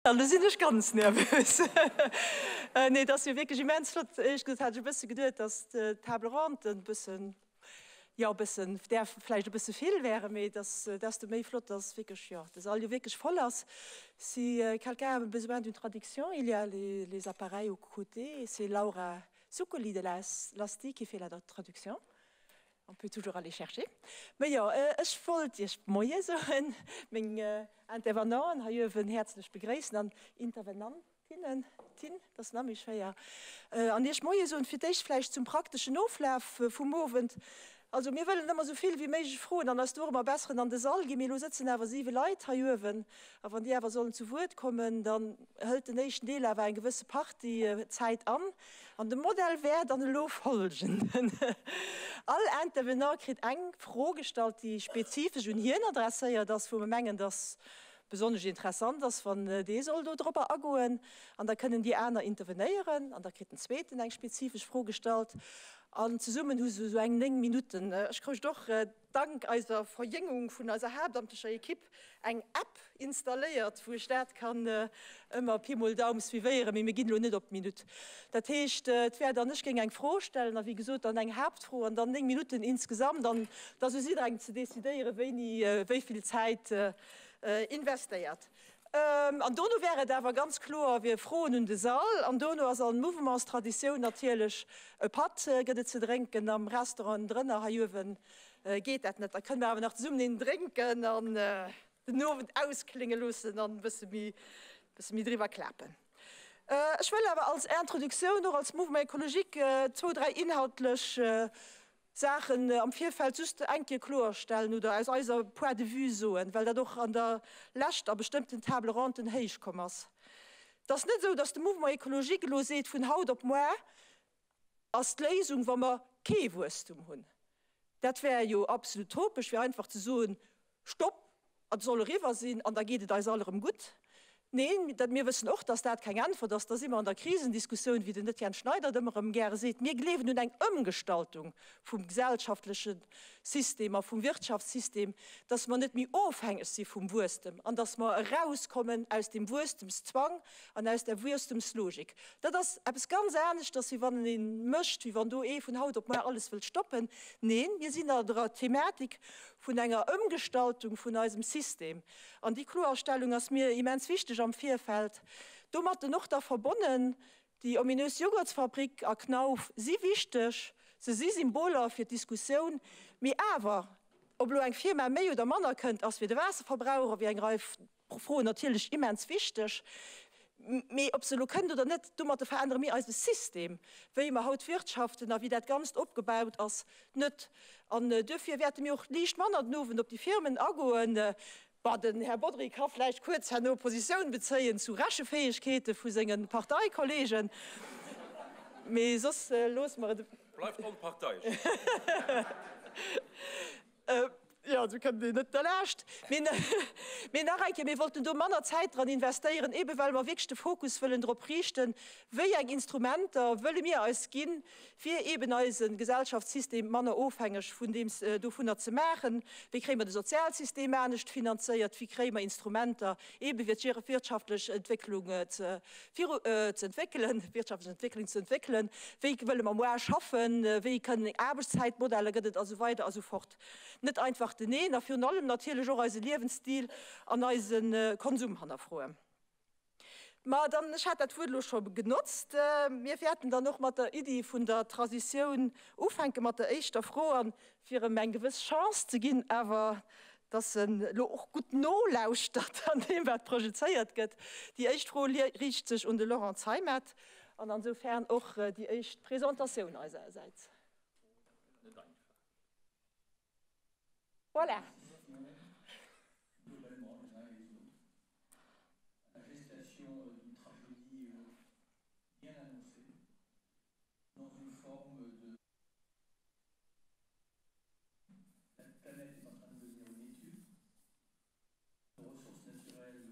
Elo sinn ech ganz nervös. Nee, et ass jo wierklech immens flott. Éierlech gesot hat ech e bësse geduet, dass d'Table ronde e bëssen, jo, e bëssen, däerf vläicht e bësse vill wären, mee et ass desto méi flott, dass wierklech, jo, de Sall jo wierklech voll ass. Si quelqu'un a besoin d'une traduction, il y a les appareils au côté, c'est Laura Zuccoli de la l'ASTI qui fait la traduction. On peut toujours aller chercher. Mä jo, ech wollt Iech Moie soen, meng Intervenanten hei uewen häerzlech begréissen an Intervenantinnen, tin, dat ass nach méi schwéier, an Iech Moie soen. Fir d'éischt vläicht zum prakteschen Oflaf vum Owend. Also mir wëllen ëmmer esou vill wéi méiglech Froen an eis do ëmmer besseren an de Sall ginn. Mee elo sëtzen awer siwe Leit hei uewen a wann déi awer sollen zu Wuert kommen, dann hëlt den éischten Deel awer eng gewësse Partie Zäit an. An de Modell wär dann elo folgenden, All Intervenant kritt eng Fro gestallt, déi spezifesch un hien adresséiert ass, wou mer mengen, dass besonnesch interessant ass, wann dee soll do dropper agoen. An da kënnen déi aner intervenéieren an da kritt den zweeten eng spezifesch Fro gestallt. An zesummen hu se esou eng 9 Minutten. Ech kroucht och dank eiser Verjéngung vun eiser haaptamtlecher Ekipp eng App installéiert, wou ech dat kann ëmmer Pi mol Daum suivéieren, mee mir ginn elo net op d'Minutt. Dat heescht, et wär dann, ech géing eng Fro stellen a wéi gesot dann eng Haaptfro an dann 9 Minutten insgesamt an da ass u jidderengem ze decidéieren, wéini wéi vill Zäit investéiert. An dono wär et awer ganz kloer, wier Froen un de Sall. An dono ass an Mouvementstraditioun natierlech e Patt gëtt et ze drénken am Restaurant drënner. Hei uewe geet dat net. Da kënne mer awer nach zesummen een drénken an den Owend ausklénge loossen an e bësse méi, bësse méi driwwer klapen. Ech wëll awer als Introduktioun och als Mouvement écologique zwou, dräi inhaltlech Saachen am Virfeld just eng Kéier kloerstellen oder aus eiser Point de vue soen, well dat och an der Lescht a bestëmmten Table ronden héich komm ass. Et ass net esou, dass de Mouvement écologique elo seet, vun haut op muar ass d'Léisung, wa mer kee Wuesstum hunn. Dat wär jo absolut utopesch, fir einfach ze soen, Stopp, et soll eriwwer sinn an da geet et eis all erëm gutt. Neen, dat, mir wëssen och, dass dat keng Äntwert ass. Da si mer an der Krisendiskussioun, wéi den Etienne Schneider et ëmmer erëm gäre seet. Mir gleewen un eng Ëmgestaltung vum gesellschaftleche System a vum Wirtschaftssystem, dass mer net méi ofhängeg si vum Wuesstem an dass mer erauskommen aus dem Wuesstemszwang an aus der Wuesstemslogik. Dat ass eppes ganz aneschters, wéi wann ee mécht, wéi wann do ee vun haut op muar alles wëllt stoppen. Neen, mir sinn an der Thematik vun enger Ëmgestaltung vun eisem System. An déi Kloerstellung ass mir immens wichteg am Virfeld. Domatten och da verbonnen, déi ominös Joghurtsfabrik a Knauf si wichteg, se si Symboler fir d'Diskussioun, mee awer, ob elo eng Firma méi oder manner kënnt, ass fir de Waasserverbraucher, wéi eng Rei Froen natierlech immens wichteg, mee ob se elo kënnt oder net, domatter verännere mir eise System, wéi mer haut wirtschaften a wéi dat Ganzt opgebaut ass, net. An duerfir wäerte mir och liicht manner den Owend op déi Firmen agoen. Bon, den Här Bodry ka vläicht kuerz herno Positioun bezéien zu Rechefäegkeete vu senge Parteikollegen, mee soss loosse mer et. Bleift onparteiesch. Jo, do kënnt een net derlaascht. Mee nach eng Kéier, mir wollten do manner Zäit dran investéieren, eebe well mer wierklech de Fokus wëllen drop riichten, wéi eng Instrumenter wëlle mir eis ginn, fir eeben eise Gesellschaftssystem manner ofhängeg vun deem dovunner ze maachen. Wéi kréie mer de Sozialsystem anescht finanzéiert? Wéi kréie mer Instrumenter, eebe fir d'wirtschaftlech Entwécklung ze viru ze entwéckelen, wirtschaftlech Entwécklung ze entwéckelen? Wéi wëlle mer moar schaffen? Wéi kënnen Aarbechtszäitmodeller gëtt et a sou weider a sou fort. Net einfach den Neen, a virun allem natierlech och eise Liewensstil an eise Konsum hannerfroen. Ma dann, ech hat dat Wuert elo scho genotzt, mir wäerten dann och mat der Iddi vun der Trasitioun ufänken, mat der éischter Fro, an fir em eng gewëss Chance ze ginn awer, dass en elo och gutt nolauschtert an deem, wat projezéiert gëtt. Déi éischt Fro riicht sech un de Laurent Zeimet an ansoufern och déi éischt Presentatioun eisersäits. Voilà. La gestation d'une tragédie bien annoncée dans une forme de La planète est en train de devenir une étude. Nos ressources naturelles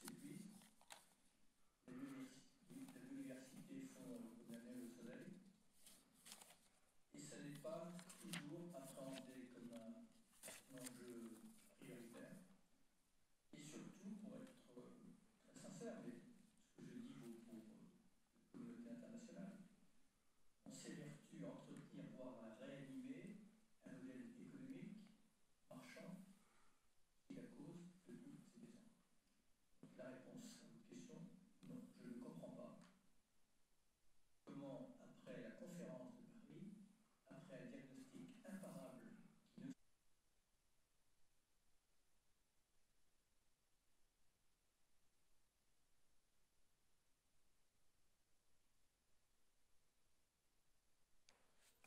s'épuisent. La biodiversité fond comme la neige au soleil. Et ça n'est pas toujours appréhendé comme un enjeu prioritaire. Et surtout, pour être très sincère, mais.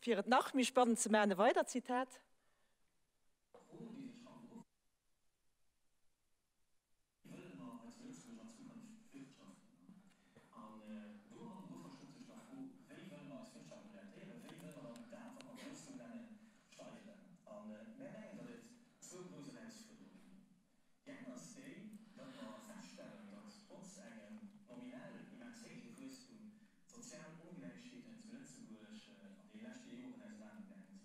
Fir et nach méi spannend ze maachen, e weidert Zitat. D'Fro, déi sech haut Wéi wëlle mer hei zu Lëtzebuerg an Zukunft wirtschaften? An do hannendru verstoppt sech da Fro, Wéi wëlle mer eis Wirtschaft orientéieren? Wéi wëlle mer dann dat, wat mer Wuesstum nennen, steigeren? A mär mengen, datt et zwou grouss Erausfuerderunge ginn. Déi eng ass déi, datt mer feststellen, datt trotz engem nominell immens héije Wuesstum d'sozial Ongläichheeten zu Lëtzebuerg an deene leschte Joren ausenanergaange sinn.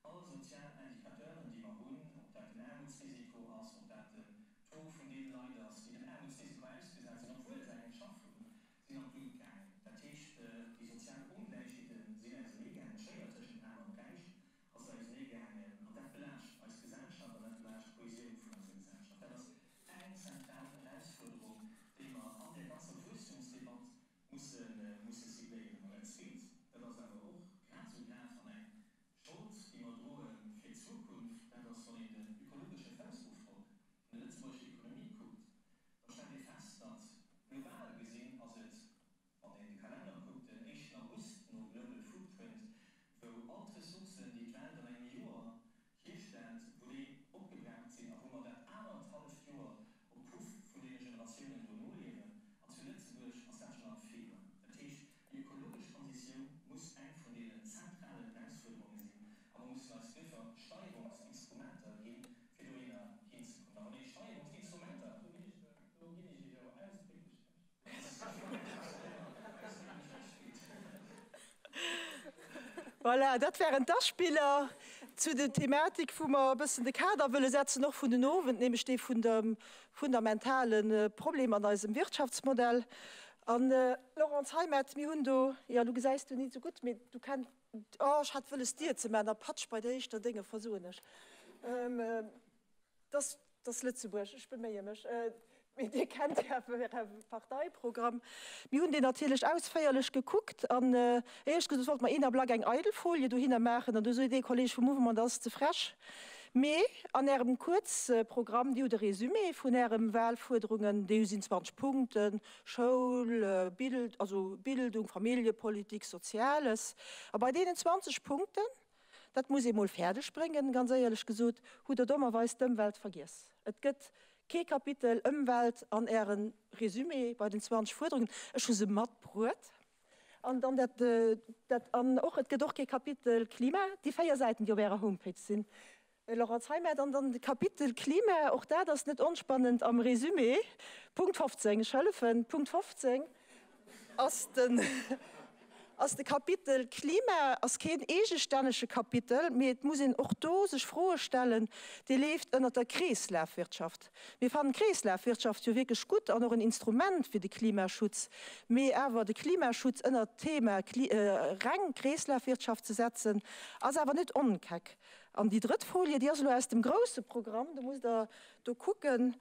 All sozial Indicateuren, déi mer hunn, ob dat den Aarmutsrisiko ass, ob dat den Taux vun deene Leit ass, déi dem Aarmutsrisiko ausgesat sinn, obwuel se eng Schaff hunn, sinn an d'Lut gaangen. Dat heescht, déi sozial Ongläichheete sinn auserneegaangen, d'Schéier tëschent Aarm an Räich ass auserneegaangen an dat belaascht eis Gesellschaft an dat belaascht d'Kohesioun vun eiser Gesellschaft. Dat ass eng zentral Erausfuerderung, déi mer an där ganzer Wuesstumsdebatt musse cibléieren. An dat Zweet, dat ass awer och grad esou grav an eng D'Schold, déi mer droe fir d'Zukunft, dat ass, wann een den ökologesche Foussofdrock vun der lëtzebuergescher Ekonomie kuckt, da stellt ee fest, datt global gesinn ass et, wann een de Kalenner kuckt, den éischten August no Global Footprint, wou all d'Ressourcen, déi d'Welt an engem Joer hierstellt, wou déi opgebraucht sinn a wou mer dat anerthalleft Joer op Puff vun deene Generatiounen dono liewen. An zu Lëtzebuerg ass dat schonn am Februar. Dat heescht, déi ökologesch Transitioun muss eng vun deenen zentralen Erausfuerderunge sinn a mer mussen eis duerfir Steierungsinstrumenter ginn, fir dohinner hinzekommen. A wann ee Steierungsinstrumenter. Do ginn ech Iech awer ausdrécklech Recht. Voilà, dat waren d'Aspiller zu der Thematik, wou mer e bëssen de Kader wëlle setzen, och vun den Owend, nämlech dee vun dem fundamentale Problem an eisem Wirtschaftsmodell. An, Laurence Heimet, mir hunn do, jo, du gesäis du nit esou gutt, mee du kenn, oh, ech hat wëlles dir ze maachen, a patsch, bei der éischter Dénge versoen ech. Dass ass Lëtzebuerg, ech beméie mech. Mee Dir kennt Äre Parteiprogramm. Mir hunn deen natierlech ausféierlech gekuckt an éierlech gesot wollte mer een Ablack eng eidel Folie dohinner maachen an du sot ee Kolleeg vum Mouvement, dat ass ze frech. Mee an Ärem Kuerzprogramm, Dir hutt e Résumé vun Ärem Wahlfuerderungen, déi sinn 20 Punkten, Schoul, Bild, also Bildung, Familljepolitik, Soziales. A bei deenen 20 Punkten, Dat muss ee mol fäerdeg bréngen. Ganz éierlech gesot hutt Der dommerweis d'Ëmwelt vergiess. Et gëtt kee Kapitel Ëmwelt an Äre Résumé bei den 20 Fuerderungen. Ech hu se matbruet. An dann dat, dat, an och, et gëtt och kee Kapitel Klima. Déi 4 Säiten, déi op Ärer Homepage sinn, Laurence Zeimet, An dann de Kapitel Klima, och dat ass net onspannend am Résumé. Punkt 15, ech hëllefen, Punkt 15 ass den, ass de Kapitel Klima, ass keen eegestännege Kapitel, mee et muss een och do sech Froe stellen, dee leeft ënnert der Kreeslafwirtschaft. Mir fannen d'Kreeslafwirtschaft jo wierklech gutt an och en Instrument fir de Klimaschutz, mee awer de Klimaschutz ënnert d'Thema reng Kreeslafwirtschaft ze setzen, ass awer net onkeck. An déi drëtt Folie, déi ass elo aus dem grouse Programm, do musst Der do kucken,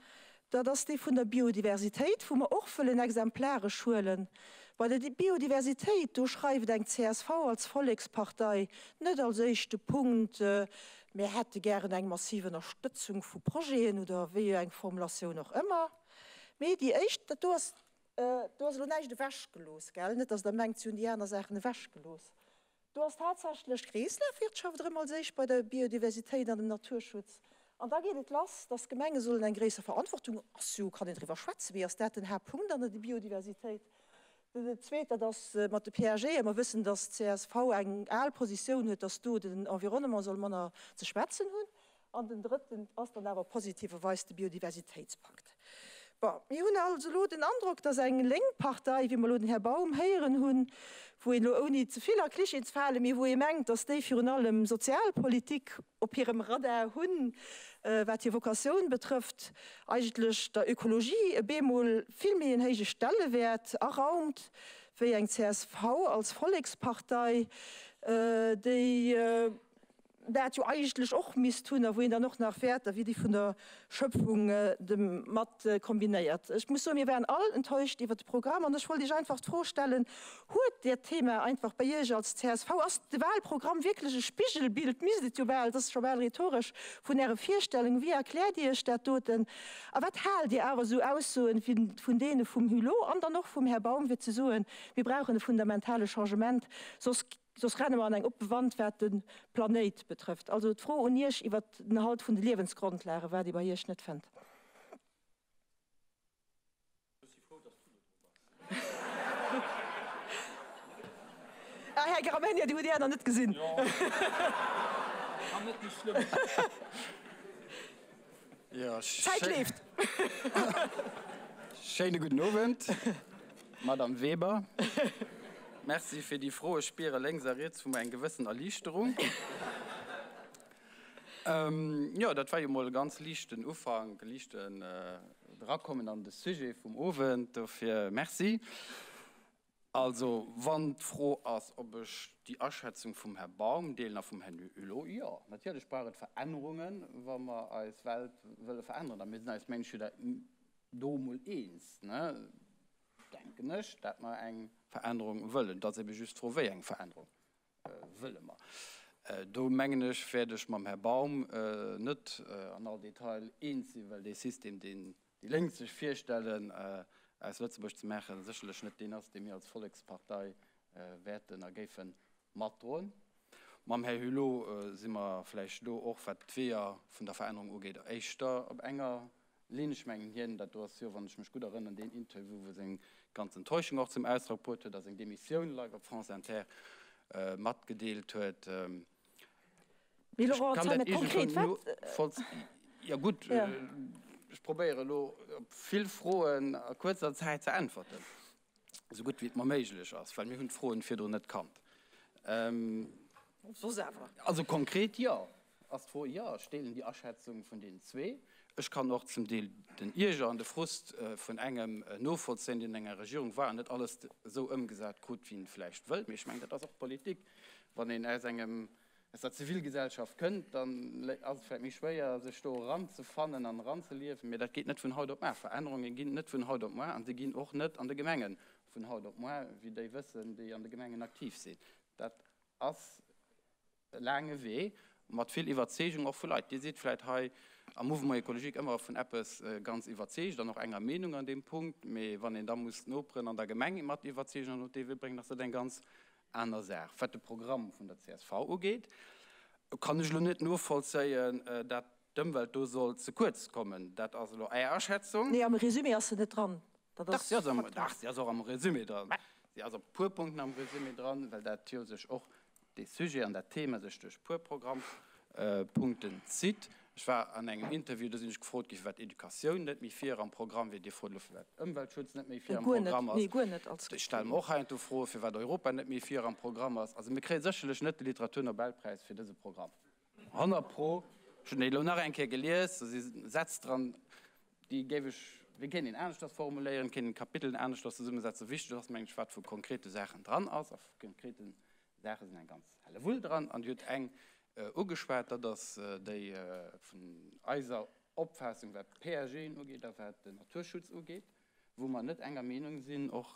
dat ass dee vun der Biodiversitéit, wou mer och wëllen exemplaresch huelen. Bei der Biodiversitéit, do schreift eng csv als Vollekspartei net als éischte Punkt, mir hätte gären eng massiv Ënnerstëtzung vu Projeten oder wéi eng Formulatioun och ëmmer, mee déi éischt, dat do ass, do ass elo näischt ewechgelooss, gell, net dass Der mengt, si hunn déi aner Saachen ewechgelooss. Do ass tatsächlech d'Kreeslafwirtschaft erëm als éischt bei der Biodiversitéit an dem Naturschutz. An da geet et lass, dass d'Gemenge sollen eng gréisser Verantwortung, ass jo, kann een driwwer schwätzen, mee ass dat den Haaptpunkt an der Biodiversitéit? Den zweet, dat ass mat de PAGen. Mer wëssen, dass csv eng al Positioun huet, dass do den Environnement soll manner ze schwätzen hunn. An den drëtten ass dann awer positiverweis de Biodiversitéitspakt. Bon, mir hunn also elo den Androck, dass eng lénk Partei, wéi mer elo den Här Baum héieren hunn, wou een elo ouni ze vill a Klischeeën ze falen, mee wou ee mengt, dass déi virun allem Sozialpolitik op hirem Radar hunn, wat hir Vocatioun betrëfft, eigentlech der Ökologie e bemol vill méi en héije Stellewäert araumt wéi eng csv als Vollekspartei, déi, dat jo eigentlech och misst hunn a wou een dann och nach Wäerter wéi déi vun der Schöpfung mat kombinéiert. Ech muss soen, mir waren all enttäuscht iwwert de Programm an ech wollt Iech einfach d'Fro stellen, Huet dat Thema einfach bei Iech als csv, ass de Wahlprogramm wierklech e Spigelbild, misst et jo bal, et ass scho bal rhetoresch, vun Äre Virstellungen? Wéi erkläert Dir Iech dat doten a wat haalt Dir awer esou Aussoen vun deene vum Hulot an dann och vum Här Baum, fir ze soen, mir brauchen e fundamentale Changement, soss. Soss renne mer an eng oppe Wand, wat de Planéit betrëfft. Also d'Fro un Iech iwwert den Erhalt vun de Liewensgrondlagen, wat ee bei Iech net fënnt. Ech si frou, dass du net dru bass. Ah, Här Gramegna, Dir hutt déi aner net gesinn. Jo, kann net méi schlëmm sinn. Jo, D'Zäit leeft. Schéine gudden Owend, Madame Weber. Merci fir déi Fro. Ech spiere lénks a riets vu mer eng gewëssen Erliichterung. Jo, dat war jo mol e ganz liichten Ufank, e liichten Erakommen an de Sujet vum Owend. Dofir Merci. Also, wann d'Fro ass, ob ech déi Aschätzung vum Här Baum deelen a vum Här Hulot, jo, natierlech brauch et Verännerungen, wa mer eis Welt wëlle veränneren. A mir sinn eis, mengen ech, jo do emol eens, ne, denken ech, dat mer eng Verännerung wëllen. Et ass ebe just d'Fro, wéi eng Verännerung wëlle mer. Do, mengen ech, wäert ech mam Här Baum net an all Detail eens sinn, well dee System, deen déi Lénk sech virstellen, aus Lëtzebuerg ze maachen, sécherlech net deen ass, dee mir als Vollekspartei wäerten a géife matdroen. Mam Här Hulot si mer vläicht do och, wat d'Weeër vun der Verännerung ugeet, éischter op enger Lynn, ech mengen hien, dat do ass jo, wann ech mech gutt erënnern, deen Interview, wou seng ganz Enttäuschung och zum Ausdrock bruet huet a seng Demissioun live op France Inter matgedeelt huet. Mee Ech Laurent, kann sei dat net konkret, iergendwou wat? novollz-, jo gutt, ech probéiere elo op vill Froen a kuerzer Zäit ze äntwerten. Esou gutt wéi et mer méiglech ass, well mir hunn d'Froen virdrun net kannt. Soss awer. Also konkret, jo, ass d'Fro. Jo, ech deelen déi Aschätzung vun deenen zwee. Ech kann och zum Deel den Ierger an de Frust vun engem novollzéien, deen an enger Regierung war an net alles esou ëmgesat krut, wéi en vläicht wëllt. Mee ech mengen, dat ass och Politik. Wann een aus engem aus der Zivilgesellschaft kënnt, dann ass et vläicht méi schwéier, sech do eranzefannen an eranzeliewen. Mee dat geet net vun haut op mar. Verännerunge ginn net vun haut op moar an se ginn och net an de Gemenge vun haut op moar, wéi déi wëssen, déi an de Gemengen aktiv sinn. Dat ass e laange Wee mat vill Iwwerzeegung och vu Leit. Dir sidd vläicht hei am Mouvement écologique ëmmer vun eppes ganz iwwerzeegt an och enger Meenung an deem Punkt. Mee wann een da muss d'Noperen an der Gemeng mat iwwerzeegen an op dee Wee bréngen, ass dat eng ganz Aner Saach, wat de Programm vun der csv ugeet, kann ech elo net novollzéien, dat d'Ëmwelt do soll ze kuerz kommen. Dat ass elo Är Aschätzung. Nee, am Résumé ass se net dran. Dat Dach, ass si ass am, Fakt. dach, si ass och am Résumé dran. Si ass op e puer Punkten am Résumé dran, well dat jo sech och, dee Sujet an dat Thema sech duerch e puer Programmpunkten zitt. Ech war an engem Interview, do sinn ech gefrot gi firwat Educatioun net méi vir am Programm wier. Dir frot elo firwat Ëmweltschutz net méi vir am Guer net, Programm ass. nee, guer net als Ech stelle mer och heiansdo Froe firwat Europa net méi vir am Programm ass. Also mir kréie sécherlech net de Literaturnobelpräis fir dëse Programm. 100 pro. Ech hunn dee elo nach eng Kéier gelies, do si Sätz dran, déi géif ech, déi kéint een aneschters formuléieren, kéint een d'Kapiteln aneschters zesummesetzen. Wichteg ass, mengen ech, wat vu konkrete Saachen dran ass a vu konkrete Saache sinn eng ganz Hellewull dran an Dir hutt eng ugeschwat, dat ass déi vun eiser Opfaassung, wat d'PAGen ugeet a wat den Naturschutz ugeet, wou mer net enger Meenung sinn, och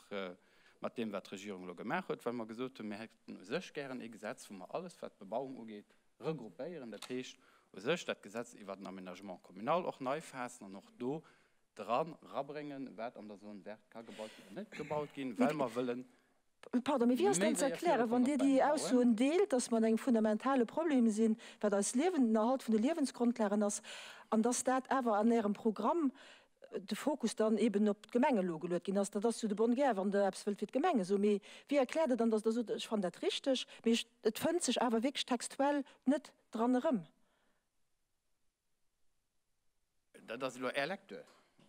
mat deem, wat d'Regierung elo gemaach huet, well mer gesot hunn, mir hätten u sech gären ee Gesetz, wou mer alles, wat d'Bebauung ugeet, regruppéieren, dat heescht u sech dat Gesetz iwwert den Aménagement communal och nei faassen an och do dran rabréngen, wat an der Zone verte ka gebaut ginn oder net gebaut ginn, well mer wëllen Pardon, mee wéi ass Méi dann ze séier erklären, wann virukommen Dir op déi Bäm bauen. Aussoen deelt, dass mer an engem fundamentale Problem sinn, wat eist Liewen, den Erhalt vun de Liewensgrondlagen ass, an dass dat awer an Ärem Programm de Fokus dann eben op d'Gemenge elo geluet ginn ass? Dat ass jo de bonne guerre, wann Der eppes wëllt fir d'Gemenge soen. Mee wéi erkläert Der dann, dass Der sot, ech fannen dat richteg, mee ech, et fënnt sech awer wierklech textuell net dran erëm? Dat ass elo Är Lecture,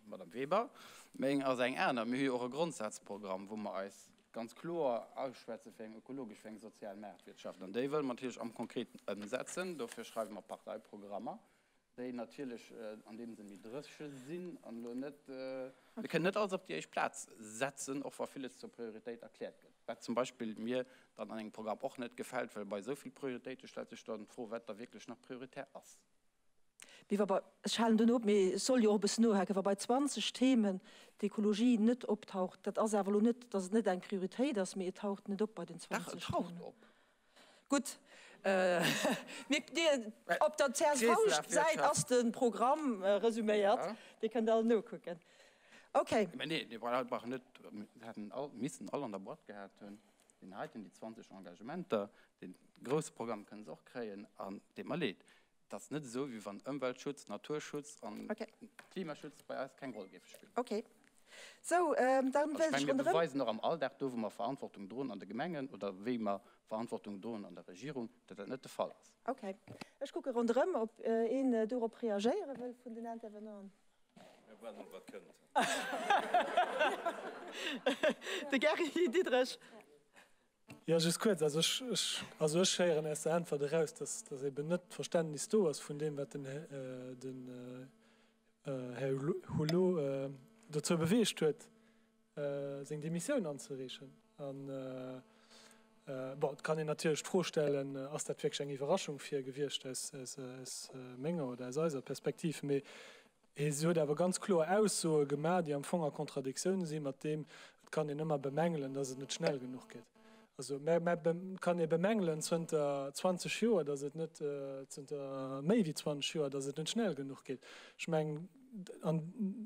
Madame Weber. Meng ass eng aner. Mir hu jo och e Grondsazprogramm, wou mer eis ganz kloer ausschwätze fir eng ökologesch, fir eng sozial Maartwirtschaft. An déi wëlle mer natierlech am Konkreten ëmsetzen. Dofir schreiwe mer Parteiprogrammer, déi natierlech an deem Sënn méi dréche sinn an elo net, mir kënnen net alles op déi éischt Plaz setzen, och wa villes zur Prioritéit erkläert gëtt, wat zum Beispill mir dann an engem Programm och net gefält, well bei esou vill Prioritéite stellt sech dann d'Fro, wat da wierklech nach prioritär ass. Mee wa bei, ech halen dunn op, mee ech soll jo och e bëssen nohaken, wa bei 20 Themen d'Ekologie net optaucht, dat ass awer elo net, datt et net eng Prioritéit ass, mee et taucht net op bei den Dach, 20 et taucht Themen. op. Gutt, mir, dir, op der CSV-Säit ass de Programm resuméiert, Dir kënnt all nokucken. Okay. Mä nee, mir brauchen net, mir hätten all, missten all an der Boîte gehat hunn. Deen heiten, déi 20 Engagementer, dee grousse Programm kënne se och kréien. An deet mer leed, et ass net esou, wéi wann Ëmweltschutz, Naturschutz an Klimaschutz bei eis keng Roll géife spillen. Okay. Sou, dann wëllt ech ronderëm. Mir beweisen och am Alldag, do wou mer Verantwortung droen an de Gemengen oder wéi mer Verantwortung droen an der Regierung, datt dat net de Fall ass. Okay. Ech kucke ronderëm, ob een dorop reagéiere wëll vun den Intervenanten. Mir waarden op wat kënnt. De Gary Diderich. Jo, just kuerz. Also ech, ech, also ech héieren aus der Äntwert eraus, dass, dass eben net d'Verständnis do ass vun deem, wat den, den Här Hulot dozou beweegt huet, seng Demissioun anzereechen. An, bon, et kann een natierlech d'Fro stellen, Ass dat wierklech eng Iwwerraschung fir e gewiescht aus, aus, aus menger oder aus eiser Perspektiv? Mee Hie huet awer ganz kloer Aussoe gemaach, déi am Fong a Kontradiktioun si mat deem, et kann een ëmmer bemängelen, datt et net schnell genuch geet. Also mä et kann ee bemängelen zënter 20 Joer, datt et net, zënter méi wéi 20 Joer, datt et net schnell genuch geet. Ech mengen, an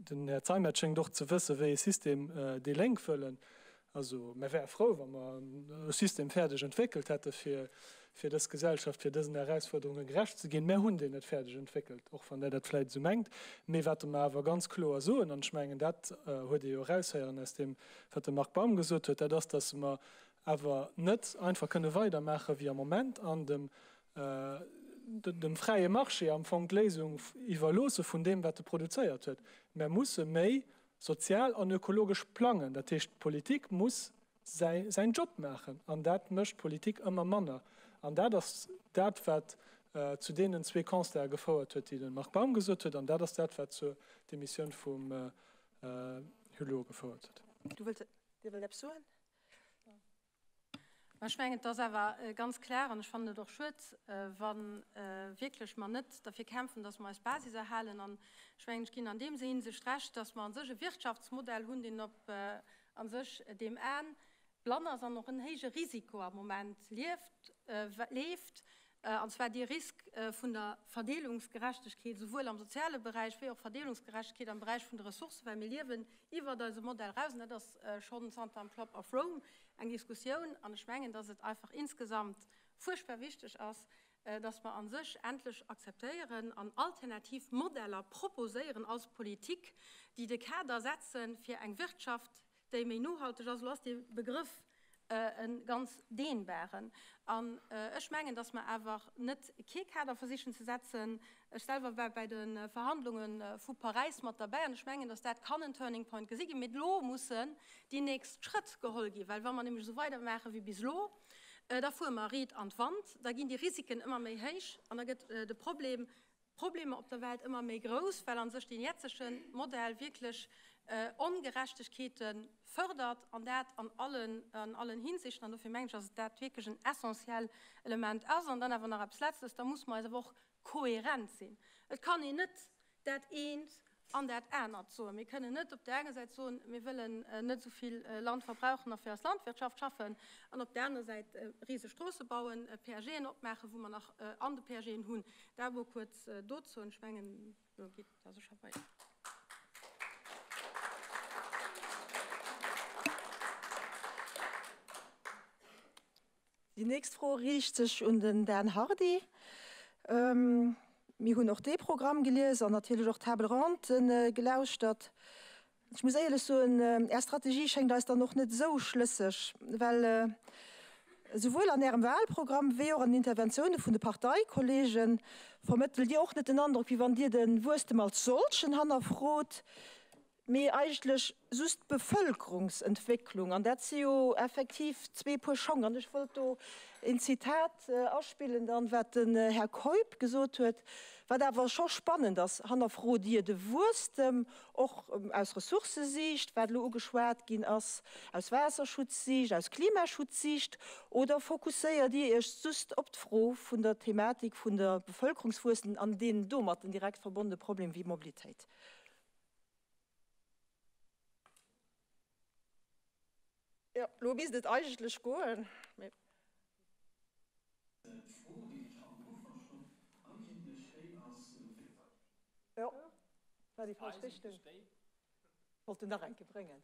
den Här Zeimet schéngt och ze wëssen, wéi ee System déi Lénk wëllen. Also mir wäre frou, wa mer e System fäerdeg entwéckelt hätte fir fir dës Gesellschaft, fir dësen Erausfuerderunge gerecht ze ginn. Mir hunn deen net fäerdeg entwéckelt, och wann Der dat vläicht esou mengt. Mee wat mer awer ganz kloer soen, an ech mengen, dat huet ee jo eraushéieren aus deem, wat de Marc Baum gesot huet, dat ass, dass mer awer net einfach kënne weidermaache wéi am Moment an dem dem fräie Marché am Fong d'Léisung iwwerloosse vun deem, wat e produzéiert huet. Mer musse méi sozial an ökologesch plangen. Dat heescht, d'Politik muss säin Job maachen an dat mécht d'Politik ëmmer manner. An dat ass dat, wat zu deenen zwee Constate gefouert huet, déi de Marc Baum gesot huet, an dat ass dat, wat zur Demissioun vum Hulot gefouert huet. Du wëllt, Dir wëllt eppes soen? Mä ech mengen, et ass awer ganz klar, an ech fannen et och schued, wa wierklech mer net derfir kämpfen, dass mer eis Basis erhalen. An ech mengen, ech ginn an deem Hinsicht Recht, dass mer a sech e Wirtschaftsmodell hunn, deen op a sech deem Aen blann ass an och en héije Risiko am Moment lieft, leeft, an zwar dee Risk vun der Verdeelungsgerechtegkeet, souwuel am soziale Beräich wéi och Verdeelungsgerechtegkeet am Beräich vun de Ressourcen, well mir liewen iwwert eise Modell eraus, an dat ass schonn zanter am Club of Rome eng Diskussioun. An ech mengen, dass et einfach insgesamt fuerchtbar wichteg ass, dass mer a sech endlech akzeptéieren an alternativ Modeller proposéieren als Politik, déi de Kader setze fir eng Wirtschaft, déi méi nohalteg ass. Elo ass dee Begrëff e ganz dehnbaren. An ech mengen, dass mer awer net kee Kader versichen ze setzen. Ech selwer war bei de Verhandlunge vu Paräis mat derbäi an ech mengen, dass dat kann en Turning Point gesi ginn. Mee elo mussen déi nächst Schrëtt geholl ginn, well wa mer nämlech esou weidermaache wéi bis elo, da fuere mer riit an d'Wand, da ginn déi Risiken ëmmer méi héich an da gëtt de Problem d'Problemer op der Welt ëmmer méi grouss, well a sech deen jetzege Modell wierklech Ongerechtegkeete fërdert, an dat an allen, an allen Hinsichten. An dofir mengen ech, dass et dat wierklech en essentiell Element ass. An dann awer nach eppes Letztes, Da muss mer eis awer och kohärent sinn. Et kann een net dat eent an dat anert soen. Mir kënnen net op där enger Säit soen, mir wëllen net esou vill Land verbrauchen a fir eis Landwirtschaft schaffen, an op där anerer Säit riseg Stroosse bauen, PAGen opmaachen, wou mer nach an de PAGen hunn. Dat emol kuerz dozou. An ech mengen, elo geet et da sécher weider. Déi nächst Fro riicht sech un den Dan Hardy. Mir hunn och dee Programm gelies an natierlech och d'Table ronde gelauschtert. Ech muss éierlech soen, Är Strategie schéngt eis dann och net esou schlësseg, well esouwuel an Ärem Wahlprogramm wéi och an den Interventioune vun de Parteikollege vermëttelt Dir och net den Androck, wéi wann Dir de Wuesstem als solchen hannerfrot. Mee eigentlech just d'Bevölkerungsentwécklung, an dat si jo effektiv zwee Puer Schong. An ech wollt do een Zitat aspillen dann, wat den Här Keup gesot huet, wat awer scho spannend ass, Hannerfrot Dir de Wuesstem och aus Ressourcesiicht, wat elo ugeschwat ginn ass, aus Waasserschutzsiicht, aus Klimaschutzsiicht, oder fokusséiert Dir Iech just op d'Fro vun der Thematik vun der Bevölkerungswuesstem an deenen domatten direkt verbonnene Problem wéi Mobilitéit? Jo, lo misst et eigentlech goen, mee. D'Fro, déi sech am Ufank schonn eigentlech déi ass, wéi. Jo, war déi falsch Richtung. Wollt en nach eng Kéier bréngen.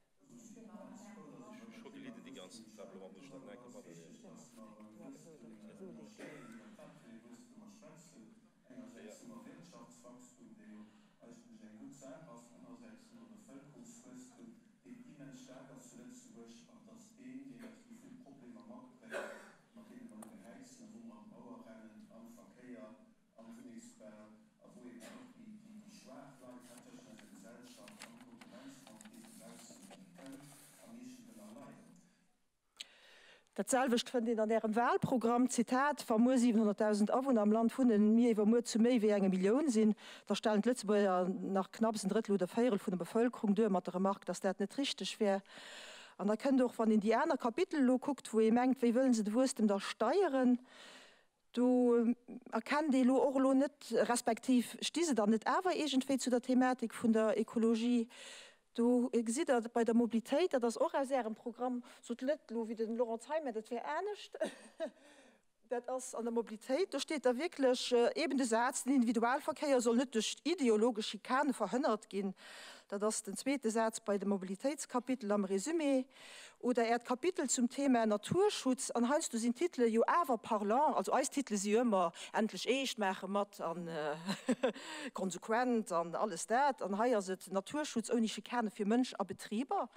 Scho gelidden déi ganz Table ronde, muss ech dat nach eng Kéier materneen. Dat selwecht fënnt een an Ärem Wahlprogramm, Zitat, Wa muer 700.000 Awunner am Land wunnen, mir iwwermuer zu méi wéi enge Millioun sinn, da stellen d'Lëtzebuerger nach knapps en Drëttel oder Véierel vun der Bevëlkerung duer, mat der Remarque, datt dat net richteg wär. An da kënnt och, wann een déi aner Kapitel elo kuckt, wou ee mengt, wéi wëllen se de Wuesstem da steieren, Do erkennt ee lo och elo net, respektiv sti se dann net awer iergendwéi zu der Thematik vun der Ekologie? Do gesitt Der bei der Mobilitéit, dat ass och aus Ärem Programm, sot net elo wéi de Laurent Zeimet, et wär anescht, dat ass an der Mobilitéit, do steet da wierklech eeben de Saz, Den Individualverkéier soll net duerch ideologesch Schikane verhënnert ginn. Dat ass den zweete Saz bei dem Mobilitéitskapitel am Resumé. Oder Äert Kapitel zum Thema Naturschutz, an heiansdo sinn d'Titele jo awer parlant, also eis Titele si jo ëmmer endlech eescht, maache mat a konsequent an alles dat, an hei ass et Naturschutz ouni Schikane fir Mënsch a Betriber.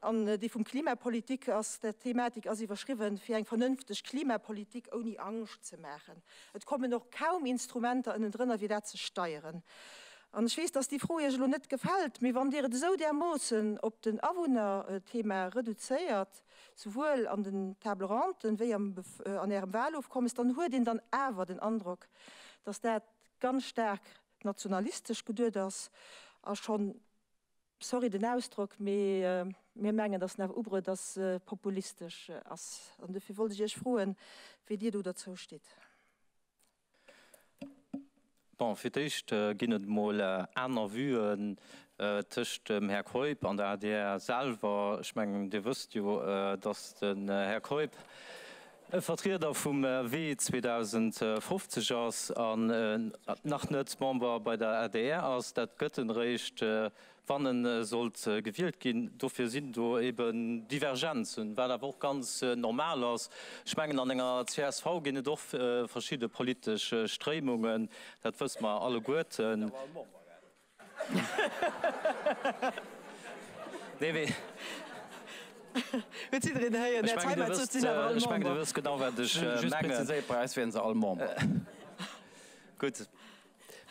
An déi vum Klimapolitik ass, der Thematik ass iwwerschriwwen, fir eng vernënfteg Klimapolitik ouni Angscht ze maachen. Et kommen och kaum Instrumenter ënnendrënner fir dat ze steieren. An ech weess, dass déi Fro Iech elo net gefält, mee wann Dir et esou därmoossen op den Awunnerthema reduzéiert, souwuel an den Table-ronde wéi an Ärem Wahlofkommes, dann huet een dann awer den Androck, dass dat ganz staark nationalistesch geduet ass a schonn, sorry den Ausdrock, mee mir mengen, dass en awer ubruet ass, populistesch ass. An dofir wollt ech Iech froen, wéi Dir do derzou stitt. Bon, fir d'éischt ginn et emol aner Vuen tëscht dem Här Keup an der adr selwer. Ech mengen, Dir wësst jo, datt den Här Keup e Vertrieder vum Wee 2050 ass an nach net Member bei der adr ass. Dat gëtt en eréischt, wann e sollt gewielt ginn. Dofir sinn do eben Divergenzen, wat awer och ganz normal ass. Ech mengen, an enger csv ginn et och verschidde politesch Stréimungen, dat wësse mer alleguerten. Nee, mee Huet jiddereen héieren, Här Zeimetz sot, sinn awer all Member. Ech mengen, Dir wësst genau, wat ech mengen. Just präziséiert, bei eis wieren se all Member. Gutt.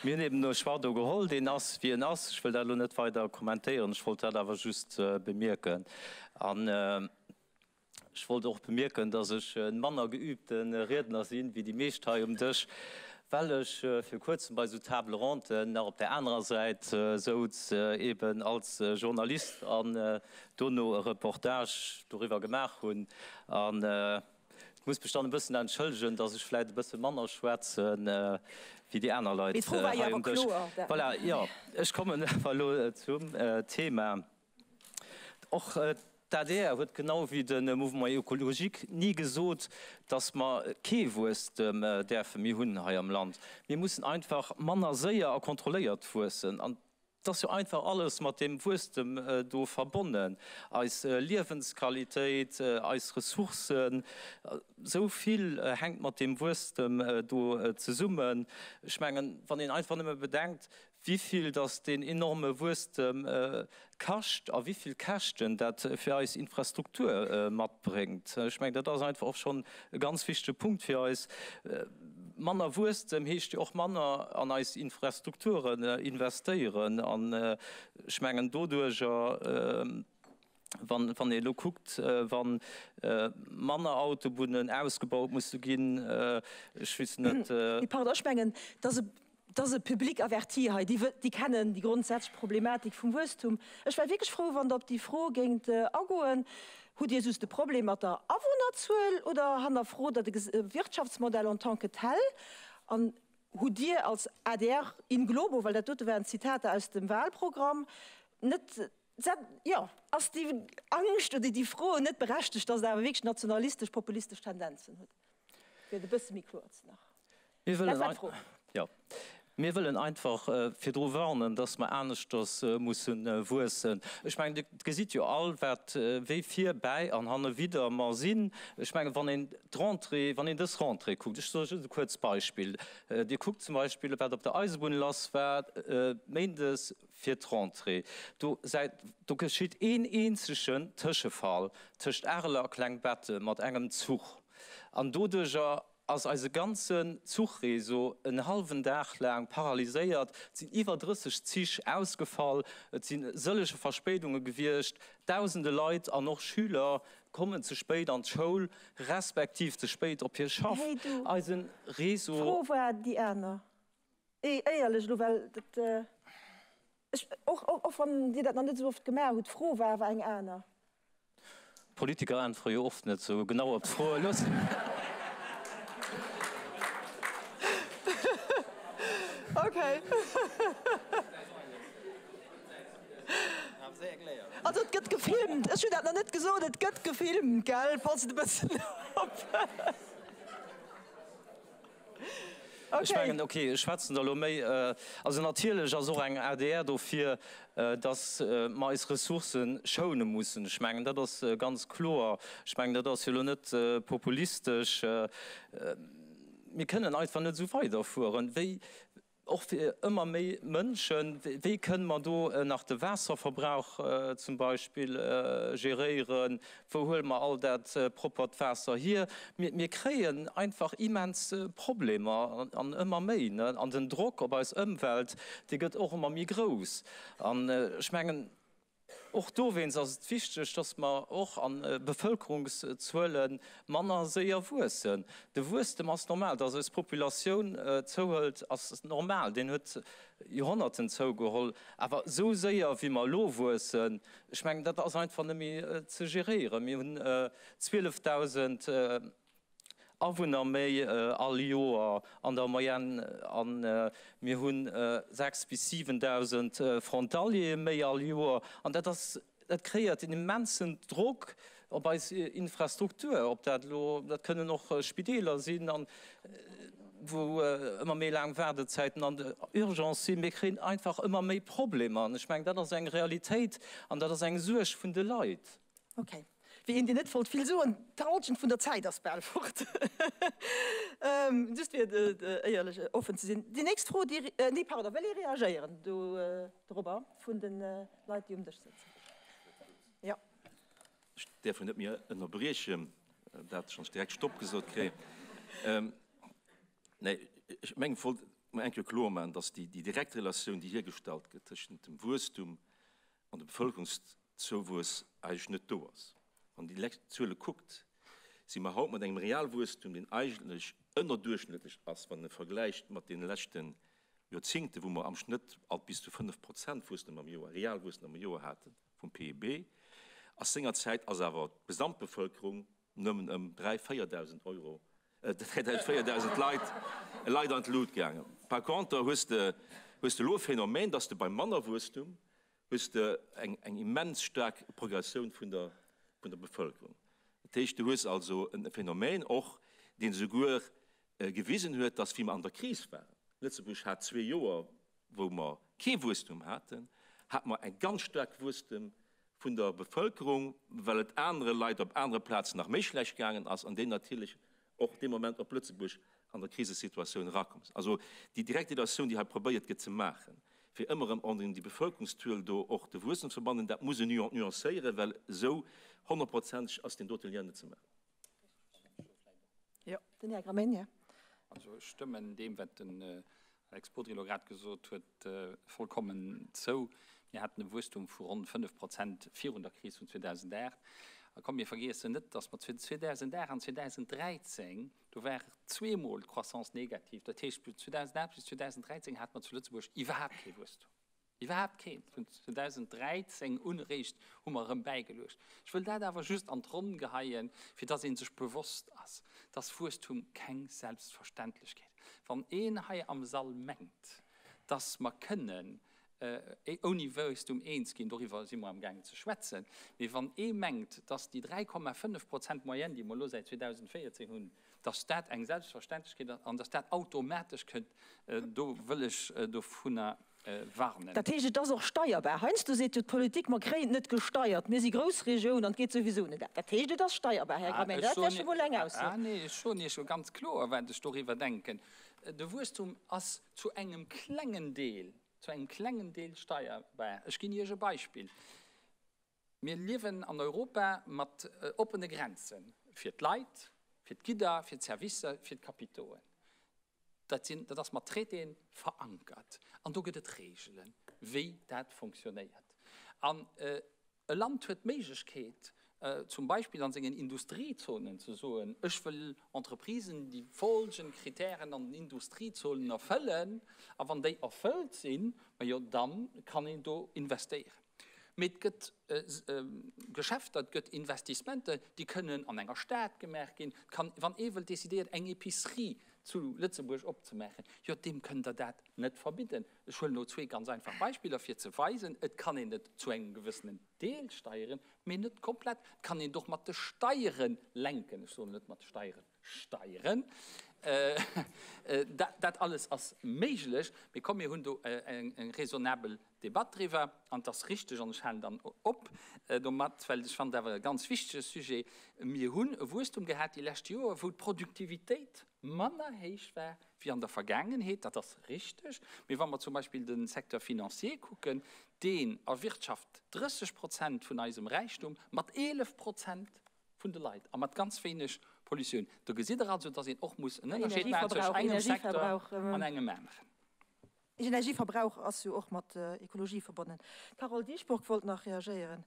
Mir hunn eben e Choix do geholl, deen ass, wéi en ass. Ech wëll dat elo net weider kommentéieren, ech wollt dat awer just bemierken. An ech wollt och bemierken, dass ech e manner geübte Riedner sinn, wéi déi meescht hei um Dësch, well ech vir kuerzem bei esou Table ronden nach op där anerer Säit souz, eben als Journalist, an dono e Reportage doriwwer gemaach hunn. An Ech muss mech dann e bëssen entschëllegen, dass ech vläit e bësse manner schwätze wéi déi aner Leit hei um Dësch. Voilà, jo, ech kommen awer elo zum Thema. Och d'ADR huet genau wéi de Mouvement écologique ni gesot, dass mer kee Wuesstem däerfe méi hunn hei am Land. Mir mussen einfach manner séier a kontrolléiert wuessen. An Et ass jo einfach alles mat deem Wuesstem do verbonnen, eis Liewensqualitéit, eis Ressourcen, esou vill hänkt mat deem Wuesstem do zesummen. Ech mengen, wann een einfach nëmme bedenkt, wivill datt deen enorme Wuesstem kascht a wivill Käschten dat fir eis Infrastruktur matbréngt. Ech mengen, dat ass einfach och schonn e ganz wichtege Punkt fir eis. Manner Wuesstem heescht jo och manner an eis Infrastrukturen investéieren. An ech mengen doduerjer, wann ee elo kuckt, wa manner Autobunnen ausgebaut musse ginn, ech weess net. Mee pardon, ech mengen, dass e Et ass e Public averti hei, déi, déi kennen déi grondsätzlech Problematik vum Wuesstum. Ech wär wierklech frou, wann Der op déi Fro géingt agoen. Hutt Dir just e Problem mat der Awunnerzuel oder hannerfrot Der de Wirtschaftsmodell en tant que tel? An hutt Dir als adr in globo, well dat dote waren Zitater aus dem Wahlprogramm, net, jo, ass déi Angscht oder déi Fro net berechtegt, dass et awer wierklech nationalistesch-populistesch Tendenzen hutt? Fir et e bësse méi kloer ze maachen. Mir wëllen, jo, mir wëllen einfach virdru warnen, dass mer aneschters musse wuessen. Ech mengen, Dir gesitt jo all, wat, wéi vir, bäi an hannewidder mer sinn. Ech mengen, wann een d'Rentrée, wann een dës Rentrée kuckt, ech soe just e kuerzt Beispill, Dir kuckt zum Beispill, wat op der Eisebunn lass war méindes fir d'Rentrée, do säit, do geschitt een eenzegen Tëschefall tëscht Arel a Klengbetten mat engem Zuch an doduerjer. ass eise ganzen Zuchreseau en hallwen Dag laang paralyséiert. Et sinn iwwer 30 Zich ausgefall, et si sëllege Verspéidunge gewiescht, dausende Leit an och Schüler kommen ze spéit an d'Schoul, respektiv ze spéit op hir Schaff. Hey du, Eise Réseau. D'Fro war déi aner. Éierlech elo, well dat, ech, och, och wann Dir dat nach net esou oft gemaach hutt, d'Fro war awer eng aner. Politiker äntwere jo oft net sou genau op d'Froen. Looss. Okay. Also et gëtt gefilmt. Ech hunn dat nach net gesot, et gëtt gefilmt, gell? Passt e bëssen op. Ech mengen, okay, ech schwätzen da elo méi. Also natierlech ass och eng adr dofir, datt mer eis Ressourcë schoune mussen. Ech mengen, dat ass ganz kloer. Ech mengen, dat ass jo elo net populistesch. Mir kënnen einfach net esou weiderfueren, wéi och fir ëmmer méi Mënschen. Wéi kënnen mer do nach de Waasserverbrauch zum Beispill geréieren? Wou huele mer all dat proppert Waasser hier? Mir kréien einfach immens Problemer an ëmmer méi. An den Drock op eis Ëmwelt, dee gëtt och ëmmer méi grouss. An ech mengen, Och dowéinst ass et wichteg, dass mer och an Bevëlkerungszuele manner séier wuessen. De Wuesstem ass normal, dass eis Populatioun zouhëlt ass normal, deen huet Joerhonnerten zougeholl. Awer esou séier wéi mer elo wuessen, ech mengen dat ass einfach net méi ze geréieren. Mir hunn 12.000. Awunner méi all Joer an der Moyenne a mir hu 6 bis 7.000 Frontaliere méi all Joer. An dat ass, dat kreéiert en immensen Drock op eis Infrastruktur, ob dat elo, dat kënnen och Spideeler sinn, an wou ëmmer méi laang Waardezäiten an der Urgence sinn. Mir kréien einfach ëmmer méi Problemer an ech mengen, dat ass eng Realitéit an dat ass eng Suerg vun de Leit. Ok. Wéi een, deen net wollt vill soen, d'Halschent vun der Zäit ass bal fort. Just fir éierlech, offen ze sinn. Déi nächst Fro, déi, nee, pardon, wëll ee reagéieren do dorobber vun de Leit, déi um Dësch sëtzen? Jo. Ech däerf jo net méi ënnerbriechen, dat schonns direkt Stopp gesot kréien. Nee, ech mengen, ech wollt mol eng Kéier kloermaachen, dass déi direkt Relatioun, déi hiergestallt gëtt tëschent dem Wuesstum an de Bevëlkerungszouwuess eigentlech net do ass. Wann Dir déi lescht Zuele kuckt, si mer haut mat engem Realwuesstum, deen eigentlech ënnerduerchschnëttlech ass, wann een e vergläicht mat deene leschte Joerzingte, wou mer am Schnëtt alt bis zu 5 Prozent Wuesstem am Joer, Realwuesstem am Joer hate vum PIB. A sengerzäit ass awer d'Gesamtbevëlkerung nëmmen ëm 3, 4.000 Euro, 3.000, 4.000 Leit, Leit an d'Lut gaangen. Par contre hues de, hues de elo e Phänomen, dass de bei manner Wuesstum hues de eng, eng immens staark Progressioun vun der, vun der Bevëlkerung. Dat heescht, du hues also e Phänomen och, deen esouguer gewisen huet, dass wéi mer an der Kris waren, Lëtzebuerg hat zwee Joer, wou mer kee Wuesstum haten, hate mer e ganz staark Wuesstem vun der Bevëlkerung, well et anere Leit op anere Plazen nach méi schlecht gaangen ass an déi natierlech och dee Moment op Lëtzebuerg an der Krisesituatioun erakomm sinn. Also déi direkt Relatioun, déi hei probéiert gëtt ze maachen, fir ëmmer erëm en déi Bevëlkerungszuel do och de Wuesstem ze verbannen, dat muss een nuancéieren, well esou honnertprozenteg ass deen dote Lien net ze maachen. Jo, den Här Gramegna. Also ech stëmmen deem, wat den Alex Bodry elo grad gesot huet, vollkommen zou. Mir haten e Wuesstum vu ronn 5 Prozent virun der Kris vun 2008. A komm, mir vergiessen net, dass mer zwëschen 2008 an 2013, do war zweemol d'Croissance negativ, dat heescht vun 2008 bis 2013 hate mer zu Lëtzebuerg iwwerhaapt kee Wuesstum. Iwwerhaapt keen. Vun 2013 un eréischt hu mer erëm bäigeluecht. Ech wëll dat awer just an d'Ronn geheien, fir dass ee sech bewosst ass, dass Wuesstum keng Selbstverständlechkeet. Wann een hei am Sall mengt, dass mer kënnen ouni Wuesstum eens ginn, doriwwer si mer amgaangen ze schwätzen, mee wann ee mengt, dass déi 3,5 Prozent Moyenne, déi mer elo säit 2014 hunn, dass dat eng Selbstverständlechkeet ass an dass dat automatesch kënnt, do wëll ech dovunner warnen. Dat heescht, et ass och steierbar. Heiansdo seet jo d'Politik, mer kréien et net gesteiert, mir si Groussregioun an et geet souwisou net. Dat heescht, et ass steierbar, Här Gramegna. Dat wär scho mol eng Ausso. Ah nee, ech soen Iech jo ganz kloer, wat ech doriwwer denken. De Wuesstum ass zu engem klengen Deel, zu engem klengen Deel steierbar. Ech ginn Iech e Beispill. Mir liewen an Europa mat oppene Grenze fir d'Leit. Fir d'Gidder, fir d'Servicer, fir d'Kapitoen. Dat sinn, dat ass mat Traitéen verankert. An do gëtt et Reegelen, wéi dat fonctionnéiert. An e Land huet d'Méiglechkeet, zum Beispill an sengen Industriezonen ze soen, ech wëll Entreprisen, déi folgend Kritären an den Industriezonen erfëllen. A wann déi erfëllt sinn, majo, da kann een do investéieren. Mee et gëtt Geschäfter, et gëtt Investissementer, déi kënnen an enger Stad gemaach ginn. Et kann, wann ee wëllt decidéiert, eng Épicerie zu Lëtzebuerg opzemaachen, jo, deem kënnt Der dat net verbidden. Ech huelen elo zwee ganz einfach Beispiller, fir ze weisen, et kann een et zu engem gewëssenen Deel steieren, mee net komplett. Et kann een et och mat de Steiere lenken, ech soen net mat de Steiere steieren. Dat alles ass méiglech. Mee komm, mir hunn do eng raisonnabel Debatt driwwer. An et ass richteg, an ech halen dann op domat, well ech fannen et awer e ganz wichtege Sujet, Mir hunn e Wuesstum gehat déi lescht Joer, wou d'Produktivitéit manner héich war wéi an der Vergaangenheet. Dat ass richteg. Mee wa mer zum Beispill de Secteur financier kucken, deen erwirtschaft 30 Prozent vun eisem Räichtum mat 11 Prozent vun de Leit a mat ganz wéineg Pollutioun. Do gesitt Der also, dass een och muss en Ënnerscheed maachen zwëschen engem Secteur an engem aneren. Energieverbrauch ass jo och mat Ekologie verbonnen. D'Carole Dieschbourg wollt nach reagéieren.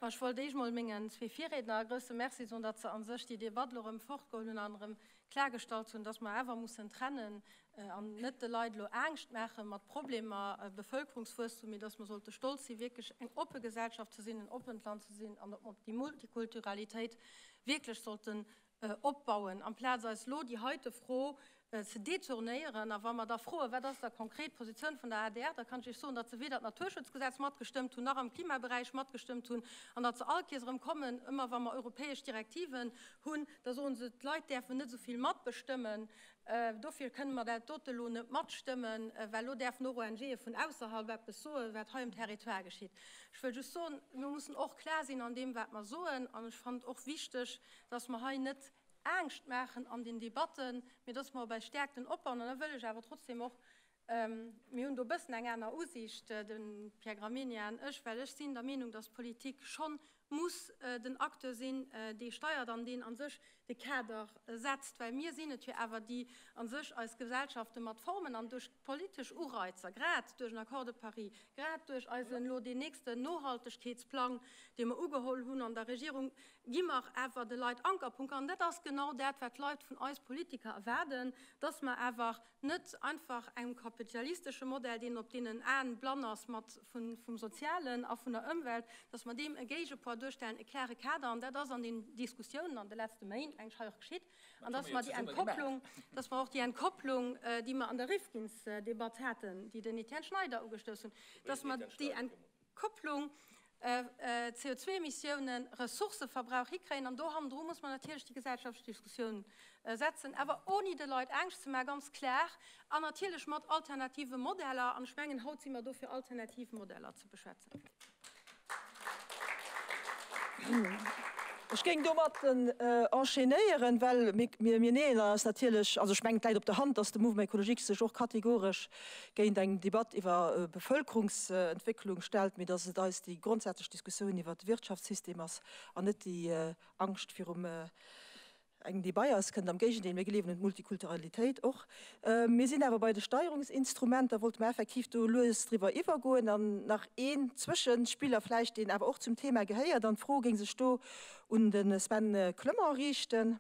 Ma ech wollt éischt mol mengen zwee Virriedner e grousse Merci soen, datt se a sech déi Debatt elo erëm fortgeholl hunn an erëm klargestallt hunn, datt mer awer mussen trennen an net de Leit elo Angscht maache mat Problemer, Bevölkerungswuesstum, mee datt mer sollte stolz si wierklech eng oppe Gesellschaft ze sinn, en oppent Land ze sinn an op déi Multikulturalitéit wierklech sollten opbauen, amplaz eis elo déi heite Fro ze detournéieren. A wa mer da froen, wat ass da konkret d'Positioun vun der adr, da kann ech Iech soen, datt se weder d'Naturschutzgesetz matgestëmmt hunn, nach am Klimaberäich matgestëmmt hunn an datt se all Kees erëm kommen, ëmmer wa mer europäesch Direktiven hunn, da soen se, d'Leit däerfen net esou vill matbestëmmen, dofir kënne mer dat dote elo net matstëmmen, well elo däerfen och ONGe vun ausserhalb eppes soen, wat hei um Territoire geschitt. Ech wëll just soen, mir mussen och klar sinn an deem, wat mer soen. An ech fannen et och wichteg, dass mer hei net Angscht maachen an den Debatten, mee dass mer op eis Stärkten opbauen. An da wëll ech awer trotzdem och, mir hunn do e bëssen eng aner Usicht, de Pierre Gramegna an ech, well ech sinn der Meenung, dass d'Politik schonn muss den Acteur sinn, dee steiert an deen a sech de Kader setzt, well mir sinn et jo awer, déi a sech eis Gesellschafte mat formen an duerch politesch Ureizer, grad duerch den Accord de Paris, grad duerch eisen elo deen nächsten Nohaltegkeetsplang, dee mer ugeholl hunn an der Regierung, gi mer awer de Leit Ankerpunkter. An dat ass genau dat, wat d'Leit vun eis Politiker erwaarden, dass mer awer net einfach engem kapitalistesche Modell, deen op deenen Aen blann ass mat vum Sozialen a vun der Ëmwelt, dass mer deem e Géigepoids duerstellen, e klare Kader. An dat ass an den Diskussiounen an de letzte Méint mengen ech hei och geschitt. An dass mer déi Entkopplung, dass mer och déi Entkopplung, déi mer an der Rifkinsdebatt haten, déi den Etienne Schneider ugestouss hunn, dass mer déi Entkopplung, CO2-Emissiounen, Ressourcëverbrauch hikréien. An do hannendru muss mer natierlech déi gesellschaftlech Diskussioun setzen, awer oni de Leit Angscht ze maachen, ganz klar, an natierlech mat alternative Modeller. An ech mengen, haut si mer do fir alternativ Modeller ze beschwätzen. Ech géing domat enchaînéieren, well mir neeën eis natierlech, also ech mengen, et läit op der Hand, dass de Mouvement écologique sech och kategoresch géint eng Debatt iwwer Bevölkerungsentwécklung stellt, mee dass et eis déi grondsätzlech Diskussioun iwwert de Wirtschaftssystem ass an net déi Angscht virum engem, dee bei eis kënnt. Am Géigendeel, mir gleewen un d'Multikulturalitéit och. Mir sinn awer bei de Steierungsinstrumenter, wollte mer effektiv do lues driwwer iwwergoen. An nach een Zwëschenspiller vläicht, deen awer och zum Thema gehéiert, an d'Fro géing sech do un de Sven Clement riichten.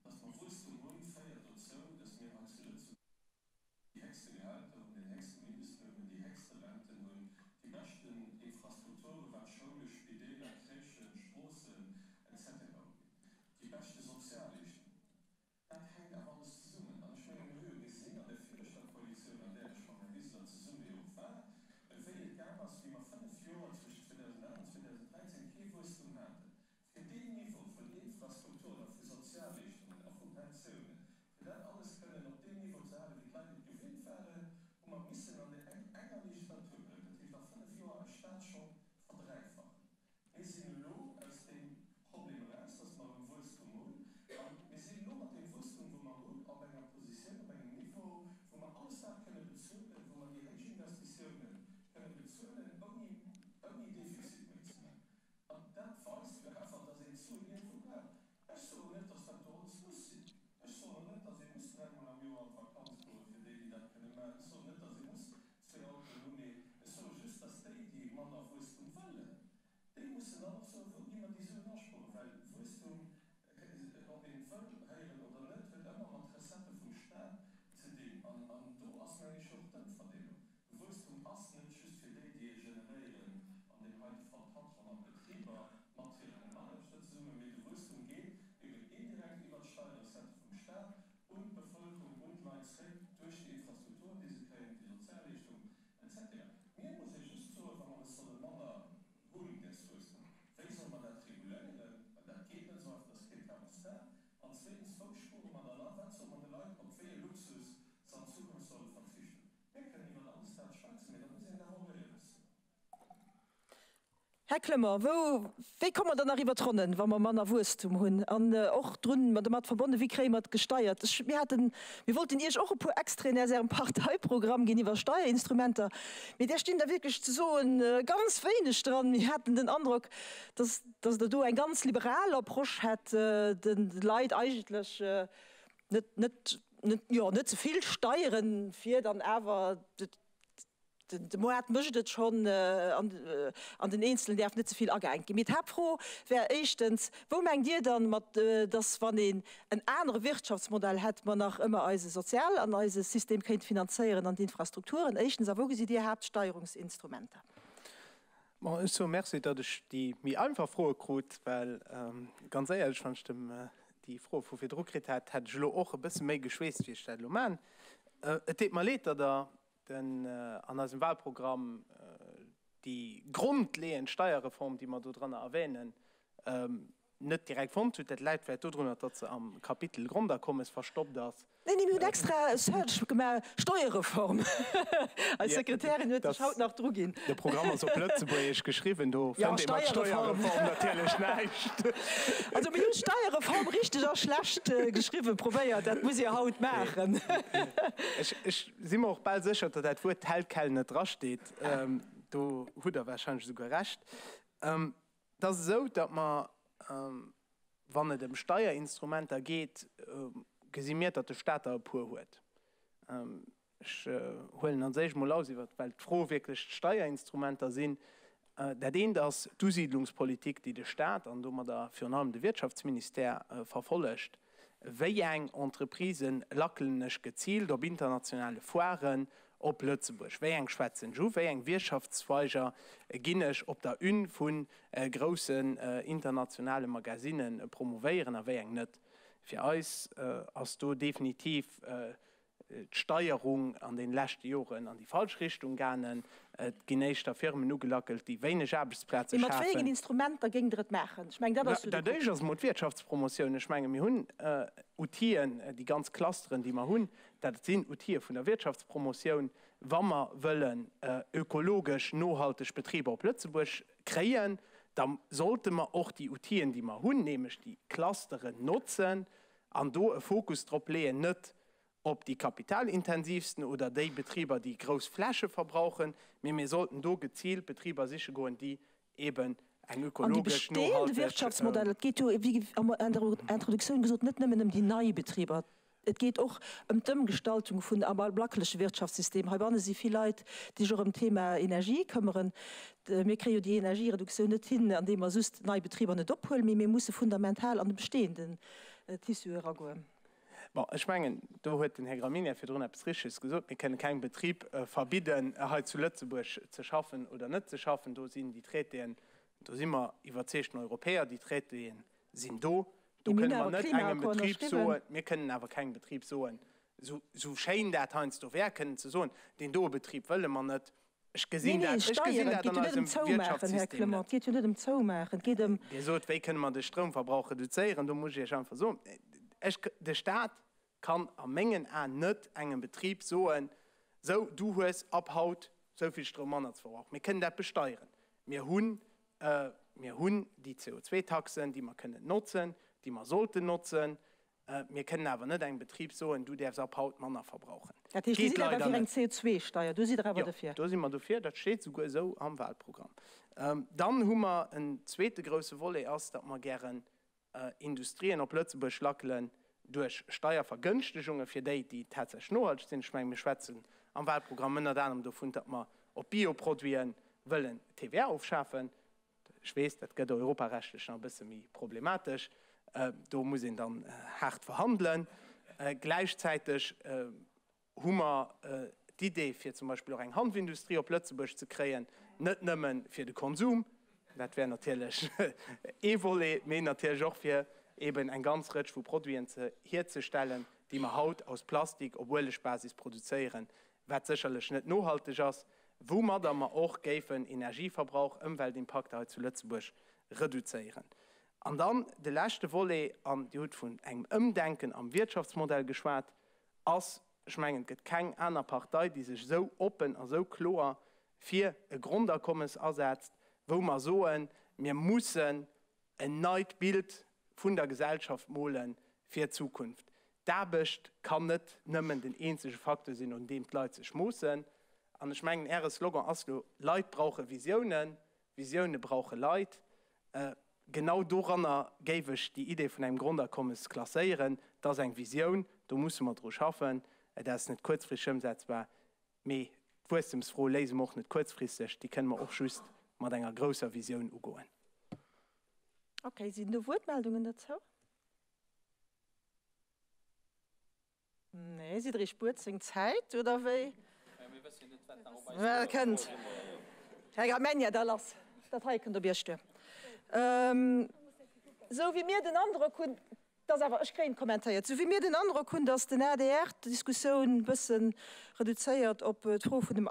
Dass mer Wuesstum hunn, féiert dozou, dass mir hei zu Lëtzebuerg déi héchste Gehälter hunn, den héchste Mindestloun hunn, déi héchste Renten hunn, déi beschten Infrastrukture wat Schoule, Spideeler, Crèchen, Stroossen, etc. Ugeet, déi beschte Sozialleeschtungen hunn. Dat hänkt awer alles zesummen. An ech menge mir hu jo gesinn an der viregter Koalitioun, an där ech mam Här Wiseler zesumme jo war, wéi et gaang ass, wéi mer 5 Joer zwëschen 2008 an 2013 kee Wuesstum haten. Fir deen Niveau vun Infrastrukturen. déi Suen aspueren, well Wuesstum, ob een et wëll héieren oder net, huet ëmmer mat Recettë vum Staat ze dinn. An do ass, meng ech, och d'Ëmverdeelung. De Wuesstum ass net just fir déi, déi e generéieren, an deem heite Fall d'Patronen an d'Betriber mat hire Mataarbechter zesummen, mee de Wuesstum geet eben indirekt iwwert d'Steierrecettë vum Staat un d'Bevëlkerung, un d'Leit zréck, duerch déi Infrastrukturen, déi se kréien, déi Sozialleeschtungen, etc. Mir muss ee just soen, wa mer es solle manner hunn, däers Wuesstum, wéi solle mer dat reguléieren, well dat geet net esou einfach, dat ass keen Thermostat. An zweetens, wou spuere mer dann a? Wat soe mer de Leit, op wéi e Luxus se an Zukunft solle verzichten? Mir kënnen iwwer alles dat schwätzen, mee da muss een dat och éierlech soen. Här Clement, wou, wéi komme mer dann nach iwwer d'Ronnen, wa mer manner Wuesstum hunn? An och drun, domat verbonnen, wéi kréie mer et gesteiert? Ech, mir haten, mir wollten Iech och e puer Extraiten aus Ärem Parteiprogramm ginn iwwer Steierinstrumenter, mee där stinn der wierklech ze soen ganz wéineg dran. Mir haten den Androck, dass, dass Der do eng ganz liberal Approche hätt, de Leit eigentlech net, net, net, jo, net ze vill Steieren, fir dann awer De Moart mécht et schonn an den Eenzelen däerf net ze vill ageengt ginn. Mee d'Haaptfro wär éischtens, Wou mengt Dir dann mat, datt wann een en anere Wirtschaftsmodell hätt, mer nach ëmmer eise Sozial an eise System kéint finanzéieren an d'Infrastrukturen? Éischtens. A wou gesitt Dir Haaptsteierungsinstrumenter? Bon, ech soe Merci, datt ech déi méi einfach Froe krut, well ganz éierlech, wann ech dem déi Froe vu virdru kritt hätt, hätt ech elo och e bësse méi geschweesst, wéi ech dat elo maachen. Et deet mer leed, datt Der den an eisem Wahlprogramm déi grondleeënd Steierreform, déi mer do dranner erwähnen, net direkt fonnt hutt. Dat läit vläicht dodrunner, datt se am Kapitel Grondakommes verstoppt ass. Nee, nee, mir hunn extra e Search gemaach, Steuerreform. Eis Sekretärin huet sech haut nach druginn. De Programm ass op Lëtzebuergesch geschriwwen, do fënnt ee mat Steuerreform natierlech näischt. Also mir hunn Steierreform richteg a schlecht geschriwwen probéiert, dat musst Dir haut maachen. Ech si mer och bal sécher, datt dat Wuert tel quel net drasteet. Do hutt Der warscheinlech esouguer Recht. Et ass esou, datt mer, wann et ëm Steierinstrumenter geet, gesi mir, datt de Staat der e puer huet. Ech huelen als éischt emol aus, iwwert, well d'Fro wierklech d'Steierinstrumenter sinn. Dat eent ass d'Usiidlungspolitik, déi de Staat an domadder virun allem de Wirtschaftsministère verfollegt. Wéi eng Entreprisë lackelen ech geziilt op internationale Foiren op Lëtzebuerg? Wéi eng schwätzen ech u? Wéi eng Wirtschaftszweiger ginn ech op der Une vu groussen internationale Magasinne promouvéieren a wéi eng net? Fir eis ass do definitiv d'Steierung an den leschte Joren an déi falsch Richtung gaangen. Et ginn éischter Firmen ugelackelt, déi wéineg Aarbechtsplaze Mee mat wéi engen schafen. Instrumenter géingt Der et maachen? Ech mengen, dat ass jo de Dat éischt ass emol d'Wirtschaftspromotioun. Ech menge mir hunn Outiller, déi ganz Clusteren, déi mer hunn, dat sinn Outiller vun der Wirtschaftspromotioun. Wa mer wëllen ökologesch nohalteg Betriber op Lëtzebuerg kréien, da sollte mer och déi Outiller, déi mer hunn, nämlech déi Clusteren, notzen an do e Fokus drop leeën, net op déi kapitalintensivsten oder déi Betriber, déi grouss Fläche verbrauchen, mee mir sollten do geziilt Betriber siche goen, déi eeben eng An déi ökologesch, bestehende nohalteg. Wirtschaftsmodeller, et geet jo, wéi an der Introduktioun gesot, net nëmmen ëm déi nei Betriber, et geet och ëm d'Ëmgestaltung vun am ablackleche Wirtschaftssystem. Heibanne si vill Leit, déi sech och ëm d'Thema Energie këmmeren. Mir kréie jo déi Energiereduktioun net hin, andeem mer just nei Betriber net ophuelen, mee mir musse fundamental an de bestehenden Tissu eragoen. Bon, ech mengen, do huet den Här Gramegna virdrun eppes Richteges gesot. Mir kënnen kengem Betrib verbidden, hei zu Lëtzebuerg ze schaffen oder net ze schaffen. Do sinn déi Traitéen, do si mer iwwerzeegten Europäer, déi Traitéen sinn do. Do Mee mir kënnen hunn mer awer net engem Klimaaccord Betrib ënnerschriwwen. soen, mir kënnen awer kengem Betrib soen, esou schéin dat heiansdo wär, kënnen ze soen, deen doe Betrib wëlle mer net. Ech Nee, gesinn nee, dat, ech gesinn Steieren, et dat geet an jo net ëm eisem Zoumaachen, Här Wirtschaftssystem Clement, net. et geet jo net ëm Zoumaachen, et geet ëm. Dir sot, wéi kënne mer de Stroumverbrauch reduzéieren? Do muss ech Iech einfach soen, ech, de Staat kann a mengen Aen net engem Betrib soen, sou, du hues ab haut sou vill Stroum manner ze verbrauchen. Mir kënnen dat besteieren. Mir hunn, mir hunn déi CO2-Taxen, déi mer kënnen notzen, déi mer sollten notzen. Mir kënnen awer net engem Betrib soen, du däerfs ab haut manner verbrauchen. Dat heescht, Dir Geet sidd awer leider fir eng net. CO2-Steier, do sidd Der awer Jo, dofir? do si mer dofir. Dat steet souguer esou am Wahlprogramm. Dann hu mer en zweete grousse Volet, ass, datt mer gären Industrien op Lëtzebuerg lackelen duerch Steiervergënschtegunge fir déi, déi tatsächlech nohalteg sinn. Ech menge mir schwätzen am Wahlprogramm ënnert anerem dovun, datt mer op Bioproduite wëllen d'TVA ofschafen. Ech weess, dat gëtt europarechtlech nach e bësse méi problematesch. Do muss een dann haart verhandelen. Gläichzäiteg hu mer d'Idee, fir zum Beispill och eng Hanfindustrie op Lëtzebuerg ze kréien, net nëmme fir de Konsum, dat wär natierlech ee Volet, mee natierlech och fir eben eng ganz Rëtsch vu Produiten ze hierzestellen, déi mer haut aus Plastik op Uelegbasis produzéieren, wat sécherlech net nohalteg ass, woumadder mer och géifen Energieverbrauch, Ëmweltimpakter hei zu Lëtzebuerg reduzéieren. An dann de leschte Volet, an Dir hutt vun engem Ëmdenken am Wirtschaftsmodell geschwat, ass, ech mengen, et gëtt keng aner Partei, déi sech esou oppen a esou kloer fir e Grondakommes asetzt, wou mer soen, mir mussen en neit Bild vun der Gesellschaft mole fir d'Zukunft. D'Aarbecht kann net nëmmen den eenzege Facteur sinn, un deem d'Leit sech moossen. An ech mengen, Äre Slogan ass lo, Leit brauche Visiounen, Visioune brauche Leit. Genau doranner géif ech déi Idee vun engem Grondakommes klasséieren. Et ass eng Visioun, do musse mer dru schaffen. Et ass net kuerzfristeg ëmsetzbar, mee d'Wuesstemsfro léise mer och net kuerzfristeg, déi kënne mer och just mat enger grousser Visioun ugoen. Okay, sinn do Wuertmeldungen dozou? Nee, sidd Der Iech Buerzeng Zäit, oder wéi? Wat kënnt? Här Gramegna, da lass! Dat hei kënnt op Iech duer. Esou wéi mir den Androck hunn, dass awer, ech kréien et kommentéiert, esou wéi mir den Androck hunn, dass den adr d'Diskussioun e bësse reduzéiert op d'Fro vun dem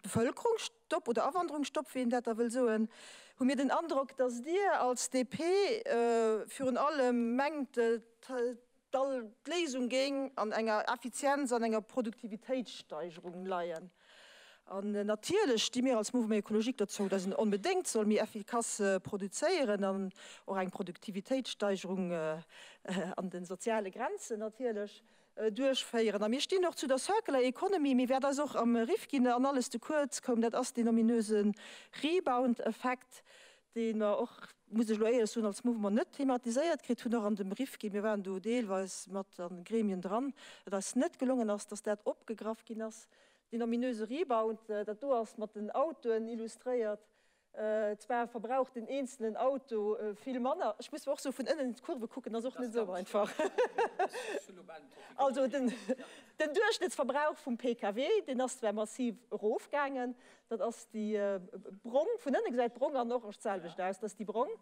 Bevëlkerungsstopp oder Awanderungsstopp, wéi een dat da wëll soen, hu mir den Androck, dass Dir als DP virun allem mengt, d'Léisung géing an enger Effizienz an enger Produktivitéitssteigerung leien. An natierlech sti mir als Mouvement écologique dozou, dass een onbedéngt soll méi effikass produzéieren an och eng Produktivitéitssteigerung an de soziale Grenzen natierlech duerchféieren. A mir stinn och zu der Circular Economy, mee wat eis och am Rifkin an alles ze kuerz koum, dat ass deen ominöse Rebound-Effekt, dee mer och, muss ech elo éierlech soen, als Mouvement net thematiséiert kritt hunn, och an dem Rifkin, mir waren do deelweis mat an Gremien dran, et eis net gelongen ass, dass dat opgegraff ginn ass, deen ominöse Rebound, dat do ass mat den Autoen illustréiert. Zwar verbraucht den eenzelen Auto vill manner, ech muss och sou vun ënnen d'Kurve kucken, ass och net esou einfach. Also den Duerchschnëttsverbrauch vum PKW, deen ass zwar massiv erofgaangen, dat ass déi brong, vun ënne gesäit brong an orange d'selwecht aus, dat ass déi brong.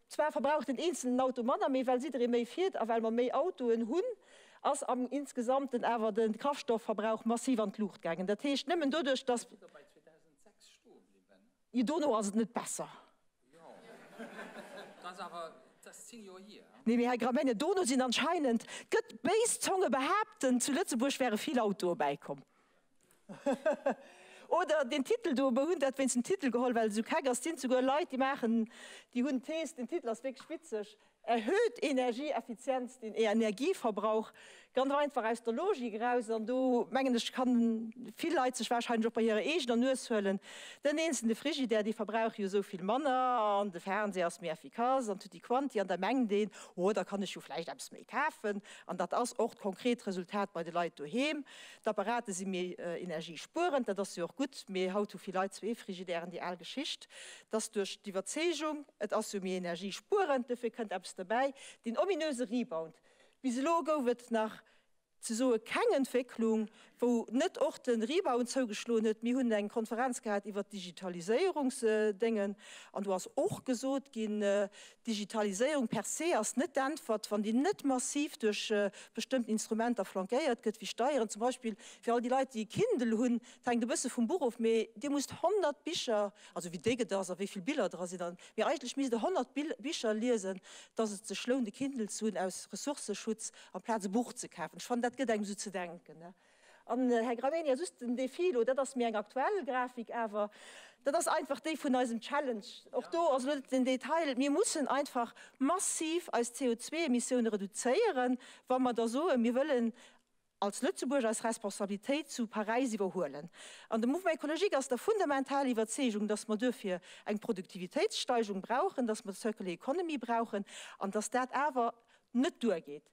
Zwar verbraucht den eenzelen Auto manner, mee well jidderee méi fiert a well mer méi Autoen hunn, ass am Insgesamten awer de Kraftstoffverbrauch massiv an d'Luucht gaangen. Dat heescht, nëmmen doduerch, dass. 6 stoe bliwwen. Jo, dono ass et net besser. Jo, dat ass awer, dat ass 10 Joer hier. Nee, mee Här Gramegna, dono sinn anscheinend, gëtt béis Zonge behaapten, zu Lëtzebuerg wäre vill Autoe bäikomm. Oder deen Titel do, mer hunn dat wéinst dem Titel geholl, well et esou keck ass. Et sinn souguer Leit, déi maachen, déi hunn d'Thees, den Titel ass wierklech witzeg, Erhöht Energieeffizienz den Energieverbrauch? Ganz einfach aus der Logik eraus, an do mengen ech kann vill Leit sech wahrscheinlech och bei hirer eegener Nues huelen, den eenzelne Frigidaire dee verbrauch jo esou vill manner an de Fernseh ass méi effikass an tutti quanti an da mengt een, oh da kann ech jo vläicht eppes méi kafen an dat ass och d'konkret Resultat bei de Leit doheem. D'Apparate si méi energiespuerend, dat ass jo och gutt, mee haut hu vill Leit zwee Frigidairen, déi al Geschicht. Dass duerch d'Iwwerzeegung, et ass jo méi energiespuerend, duerfir kënnt eppes derbäi, deen ominöse Rebound. Bis elo gouf et nach ze soe keng Entwécklung, wou net och de Rebound zougeschloen huet. Mir hunn eng Konferenz gehat iwwert d'Digitaliséierungsdéngen an do ass och gesot ginn, d'Digitaliséierung per se ass net d'Äntwert, wann déi net massiv duerch bestëmmten Instrumenter flankéiert gëtt, wéi Steieren zum Beispill fir all déi Leit, déi e Kindle hunn. Et hänkt e bësse vum Buch of, mee Dir musst 100 Bicher, also wéi déck et ass a wéi vill Biller dra sinn, mee eigentlech misst Der 100 Bicher liesen, dass et sech lount e Kindle ze hunn aus Ressourcëschutz, amplaz e Buch ze kafen. Ech fannen, dat gëtt engem esou ze denken. An, Här Gramegna, just den Defi elo, dat ass méi eng aktuell Grafik, awer dat ass einfach déi vun eisem Challenge. Och do ass elo net den Detail. Mir mussen einfach massiv eis CO2-Emissioune reduzéieren, wa mer da soen, mir wëllen als Lëtzebuerg eis Responsabilitéit zu Paräis iwwerhuelen. An de Mouvement écologique ass der fundamentaler Iwwerzeegung, dass mer duerfir eng Produktivitéitssteigerung brauchen, dass mer d'Circular Economy brauchen an dass dat awer net duergeet.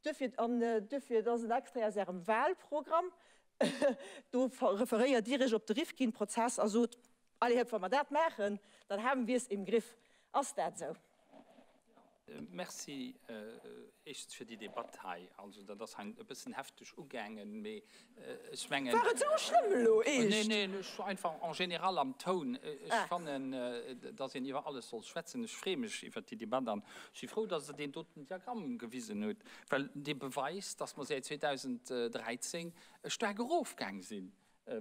Duerfir, an duerfir, dat ass en Extrait aus Ärem Wahlprogramm, do referéiert Dir Iech op de Rifkin-Prozess a sot, Allez hëpp, wa mer dat maachen, Dann haben wir es im Griff. Ass dat esou? Merci éischtens fir déi Debatt hei. Also dat ass hei e bëssen hefteg ugaangen, mee ech mengen. War et esou schlëmm elo, eescht? Neen, neen, ech einfach en général am Toun. Ech fannen, datt een iwwer alles soll schwätzen. Ech freeë mech iwwert déi Debatt an ech si frou, datt Der deen doten Diagramm gewisen hutt, well dee beweist, datt mer säit 2013 staark erofgaang sinn.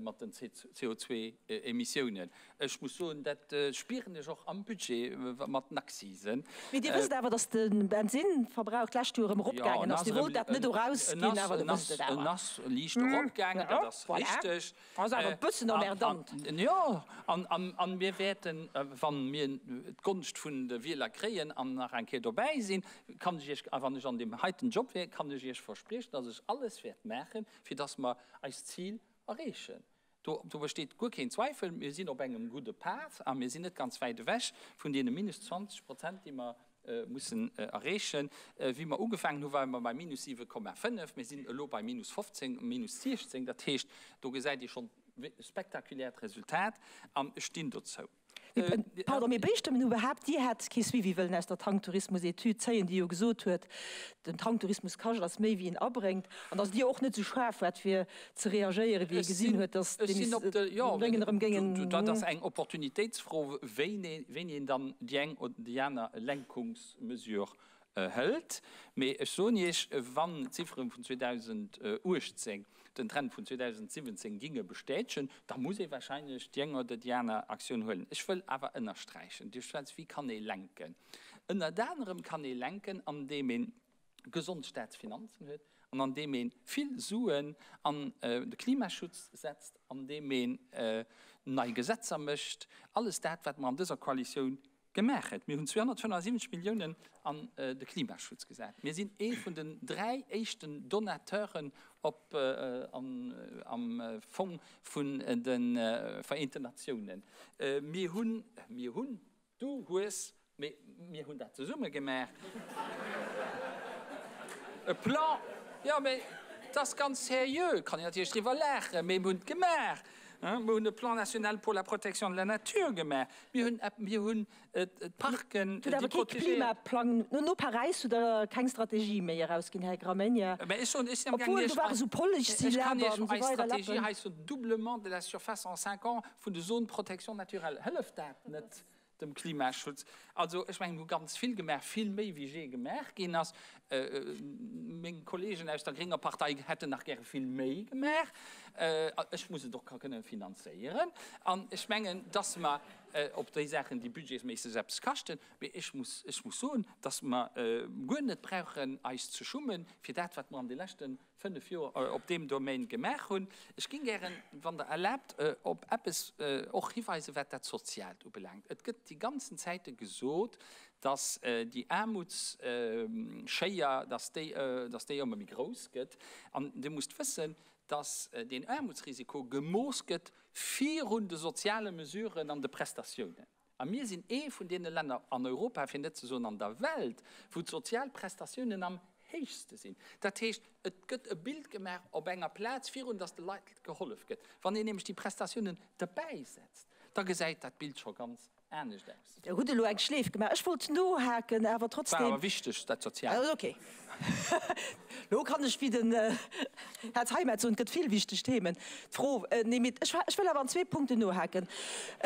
mat den CO2-Emissiounen. Ech muss soen, dat spieren ech och am Budget mat den Akzisen. Mee Dir wësst awer, datt de Bensinnverbrauch d'lescht Joer erëm eropgaangen ass. Dir wollt dat net erausginn, awer Dir wësst et awer. En ass liicht eropgaangen, dat ass richteg. Ass awer e bëssen emmerdant. Jo, a mir wäerten, wa mir d'Gonscht vun de Wieler kréien an nach eng Kéier dobäi sinn, kann ech Iech, a wann ech an deem heiten Job wär, kann ech Iech verspriechen, datt ech alles wäert maachen, fir dass mer eist Zil erreechen. Do, do besteet guer keen Zweifel. Mir sinn op engem gudde Pad a mir sinn net ganz wäit ewech vun deene minus 20 Prozent, déi mer mussen erreechen. Wéi mer ugefaangen hu ware mer bei minus 7,5, mir sinn elo bei minus 15, minus 16. Dat heescht, do gesäit ee schonn spektakuläert Resultat an ech stinn dozou. Pardon, mee béistëmmen hu behaapt, Dir hätt kee Suivi wëllen aus der Tanktourismus-Etüd zéien, déi jo gesot huet, den Tanktourismus kascht eis méi wéi en abréngt, an datt Dir och net esou schaarf waart fir ze reagéieren, wéi ee gesinn huet, datt d'Déngen erëm géingen. Dat ass eng Opportunitéitsfro, wéini een dann déi eng oder déi aner Lenkungsmesure hëlt. Mee ech soen Iech, wann d'Ziffere vun 2018 den Trend vun 2017 ginge bestätegen, da muss ee wahrscheinlech déi eng oder déi aner Aktioun huelen. Ech wëll awer ënnersträichen, Dir schwätzt, wéi kann ee lenken? Ënnert anerem kann ee lenken, andeem ee gesond Staatsfinanzen huet an andeem ee vill Suen an de Klimaschutz setzt, andeem een nei Gesetzer mécht, alles dat, wat mer an dëser Koalitioun Gemaach huet. Mir hunn 275 Milliounen an de Klimaschutz gesat. Mir sinn ee vun den 3 éischten Donateuren op am Fong vun de Vereenten Natiounen. Mir hunn, mir hunn, du hues, mee mir hunn dat zesumme gemaach, e Plan, jo, mee et ass ganz seriö, kann een natierlech driwwer laachen, mee mir hunn et gemaach. Mir hunn e Plan national pour la protection de la nature gemaach. Mir hunn, mir hunn d'Parken, déi protegéiert. Hutt awer kee Klimaplang. No Paräis hutt Der keng Strategie méi erausginn, Här Gramegna. Mä ech soen, ech sinn am gaangen, Iech, Obwuel, do ware sou Pollechziler an esou weider. Eis Strategie heisst jo Doublement de la surface en cinq ans vun de Zones de protection naturelle. Hëlleft dat net dem Klimaschutz. Also ech mengen, mir hu ganz vill gemaach, vill méi wéi jee gemaach ginn ass. Meng Kollegen aus der grénger Partei hätten nach gäre vill méi gemaach. Ech muss et och kënne finanzéieren. An ech mengen, dass mer op déi Saachen, déi budgetsméisseg eppes kaschten, mee ech muss, ech muss soen, dass mer guer net brauchen eis ze schummen fir dat, wat mer an de leschte 5 Joer op deem Domaine gemaach hunn. Ech géing gären, wann Der erlaabt, op eppes och hiweisen, wat dat Soziaalt ubelaangt. Et gëtt déi ganzen Zäite gesot, dass déi Aarmutsschéier, dass déi, dass déi ëmmer méi grouss gëtt. An Dir musst wëssen, dass deen Aarmutsrisiko gemooss gëtt virun de soziale Mesuren an de Prestatiounen. A mir sinn ee vun deene Länner an Europa, fir net ze soen an der Welt, wou d'sozial Prestatiounen am héichste sinn. Dat heescht, et gëtt e Bild gemaach op enger Plaz, virun datt de Leit gehollef gëtt. Wann een nämlech déi Prestatiounen derbäisetzt, da gesäit dat Bild scho ganz anescht aus. Dir hutt elo eng Schleef gemaach. Ech wollt nohaken, awer trotzdem. War awer wichteg, dat Soziaalt. Okay. Elo kann ech wéi den Här Zeimetz soen, et gëtt vill wichteg Themen. D'Fro, nee, mee ech wëll awer an zwee Punkten nohaken.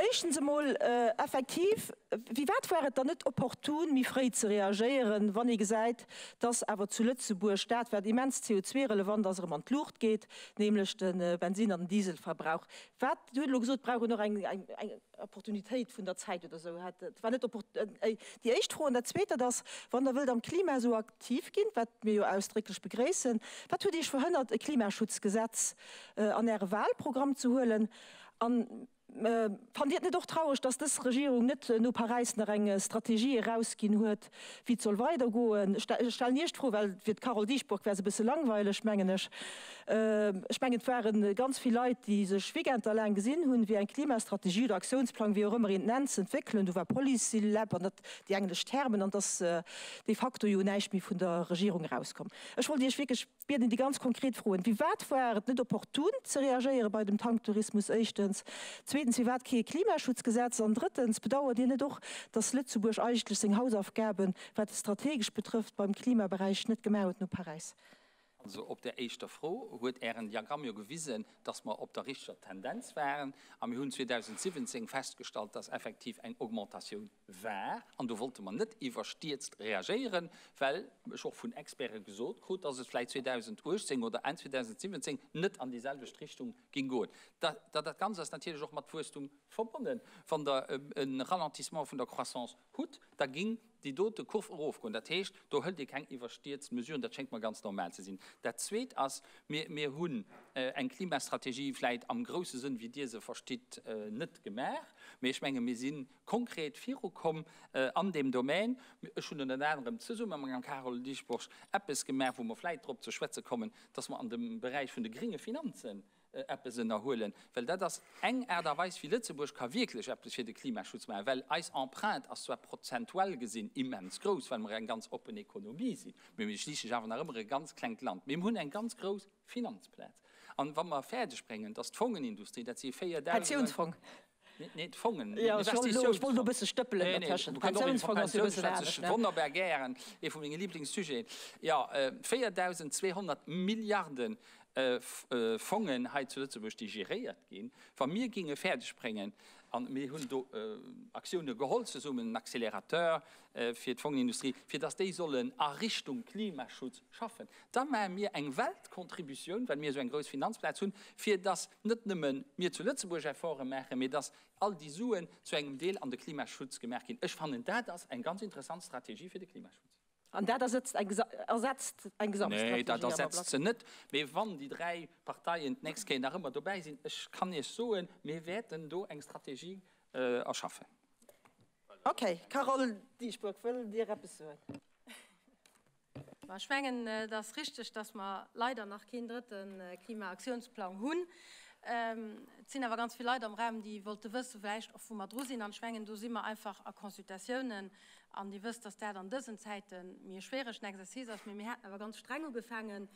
Éischtens emol, effektiv, firwat war et dann net opportun, méi fréi ze reagéieren, wann ee gesäit, dass awer zu Lëtzebuerg dat, wat immens CO2-relevant ass, erëm an d'Luucht geet, nämlech de Bensin an den Dieselverbrauch? Wat, Dir hutt elo gesot, et brauch een och eng Opportunitéit vun der Zäit oder esou hat. Et war net déi éischt Fro. An dat Zweet, dat ass, wann Der wëllt am Klima esou aktiv ginn, wat mir jo ausdrécklech begréissen, wat huet Iech verhënnert, e Klimaschutzgesetz an Äre Wahlprogramm ze huelen? An fannt Dir et net och traureg, dass dës Regierung net no Paräis nach eng Strategie erausginn huet, wéi et soll weidergoen? Ech stellen Iech d'Fro, well fir d'Carole Dieschbourg wär se e bësse langweileg, mengen ech. Ech mengen, et ware ganz vill Leit, déi sech Weekender laang gesinn hunn, fir eng Klimastrategie oder Aktiounsplang, wéi och ëmmer een et nennt, ze entwéckelen. Do war Policy Lab an dat, déi englesch Termen, an et ass de facto jo näischt méi vun der Regierung erauskomm. Ech wollt Iech wierklech. bieden déi ganz konkret Froen, Firwat war et net opportun ze reagéiere bei dem Tanktourismus éischtens? Zweetens, firwat kee Klimaschutzgesetz? An drëttens, bedauert Dir net och, datt Lëtzebuerg eigentlech seng Hausaufgaben, wat et strategesch betrëfft, beim Klimaberäich net gemaach huet no Paräis? Also op där éischter Fro huet Ären Diagramm jo gewisen, dass mer op der richteger Tendenz waren. A mir hunn 2017 festgestallt, dass effektiv eng Augmentatioun war. An do wollte mer net iwwerstierzt reagéieren, well ech och vun Experte gesot krut, dass et vläicht 2018 oder Enn 2017 net an déi selwecht Richtung géing goen. Dat Ganzt ass natierlech och mat Wuesstum verbonnen. Wann Der e Ralentissement vun der Croissance hutt, da géing déi dote Kurv erofgoen. Dat heescht, do hëlt ee keng iwwerstierzt Mesuren. Dat schéngt mer ganz normal ze sinn. Dat Zweet ass, mir, mir hunn eng Klimastrategie vläicht am grousse Sënn, wéi Dir se verstitt, net gemaach. Mee ech menge mir si konkret virukomm an deem Domän. Ech hunn ënnert anerem zesumme mam Carole Dieschbourg eppes gemaach, wou mer vläicht drop ze schwätze kommen, dass mer an dem Beräich vun de gringe Finanzen eppes ënnerhuelen, well dat ass eng Aart a Weis, wéi Lëtzebuerg ka wierklech eppes fir de Klimaschutz maachen, well eis Empreinte ass zwar prozentuell gesinn immens grouss, well mer eng ganz oppen Ekonomie sinn, mee mir si schliisslech awer nach ëmmer e ganz klengt Land, mee mir hunn eng ganz grouss Finanzplaz. An wa mer fäerdeg bréngen, dass d'Fongenindustrie, dat si 4.000. Pensiounsfong. Nee, d'Fongen, d'Investitiounsfongen. Ech wollt elo e bësse stëppelen dertëschent. Pensiounsfong ass jo e bëssen anescht, ne? Wonnerbar gären, ee vu menge Liblingssujeten. Jo, 4.200 Milliarde Fongen hei zu Lëtzebuerg, déi geréiert ginn. Wa mir géinge fäerdeg bréngen, a mir hunn do Aktioune geholl zesummen, en Accélérateur fir d'Fongenindustrie, fir datt déi sollen a Richtung Klimaschutz schaffen, da maache mir eng Weltcontributioun, well mir esou eng grouss Finanzplaz hunn, fir datt net nëmme mir zu Lëtzebuerg Efforte maachen, mee datt all déi Suen zu engem Deel an de Klimaschutz gemaach ginn. Ech fannen, dat ass eng ganz interessant Strategie fir de Klimaschutz. An dat ersetzt eng ersetzt eng Gesamtstrategie Nee, dat ersetzt se net. Mee wann déi dräi Parteien d'nächst Kéier nach ëmmer dobäi sinn, ech kann Iech soen, mir wäerten do eng Strategie erschaffen. Okay. Carole Dieschbourg, wëllt Dir eppes soen? Ma ech mengen, et ass richteg, dass mer leider nach keen drëtte Klimaaktiounsplang hunn. Et sinn awer ganz vill Leit am Raum, déi wollte wëssen, vläicht och, wou mer dru sinn. An ech mengen, do si mer einfach a Consultatiounen. An Dir wësst, dass dat an dësen Zäite méi e schwieregen Exercice ass. Mee mir haten awer ganz streng ugefaangen,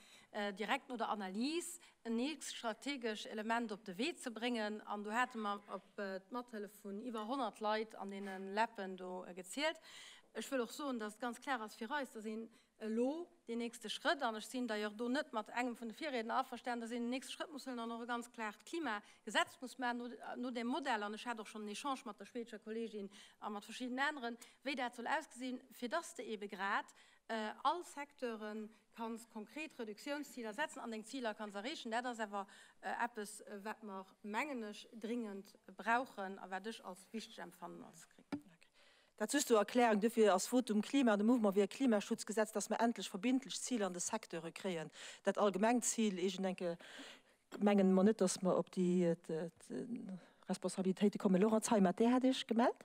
direkt no der Analys en nächst strategesch Element op de Wee ze bréngen. An do hate mer op d'Mathëllef vun iwwer 100 Leit an deene Läppen do gezielt. Ech wëll och soen, dass et ganz klar ass fir eis, dass een elo deen nächste Schrëtt, an ech sinn d'ailleurs do net mat engem vun de Virriedner averstanen, dass een den nächste Schrëtt muss huelen an och e ganz klaart Klimagesetz muss maachen no, no deem Modell, an ech hat och schonn en Echange mat der schwedescher Kollegin a mat verschiddenen aneren, wéi dat soll ausgesinn, fir dass de eebe grad all Secteure kanns konkret Reduktiounsziler setzen an deng Ziler kanns erreechen. Dat ass awer eppes, wat mer, mengen ech, dringend brauchen a wat ech als wichteg empfannen als Gréng. Dat just zur Erklärung. Duerfir ass Votum Klima an de Mouvement wier e Klimaschutzgesetz, dass mer endlech verbindlech Ziler an de Secteure kréien. Dat allgemengt Zil, iergendenke mengen mer net, dass mer op déi Responsabilitéite kommen. Laurent Zeimet, Dir hat Iech gemellt.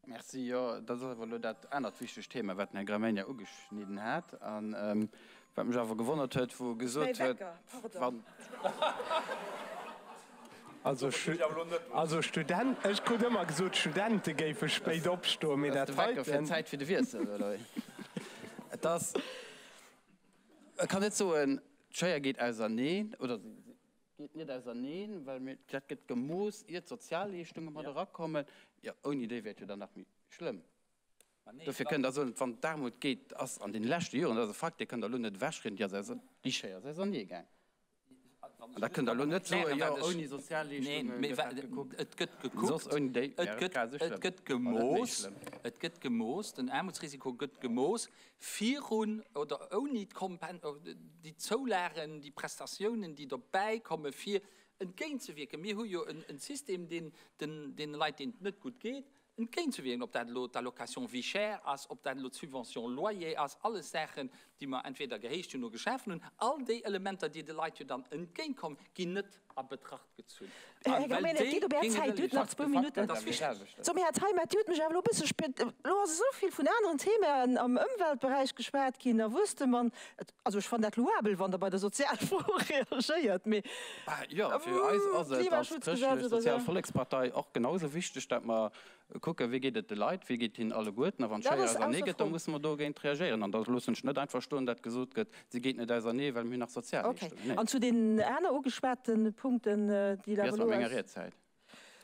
Merci. Jo, dat ass awer elo dat anert wichtegt Thema, wat den Här Gramegna ugeschnidden hat. A wat mech awer gewonnert huet, wou e gesot huet, wann. Also, also Student, ech krut ëmmer gesot, Studente géife spéit opstoen, mee dat heiten. Ass de Wecker fir d'Zäit fir de Wiessel, oder wéi? Et ass, e kann net soen, d'Schéier geet auserneen, oder se geet net auserneen, well mir, dat gëtt gemooss, ier d'Sozialleeschtunge mat erakommen. Jo, ouni déi wär et jo dann nach méi schlëmm. Dofir kënnt Der soen, wann d'Aarmut geet, ass an deene leschte Joren, dat ass e Fakt, dee kënnt Der elo net ewechreden, déi ass, déi Schéier ass auserneegaang. An da kënnt Der elo net soen, jo, ouni Sozialleeschtunge gëtt dat gekuckt. Et gëtt gekuckt, et gëtt, et gëtt gemooss, et gëtt gemooss, den Aarmutsrisiko gëtt gemooss virun oder ouni d'Kompen, déi Zoulagen, déi Prestatiounen, déi dobäikomme fir entgéintzewierken. Mir hu jo en System, deen deene Leit, deenen et net gutt geet, entgéintzewierken, ob dat elo d'Allocation vie chère ass, ob dat elo d'Subvention loyer ass, alles Saachen, déi mer entweder gehéicht hunn oder geschafen hunn, all déi Elementer, déi de Leit jo dann entgéintkommen, ginn net. A Betracht gezunn. Här Gramegna, et geet op Är Zäit, Dir hutt nach zwou Minutten. So, mee Här Zeimet, Dir hutt mech awer elo e bësse spéit, elo ass esou vill vun aneren Themaen am Ëmweltberäich geschwat ginn a Wuesstem an, also ech fannen dat louabel, wann Der bei der Sozialfro reagéiert, mee Jo, fir eis ass et als Klimaschutzgesetz oder Chrëschtlech-Sozial esou. Vollekspartei och genau esou wichteg, datt mer kucken, wéi geet et de Leit, wéi geet hinnen alleguerten. A wann Dat d'Schéier ass ausernee ausser gëtt, da Fro. musse mer dogéint reagéieren. An da loossen ech net einfach stoen, datt gesot gëtt, si geet net ausernee, well mir hunn nach Okay. Sozialleeschtungen. Nee. An zu deenen aner ugeschwate Punkten, déi Wéi awer ass mat elo menger aus. Riedzäit?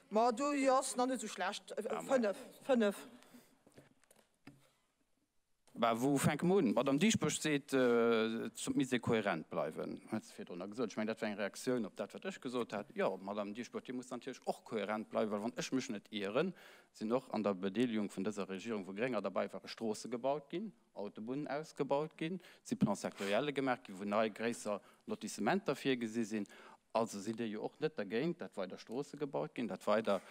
Ma déi ass nach net esou schlecht. Ah, ma. Fënnef. Fënnef. Bah, wou fänke mer un? D'Madame Dieschbourg seet, et misst ee kohärent bleiwen, huet se virdrunner gesot. Ech mengen, dat war eng Reaktioun op dat, wat ech gesot hat. Jo, Madame Dieschbourg, Dir musst natierlech och kohärent bleiwen, well wann ech mech net ieren, sinn och an der Bedeelegung vun dëser Regierung, wou Grénger derbei waren, Stroosse gebaut ginn, Autobunnen ausgebaut ginn, et si Plans-sectorielle gemaach ginn, wou nei gréisser Lotissementer virgesi sinn. Also sidd Dir jo och net dergéint, datt weider Stroosse gebaut ginn, datt weider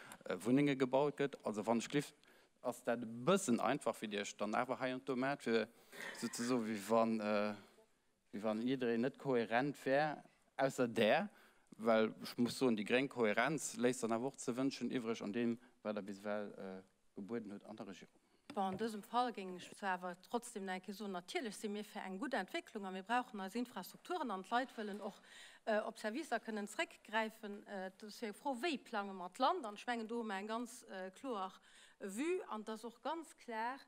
Wunnenge gebaut gëtt. Also wann ech gelift, Ass dat e bëssen einfach, wéi Dir Iech dann awer hei an do maacht, fir souzesoen, wéi wann, wéi wann jiddereen net kohärent wär, ausser Der? Well ech muss soen, déi gréng Kohärenz léisst dann awer och ze wënschen iwwreg an deem, wat Der bis ewell gebueden hutt an der Regierung. Bon, an dësem Fall géing ech zwar awer trotzdem nach eng Kéier soen, natierlech si mir fir eng gutt Entwécklung a mir brauchen eis Infrastrukturen an d'Leit wëllen och op Servicer kënnen zréckgräifen. Et ass jo eng Fro, wéi plange mer d'Land? An ech mengen, do hu mer eng ganz kloer Vue. An et ass och ganz klar,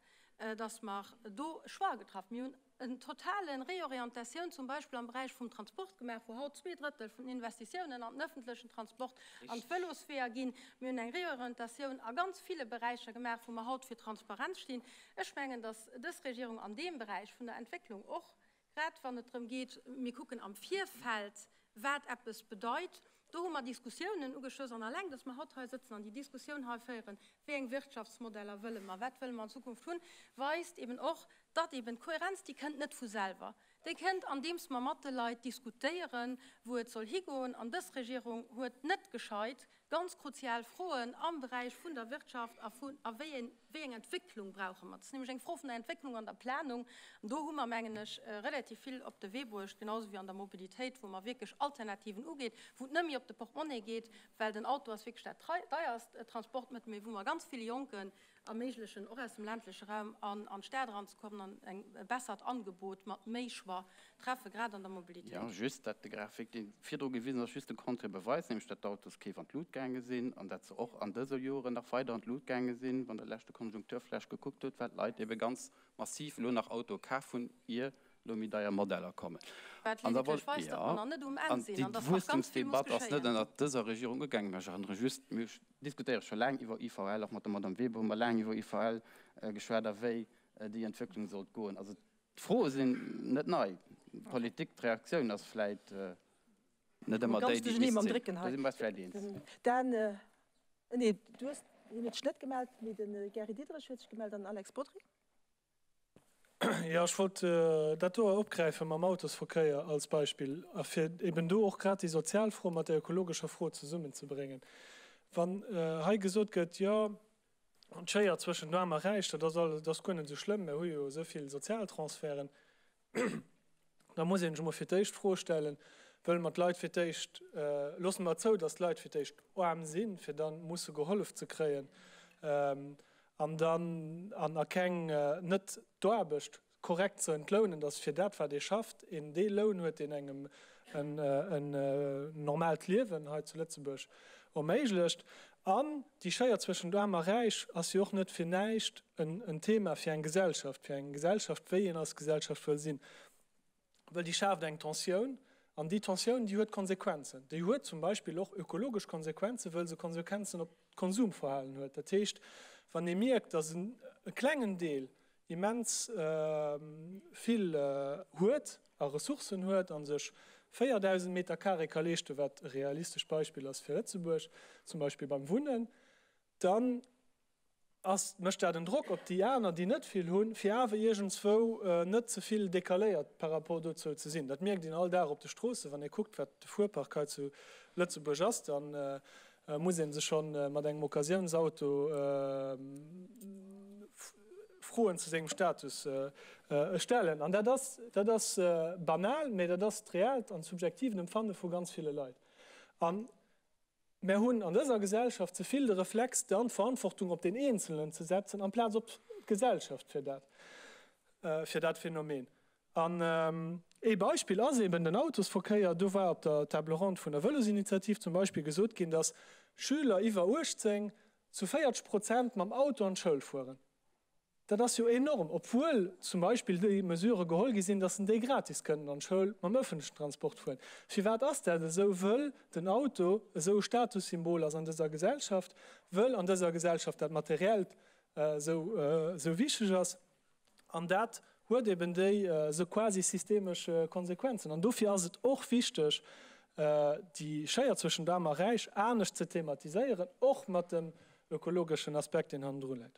dass mer do Choix getraff. Mir hunn en totale Reorientatioun zum Beispill am Beräich vum Transport gemaach, wou haut 2/3 vun den Investitiounen an den öffentlechen Transport, an d'Vëlosweeër ginn. Mir hunn eng Reorientatioun a ganz ville Beräicher gemaach, wou mer haut fir Transparenz stinn. Ech mengen, dass dës Regierung an deem Beräich vun der Entwécklung och Grad wann et drëm geet, mir kucken am Virfeld, wat eppes bedeit, do hu mer Diskussiounen ugeschloss. An alleng, dass mer haut hei sëtzen an déi Diskussioun hei féieren, wéi eng Wirtschaftsmodeller wëlle mer, wat wëlle mer an Zukunft hunn, weist eben och, datt eben d'Kohärenz, déi kënnt net vu selwer. Déi kënnt, andeems mer mat de Leit diskutéieren, wou et soll higoen. An dës Regierung huet net gescheit, Ganz kruzial Froen am Beräich vun der Wirtschaft a vun, a wéi een, wéi eng Entwécklung brauche mer. Dat ass nämlech eng Fro vun der Entwécklung an der Planung. An do hu mer, mengen ech, relativ vill op de Wee bruecht, genauso wéi an der Mobilitéit, wou mer wierklech Alternativen ugeet, wou et net méi op de Portemonnaie geet, well den Auto ass wierklech dat deierst Transportmëttel, mee wou mer ganz ville Jonken erméiglechen, och aus dem ländleche Raum an an d'Stad eranzekommen an eng e bessert Angebot mat méi Choix treffen, grad an der Mobilitéit. Jo, just dat de Grafik, dee virdru gewisen ass, just de Contraire beweist, nämlech dat d'Autoskeef an d'Lut gaange sinn an dat se och an dëse Joren nach weider an d'Lut gaange sinn, wann Der leschte Konjunkturflash gekuckt hutt, well d'Leit ebe ganz massiv elo nach Autoe kaf hunn, ier elo méi deier Modeller kommen. Wat An da lediglich wollt, weist, datt jo, mer nach net um Enn an sinn déi an datt nach ganz vill muss Wuesstemsdebatt ass net geschéien. ënnert dëser Regierung ugaangen, mä ech erënnere just, mir diskutéiere scho laang iwwer IVL, och mat der Madame Weber hu mer laang iwwer IVL geschwat a wéi déi Entwécklung sollt goen. Also d'Froe sinn net nei. D'Politik, d'Reaktioun ass vläit net ëmmer déi, déi misst sinn. Do si mer eis vläit eens. Dan, nee, du hues, hien huet sech net gemellt, mee de Gary Diderich huet sech gemellt an den Alex Bodry. Jo, ech wollt dat do opgräife mam Autosverkéier als Beispill a fir eben do och grad déi sozial Fro mat der ökologescher Fro zesummenzebréngen. Wann hei gesot gëtt, jo, d'Schéier zwëschent Aarm a Räich, dat ass alles, dat ass guer net esou schlëmm, mir hu jo esou vill Sozialtransferten, da muss een sech emol fir d'éischt d'Fro stellen, Wëlle mer d'Leit fir d'éischt, loosse mer zou, datt d'Leit fir d'éischt aarm sinn, fir da musse gehollef ze kréien an dann an a keng net d'Aarbecht korrekt ze entlounen, datt fir dat wat ee schafft, een dee Loun huet, deen engem en normaalt Liewen hei zu Lëtzebuerg erméiglecht. An déi Schéier zwëschent Aarm a Räich ass jo och net fir näischt en Thema fir eng Gesellschaft, fir eng Gesellschaft, wéi een als Gesellschaft wëll sinn. Well déi schaaft eng Tensioun, an déi Tensioun, déi huet Konsequenzen. Déi huet zum Beispill och ökologesch Konsequenzen, wëll se Konsequenzen op d'Konsumverhalen huet. Dat heescht, wann ee mierkt, datt e klengen Deel immens vill huet a Ressourcen huet a sech 4.000 Meter carré ka leeschten, wat e realistescht Beispill ass fir Lëtzebuerg, zum Beispill beim Wunnen, dann ass, mécht dat en Drock op déi aner, déi net vill hunn, fir awer iergendswou net ze vill decaléiert par rapport dozou ze sinn. Dat mierkt een all Dag op de Stroossen, wann ee kuckt, wat de Fuerpark hei zu Lëtzebuerg ass, da muss ee sech scho mat engem Occasiounsauto Froen zu sengem Status stellen. An dat ass, dat ass banal, mä dat ass d'reellt an subjektiven Empfanne vu ganz ville Leit. An mär hunn an dëser Gesellschaft ze vill de Reflex, dann d'Verantwortung op deen Eenzelnen ze setzen, amplaz op d'Gesellschaft fir dat, fir dat Phänomen. An ee Beispill ass eben den Autosverkéier. Do war op der Table ronde vun der Vëlosinitiativ zum Beispill gesot ginn, dass Schüler iwwer 18 zu 40 Prozent mam Auto an d'Schoul fueren. Dat ass jo enorm, obwuel zum Beispill déi Mesurë geholl gi sinn, dass en déi gratis kënnen an d'Schoul mam öffentlechen Transport fueren. Firwat ass dat esou? Wëll den Auto esou e Statussymbol ass an dëser Gesellschaft, wëll an dëser Gesellschaft dat Materiellt esou esou wichteg ass. An dat huet eben déi esou quasi systemesch Konsequenzen. An dofir ass et och wichteg, déi Schéier zwëschent Aarm a Räich anescht ze thematiséieren, och mat dem ökologeschen Aspekt, deen hannendru läit.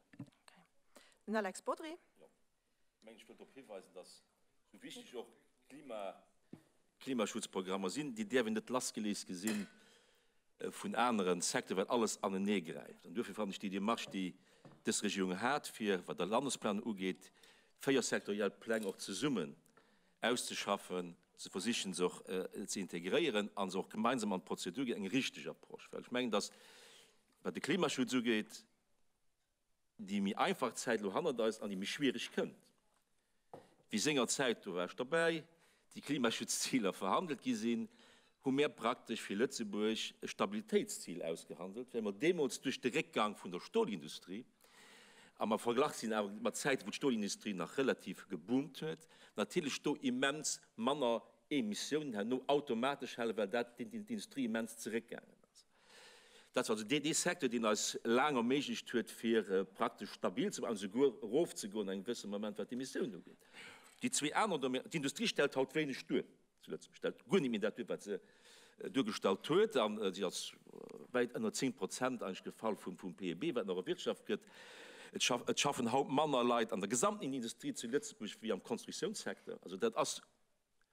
Den Alex Bodry. Jo, ech mengen, ech wëll drop hiweisen, dass, sou wichteg och d'Klimaschutzprogrammer sinn, déi däerf een net lassgeleest gesi vun anere Secteuren, well alles anenee gräift. An duerfir fannen ech déi Démarche, déi dës Regierung hat, fir, wat der Landesplanung ugeet, 4 sektoriell Pläng och zesummen auszeschaffen, ze versichen, se och ze integréieren a se och gemeinsam an d'Prozedur ginn, eng richteg Approche. Well ech mengen, dass, wat de Klimaschutz ugeet, déi méi einfach Zäit elo hannert eis an déi méi schwiereg kënnt. Wéi sengerzäit, do war ech derbäi, déi Klimaschutzziler verhandelt gi sinn, hu mär praktesch fir Lëtzebuerg e Stabilitéitszil ausgehandelt, well mer deemools duerch de Réckgang vun der Stolindustrie, a mer verglach sinn awer mat Zäiten, wou d'Stolindustrie nach relativ geboomt huet, natierlech do immens manner Emissiounen herno automatesch halen, well dat d'Industrie immens zeréckgaangen ass. Dat war also dee Secteur, deen eis laang erméiglecht huet, fir praktesch stabil ze bleiwen an esouguer erofzegoen an engem gewësse Moment, wat d'Emissiounen ugeet. Déi zwee aner Domänen, d'Industrie stellt haut wéineg duer zu Lëtzebuerg, stellt guer net méi dat duer, wat se duergestallt huet, a si ass wäit ënner 10 Prozent eigentlech gefall vum PIB, wat nach erwirtschaft gëtt. Et schaffen haut manner Leit an der gesamten Industrie zu Lëtzebuerg wéi am Konstruktiounssecteur. Also dat ass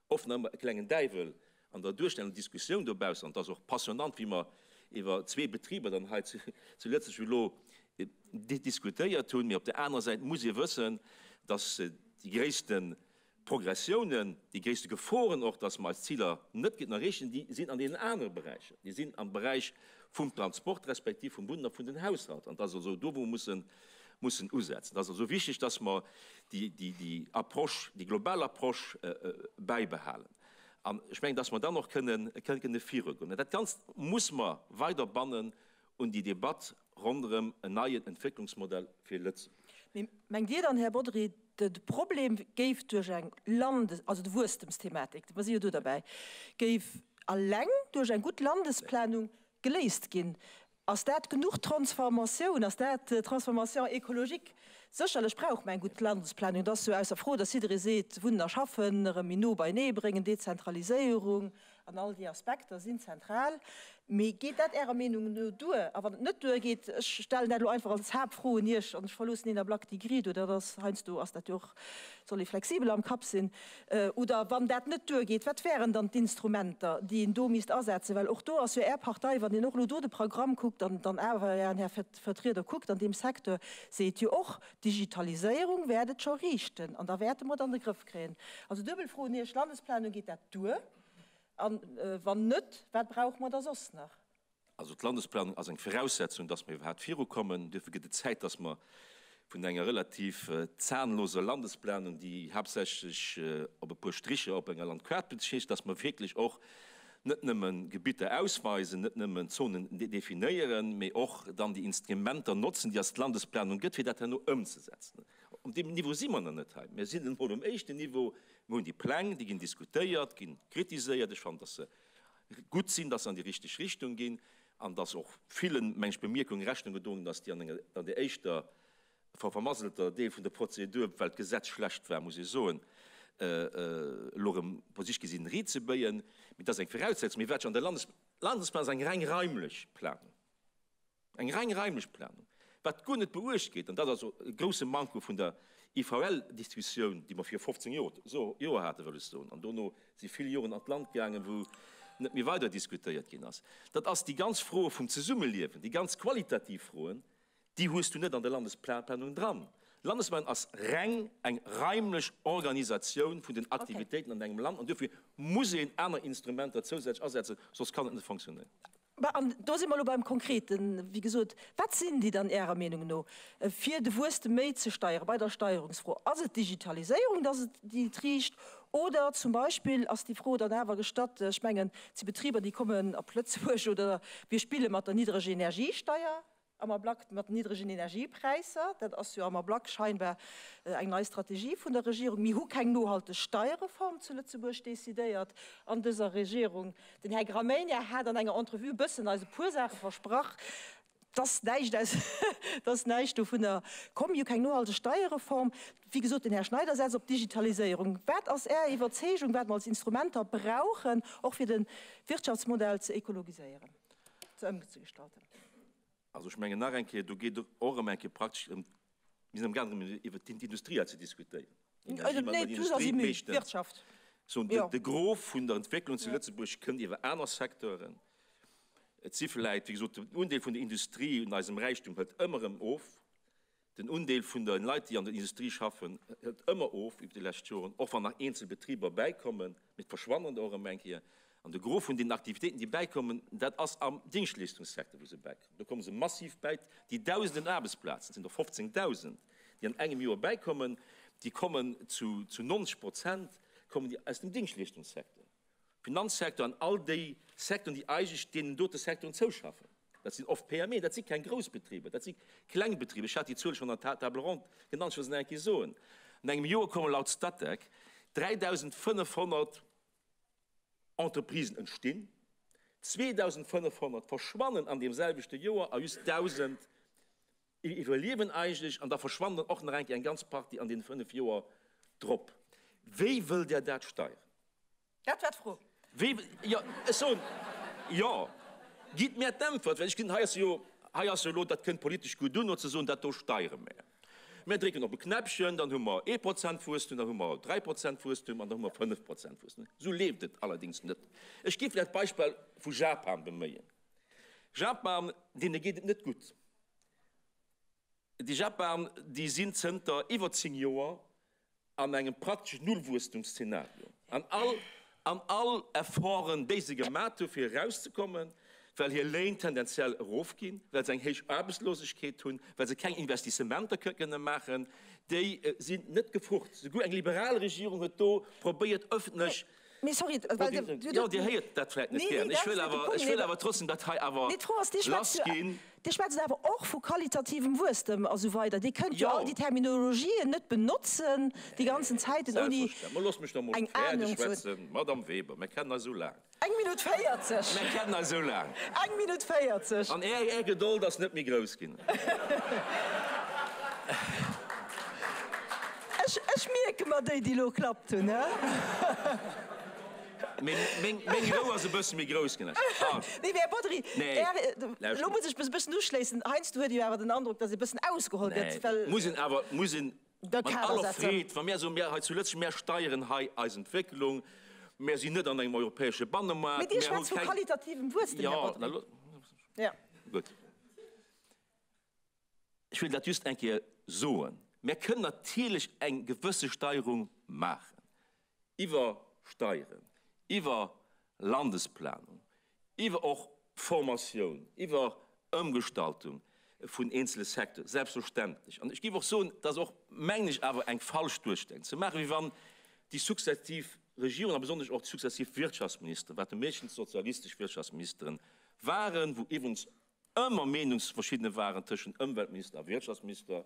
oft nach ëmmer e klengen Däiwel an der Duerstellung, Diskussioun dobaussen, an et ass och passionnant, wéi mer iwwer zwee Betriber dann hei zu Lëtzebuerg elo diskutéiert hunn. Mee op der anerer Säit muss ee wëssen, dass déi gréisste Progressiounen, déi gréisste Geforen och, dass mer eis Ziler net géingen erreechen, déi sinn an deenen anere Beräicher, déi sinn am Beräich vum Transport respektiv vum Wunnen a vun den Haushalter. An et ass also do, wou mer mussen mussen usetzen. Et ass also wichteg, dass mer déi Approche, déi global Approche bäibehalen. An ech mengen, dass mer dann och kënnen virugoen. Mä dat Ganzt muss mer weider bannen un déi Debatt ronderëm en neien Entwécklungsmodell fir Lëtzebuerg. Mee mengt Dir dann, Här Bodry, de Problem géif duerch eng Landes-, also de Wuesstemsthematik, mer si jo do derbäi, géif alleng duerch eng gutt Landesplanung geléist ginn? Ass dat genuch Transformatioun? Ass dat Transformation écologique? Sécherlech brauche mer eng gutt Landesplanung. Et ass jo ausser Fro, datt jidderee seet, Wunnen a Schaffen erëm méi no beienee bréngen, Dezentraliséierung an all déi Aspekter sinn zentral. Mee geet dat Ärer Meenung no duer? A wann et net duergeet, ech stellen dat elo einfach als Haaptfro un Iech an ech verloossen een Ablack déi Grille do, dat ass heiansdo ass dat jo och, soll ee flexibel am Kapp sinn, Oder wann dat net duergeet, wat wären dann d'Instrumenter, déi een do misst asetzen? Well och do ass jo Är Partei, wann een och elo do de Programm kuckt an dann awer Ären Här Vertrieder kuckt an deem Secteur, seet jo och, d'Digitaliséierung wäert et scho riichten an da wäerte mer et an de Grëff kréien. Also duebel Fro un Iech, Landesplanung, geet dat duer? A wann net, wat brauche mer da soss nach? Also d'Landesplanung ass eng Voraussetzung, dass mer iwwerhaapt virukommen. Duerfir gëtt et Zäit, dass mer vun enger relativ zahnloser Landesplanung, déi haaptsächlech op e puer Stricher op enger Landkaart besteet, dass mer wierklech och net nëmme Gebitter ausweisen, net nëmmen Zonen definéieren, mee och dann déi Instrumenter notzen, déi eis d'Landesplanung gëtt, fir dat herno ëmzesetzen. Op deem Niveau si mer nach net hei. Mir sinn emol um éischten Niveau. Mir hunn déi Pläng, déi ginn diskutéiert, ginn kritiséiert. Ech fannen, dass se gutt sinn, dass se an déi richteg Richtung ginn an dass och villen, meng ech, Bemierkungen Rechnung gedroen ginn ass, déi an enger, an der éischter vermasselter Deel vun der Prozedur, well d'Gesetz schlecht war, muss ee soen, elo erëm versicht gi sinn, riitzebéien. Mee dat ass eng Voraussetzung. Mee wat ech an der Landes, Landesplanung ass eng reng raimlech Planung. Eng reng raimlech Planung, wat guer net beuecht gétt, an dat ass e grouse Manko vun der IVL-Diskussioun, déi mer viru 15 Joer haten, wëll ech soen, an dono si vill Joren an d'Land gaangen, wou net méi weider diskutéiert ginn ass, dat ass déi ganz Froe vum Zesummeliewen, déi ganz qualitativ Froen, déi hues du net an der Landesplanung dran. Landesplanung ass reng eng raimlech Organisatioun vun den Aktivitéiten an engem Land an dofir muss een aner Instrumenter zousätzlech asetzen, soss kann et net fonctionnéieren. Mä, an do si mer elo beim Konkreten, wéi gesot, wat sinn déi dann Ärer Meenung no, fir de Wuesstem méi ze steieren bei der Steierungsfro? Ass et d'Digitaliséierung, dass et déi et riicht, oder zum Beispill ass déi Fro dann awer gestatt, ech mengen, et si Betriber, déi kommen op Lëtzebuerg, oder wir spille mat der niddreger Energiesteier am Ablack, mat den niddregen Energiepräisser, dat ass jo am Ablack scheinbar eng nei Strategie vun der Regierung. Mir hu keng nohalteg Steierreform zu Lëtzebuerg decidéiert an dëser Regierung. Den Här Gramegna hat an enger Entrevue e bëssen eis e puer Saache versprach, et ass näischt aus, et ass näischt dovunner komm. Mir hu keng nohalteg Steierreform. Wéi gesot, den Här Schneider setzt op d'Digitaliséierung. Wat ass Är Iwwerzeegung, wat mer als Instrumenter brauchen, och fir de Wirtschaftsmodell ze ekologiséieren, ze ëmzegestalten? Also ech mengen nach eng Kéier, do geet et och erëm eng Kéier praktesch ëm, mir sinn amgaangen erëm iwwert d'Industrie hei ze diskutéieren. De Gros vun der Entwécklung zu Lëtzebuerg kënnt iwwer aner Secteuren. Et si vläicht, wéi gesot, den Undeel vun der Industrie un eisem Räichtum hëlt ëmmer erëm of. Den Undeel vun de Leit, déi an der Industrie schaffen, hëlt ëmmer of iwwer déi lescht Joren, och wann nach eenzel Betriber bäikommen, mee et verschwannen der och erëm eng Kéier. An de Gros vun deenen Aktivitéiten, déi bäikommen, dat ass am Dingschtleeschtungssecteur, wou se bäikommen. Do komme se massiv bäi. Déi Dausenden Aarbechtsplazen, et sinn der 15.000, déi an engem Joer bäikommen, déi kommen zu 90 Prozent kommen déi aus dem Dingschtleeschtungssecteur. Finanzsecteur an all déi Secteuren, déi eigentlech deenen dote Secteuren zouschaffen. Dat sinn oft PMEen, dat si keng grouss Betriber, dat si kleng Betriber. Ech hat déi Zuel schonn an der Table ronde genannt, ech wëll se nach eng Kéier soen. An engem Joer komme laut Statec 3.500 Entreprisen entstinn, 2.500 verschwannen an deem selwechte Joer a just 1.000 iwwerliewen eigentlech, an da verschwannen dann och nach eng Kéier eng ganz Partie an deene 5 Joer drop. Wéi wëllt Der dat steieren? Dat war d'Fro. Wéi, jo, ech soen, jo, gitt mär d'Äntwert, well ech gesinn, hei ass jo, hei ass jo elo, dat kënnt politesch gutt un, elo ze soen, dat do steiere mär. Mär drécken op e Knäppchen, dann hu mer ee Prozent Wuesstum, dann hu mer 3 Prozent Wuesstum an dann hu mer 5 Prozent Wuesstum. Esou leeft et allerdéngs net. Ech géif lech d'Beispill vu Japan beméien. Japan, deene geet et net gutt. Déi Japan, déi sinn zënter iwwer 10 Joer an engem praktesch Nullwuesstumsszenario. An all, an all Efforten, déi se gemat hu fir erauszekommen, well hir Léin tendenziell erofginn, well se eng héich Aarbechtslosegkeet hunn, well se keng Investissementer kënne maachen, déi sinn net gefrucht. Souguer eng liberal Regierung huet do probéiert ëffentlech Mee sorry, well de, du, Jo, Dir héiert dat vläicht net Nee, gären. nee, dat Ech wëll ass net de awer, Punkt. ech wëll awer trotzdem dat hei awer Nee, d'Fro ass, Dir schwätzt jo, lassginn. Dir schwätzt awer och vu qualitativem Wuesstem a sou weider. Dir kënnt jo Jo. all déi Terminologien net benotzen déi ganzen Zäiten, ouni Selbstverständlech. Mä loosst mech doch emol eng fäerdeg Ahnung ze hunn. schwätzen, Madame Weber. Mir kennen eis esou laang. Eng Minutt 40. Mir kennen eis esou laang. Eng Minutt 40. An Är, Är Gedold ass net méi grouss ginn. Ech, ech mierke mer déi, déi elo geklappt hunn, hä? Meng, meng, meng Rou ass e bësse méi grouss ginn. Ah. Nee, mee Här Bodry, Nee, Är, lauscht elo mol. muss ech e bëssen uschléissen. Heiansdo huet ee jo awer den Androck, datt ee bëssen ausgeholl gëtt, Nee, well. muss een awer, muss een De mat Kader aller setzen. Freed, wa mir soen, mir hei zu Lëtzebuerg, mir steieren hei eis Entwécklung, mir sinn net an engem europäesche Bannemarkt, Mee Dir mir hu schwätzt vu keng. qualitativem Wuesstem, Här Jo, Bodry. na lo, Ja. gutt. Ech wëll dat just eng Kéier soen. Mir kënnen natierlech eng gewësse Steierung maachen iwwer Steieren, iwwer Landesplanung, iwwer och Formatioun, iwwer Ëmgestaltung vun eenzele Secteuren, selbstverständlech. An ech géif och soen, et ass och, mengen ech, awer eng falsch Duerstellung ze maachen, wéi wann déi sukzessiv Regierungen a besonnesch och déi sukzessiv Wirtschaftsministeren, wat meeschtens sozialistesch Wirtschaftsministeren waren, wou iwwregens ëmmer Meenungsverschiddene waren tëschent Ëmweltminister a Wirtschaftsminister.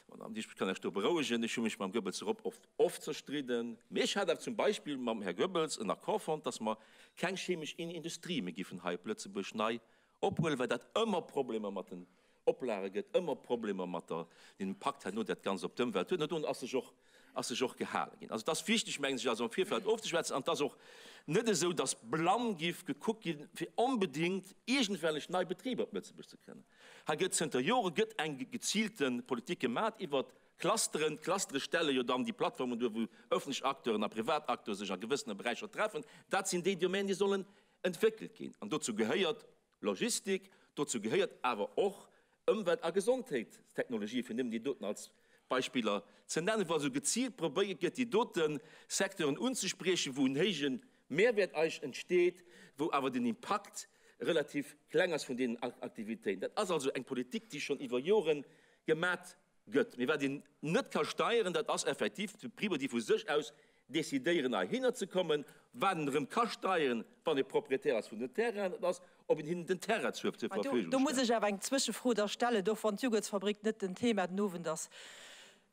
Madame Dieschbourg, ech kann lech do berouegen, ech hu mech mam Goebbels erop oft oft zerstridden, mee ech hat awer zum Beispill mam Här Goebbels en Accord fonnt, dass mer keng chemesch Industrie méi giffen hei op Lëtzebuerg nei ophuelen, well dat ëmmer Problemer mat den Oplage gëtt, ëmmer Problemer mat der, den Impakt herno dat Ganzt op d'Ëmwelt huet. An dorun ass sech och, ass sech och gehale ginn. Also et ass wichteg, mengen ech, also am Virfeld ofzeschwätzen. An et ass och net esou, dass blann giff gekuckt ginn, fir onbedéngt iergendwellech nei Betriber op Lëtzebuerg ze kréien. Hei gëtt zënter Jore gëtt eng geziilte Politik gemat iwwert Clusteren. D'Clustere stelle jo dann déi Plattformen duer, wou öffentlech Acteuren a privat Acteure sech a gewëssene Beräicher treffen. Dat sinn déi Domänen, déi sollen entwéckelt ginn. An dozou gehéiert Logistik, dozou gehéiert awer och Ëmwelt a Gesondheetstechnologie, fir nëmmen déi doten als. Beispiller ze nennen, wou also geziilt probéiert gëtt, déi dote Secteuren unzespriechen, wou en héije Mehrwert eigentlech entsteet, wou awer den Impakt relativ kleng ass vun deenen Aktivitéiten. Dat ass also eng Politik, déi schonn iwwer Jore gemat gëtt. Mee wat een net ka steieren, dat ass effektiv d'Betriber, déi vu sech aus decidéieren, heihinner ze kommen. Wat een erëm ka steieren, wann ee Proprietär ass vun den Terrainen, dat ass, ob een hinnen den Terrain zur Verfügung Do muss ech awer eng Zwëschefro da stellen, och wann d'Jughurtsfabrik net den Thema den Owend ass.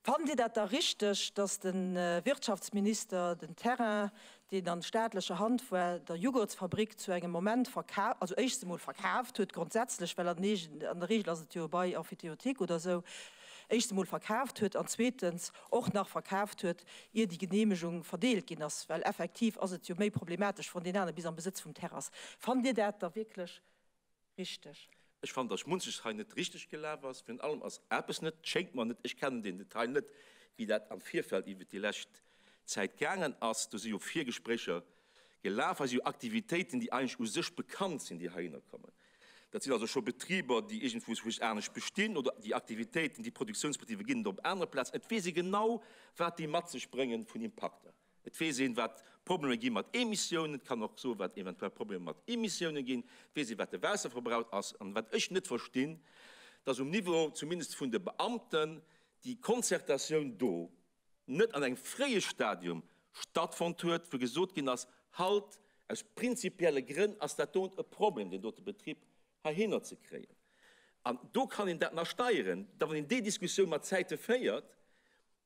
Fannt Dir dat da richteg, datt de Wirtschaftsminister den Terrain, deen an staatlecher Hand war, der Jughurtsfabrik zu engem Moment verkaf, also éischts emol verkaaft huet grondsätzlech, well an der Regel ass et jo e Bail emphytéotique oder esou, éischts emol verkaaft huet an zweetens och nach verkaaft huet, ier déi Genehmegung verdeelt ginn ass, well effektiv ass et jo méi problematesch, wann deen anere bis am Besëtz vum Terrain ass. Fannt Dir dat da wierklech richteg? Ech fannen, dass munches hei net richteg gelaf ass. Virun allem ass eppes net, schéngt mer net, ech kennen den Detail net, wéi dat am Virfeld iwwert déi lescht Zäit gaangen ass. Do si jo Virgespréicher gelaf. Hei si jo Aktivitéiten, déi eigentlech u sech bekannt sinn, déi heihinner kommen. Dat sinn also scho Betriber, déi iergendwou vläicht anescht bestinn oder déi Aktivitéiten, déi Produktiounsbetriber ginn et op anere Plazen. Et weess ee genau, wat déi mat sech bréngen vun Impakter. Et weess een, wat Problemer gi mat Emissiounen. Et kann och soen, wat eventuell Problemer mat Emissiounen ginn. Et weess een, wat de Waasserverbrauch ass. An wat ech net verstinn, dass um Niveau zumindest vun de Beamten déi Konzertatioun do net an engem fréie Stadium stattfonnt huet, wou gesot ginn ass, Halt, aus prinzipielle Grënn ass dat do e Problem, deen dote Betrib heihinner ze kréien. An do kann een dat nach steieren, da wann een déi Diskussioun mat Zäite féiert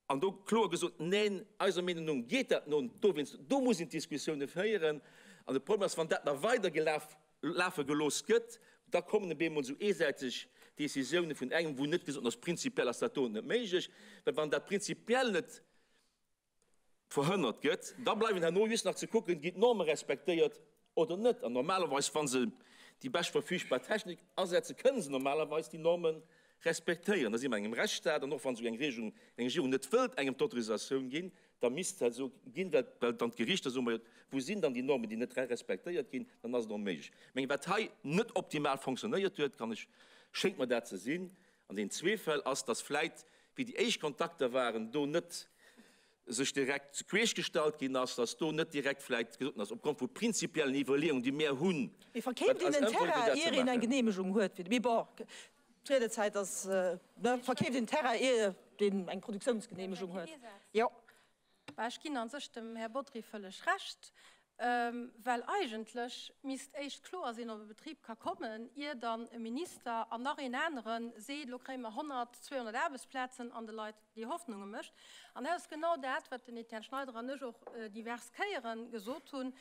an do kloer gesot, Neen, eiser Meenung no geet dat no dowéinst, do muss een d'Diskussioune féieren. An de Problem ass, wann dat nach weider gelaf lafe gelooss gëtt, da kommen op eemol esou eesäiteg Décisioune vun engem, wou net gesot ass, prinzipiell ass dat do net méiglech, well wann dat prinzipiell net verhënnert gëtt, da bleiwen herno just nach ze kucken, ginn d'Norme respektéiert oder net. An normalerweis, wa se déi bescht verfügbar Technik asetzen, kënne se normalerweis déi Norme respektéieren. Da si mer an engem Rechtsstaat an och wann esou eng Regierung, eng Regierung net wëllt engem d'Autorisatioun ginn, da misst dat esou ginn, well, well dann d'Gerichter soen, majo, wou sinn dann déi Normen, déi net respektéiert ginn, dann ass et onméiglech. Ech mengen, wat hei net optimal fonctionnéiert huet, kann ech, schéngt mer dat ze sinn, an deenen zwee Fäll, ass, dass vläit, wéi déi éischt Kontakter waren, do net sech direkt queesch gestallt ginn ass, dass do net direkt vläit gesot ginn ass, opgrond vu prinzipiellen Iwwerleeungen, déi mär hunn, Mee verkeeft wat een eis en ëmfroen, fir Terrain, dat ze ier een eng maachen. Genehmegung huet? Mee bon, d'Riedezäit ass, ne, verkeeft een Terrain, ier deen eng Produktiounsgenehmegung huet? Jo. Bah, ech ginn a sech dem Här Bodry vëlleg Recht, well eigentlech misst éischt kloer sinn, ob e Betrib ka kommen, ier dann e Minister an nach een anere seet, elo kréie mer 100, 200 Aarbechtsplazen an de Leit déi Hoffnunge mécht. An dat ass genau dat, wat den Etienne Schneider an ech och divers Kéiere gesot hunn,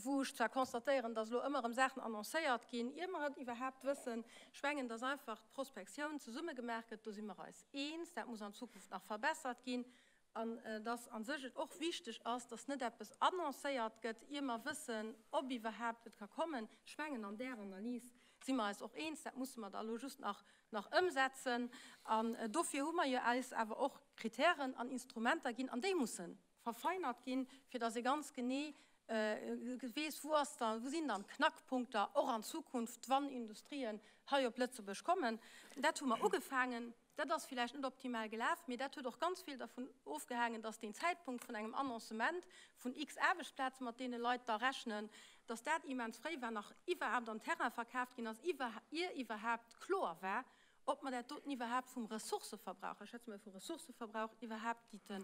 wou ech zwar constatéieren, dass elo ëmmer erëm Saachen annoncéiert ginn, ier mer et iwwerhaapt wëssen. Ech mengen, dass einfach d'Prospektioun zesumme gemaach gëtt, do si mer eis eens, dat muss an Zukunft nach verbessert ginn, an dass a sech et och wichteg ass, dass net eppes annoncéiert gëtt, ier mer wëssen, ob iwwerhaapt et ka kommen. Ech mengen, an där Analys si mer eis och eens, dat musse mer da elo just nach nach ëmsetzen. An dofir hu mer jo eis awer och Kritären an Instrumenter ginn, an déi mussen verfeinert ginn, fir dass ee ganz genee weess, wou ass da, wou sinn dann d'Knackpunkter och an Zukunft, wann Industrien hei op Lëtzebuerg kommen. Dat hu mer ugefaangen. Dat ass villäicht net optimal gelaf, mee dat huet och ganz vill dervun ofgehaangen, dass deen Zäitpunkt vun engem Annoncement vun x Aarbechtsplazen, mat deene Leit da rechnen, dass dat immens fréi war, nach iwwerhaapt an Terrain verkaaft ginn ass, ier iwwerhaapt kloer war, ob mer dat doten iwwerhaapt vum Ressourcëverbrauch, ech schwätze mol vu Ressourcëverbrauch, iwwerhaapt gitte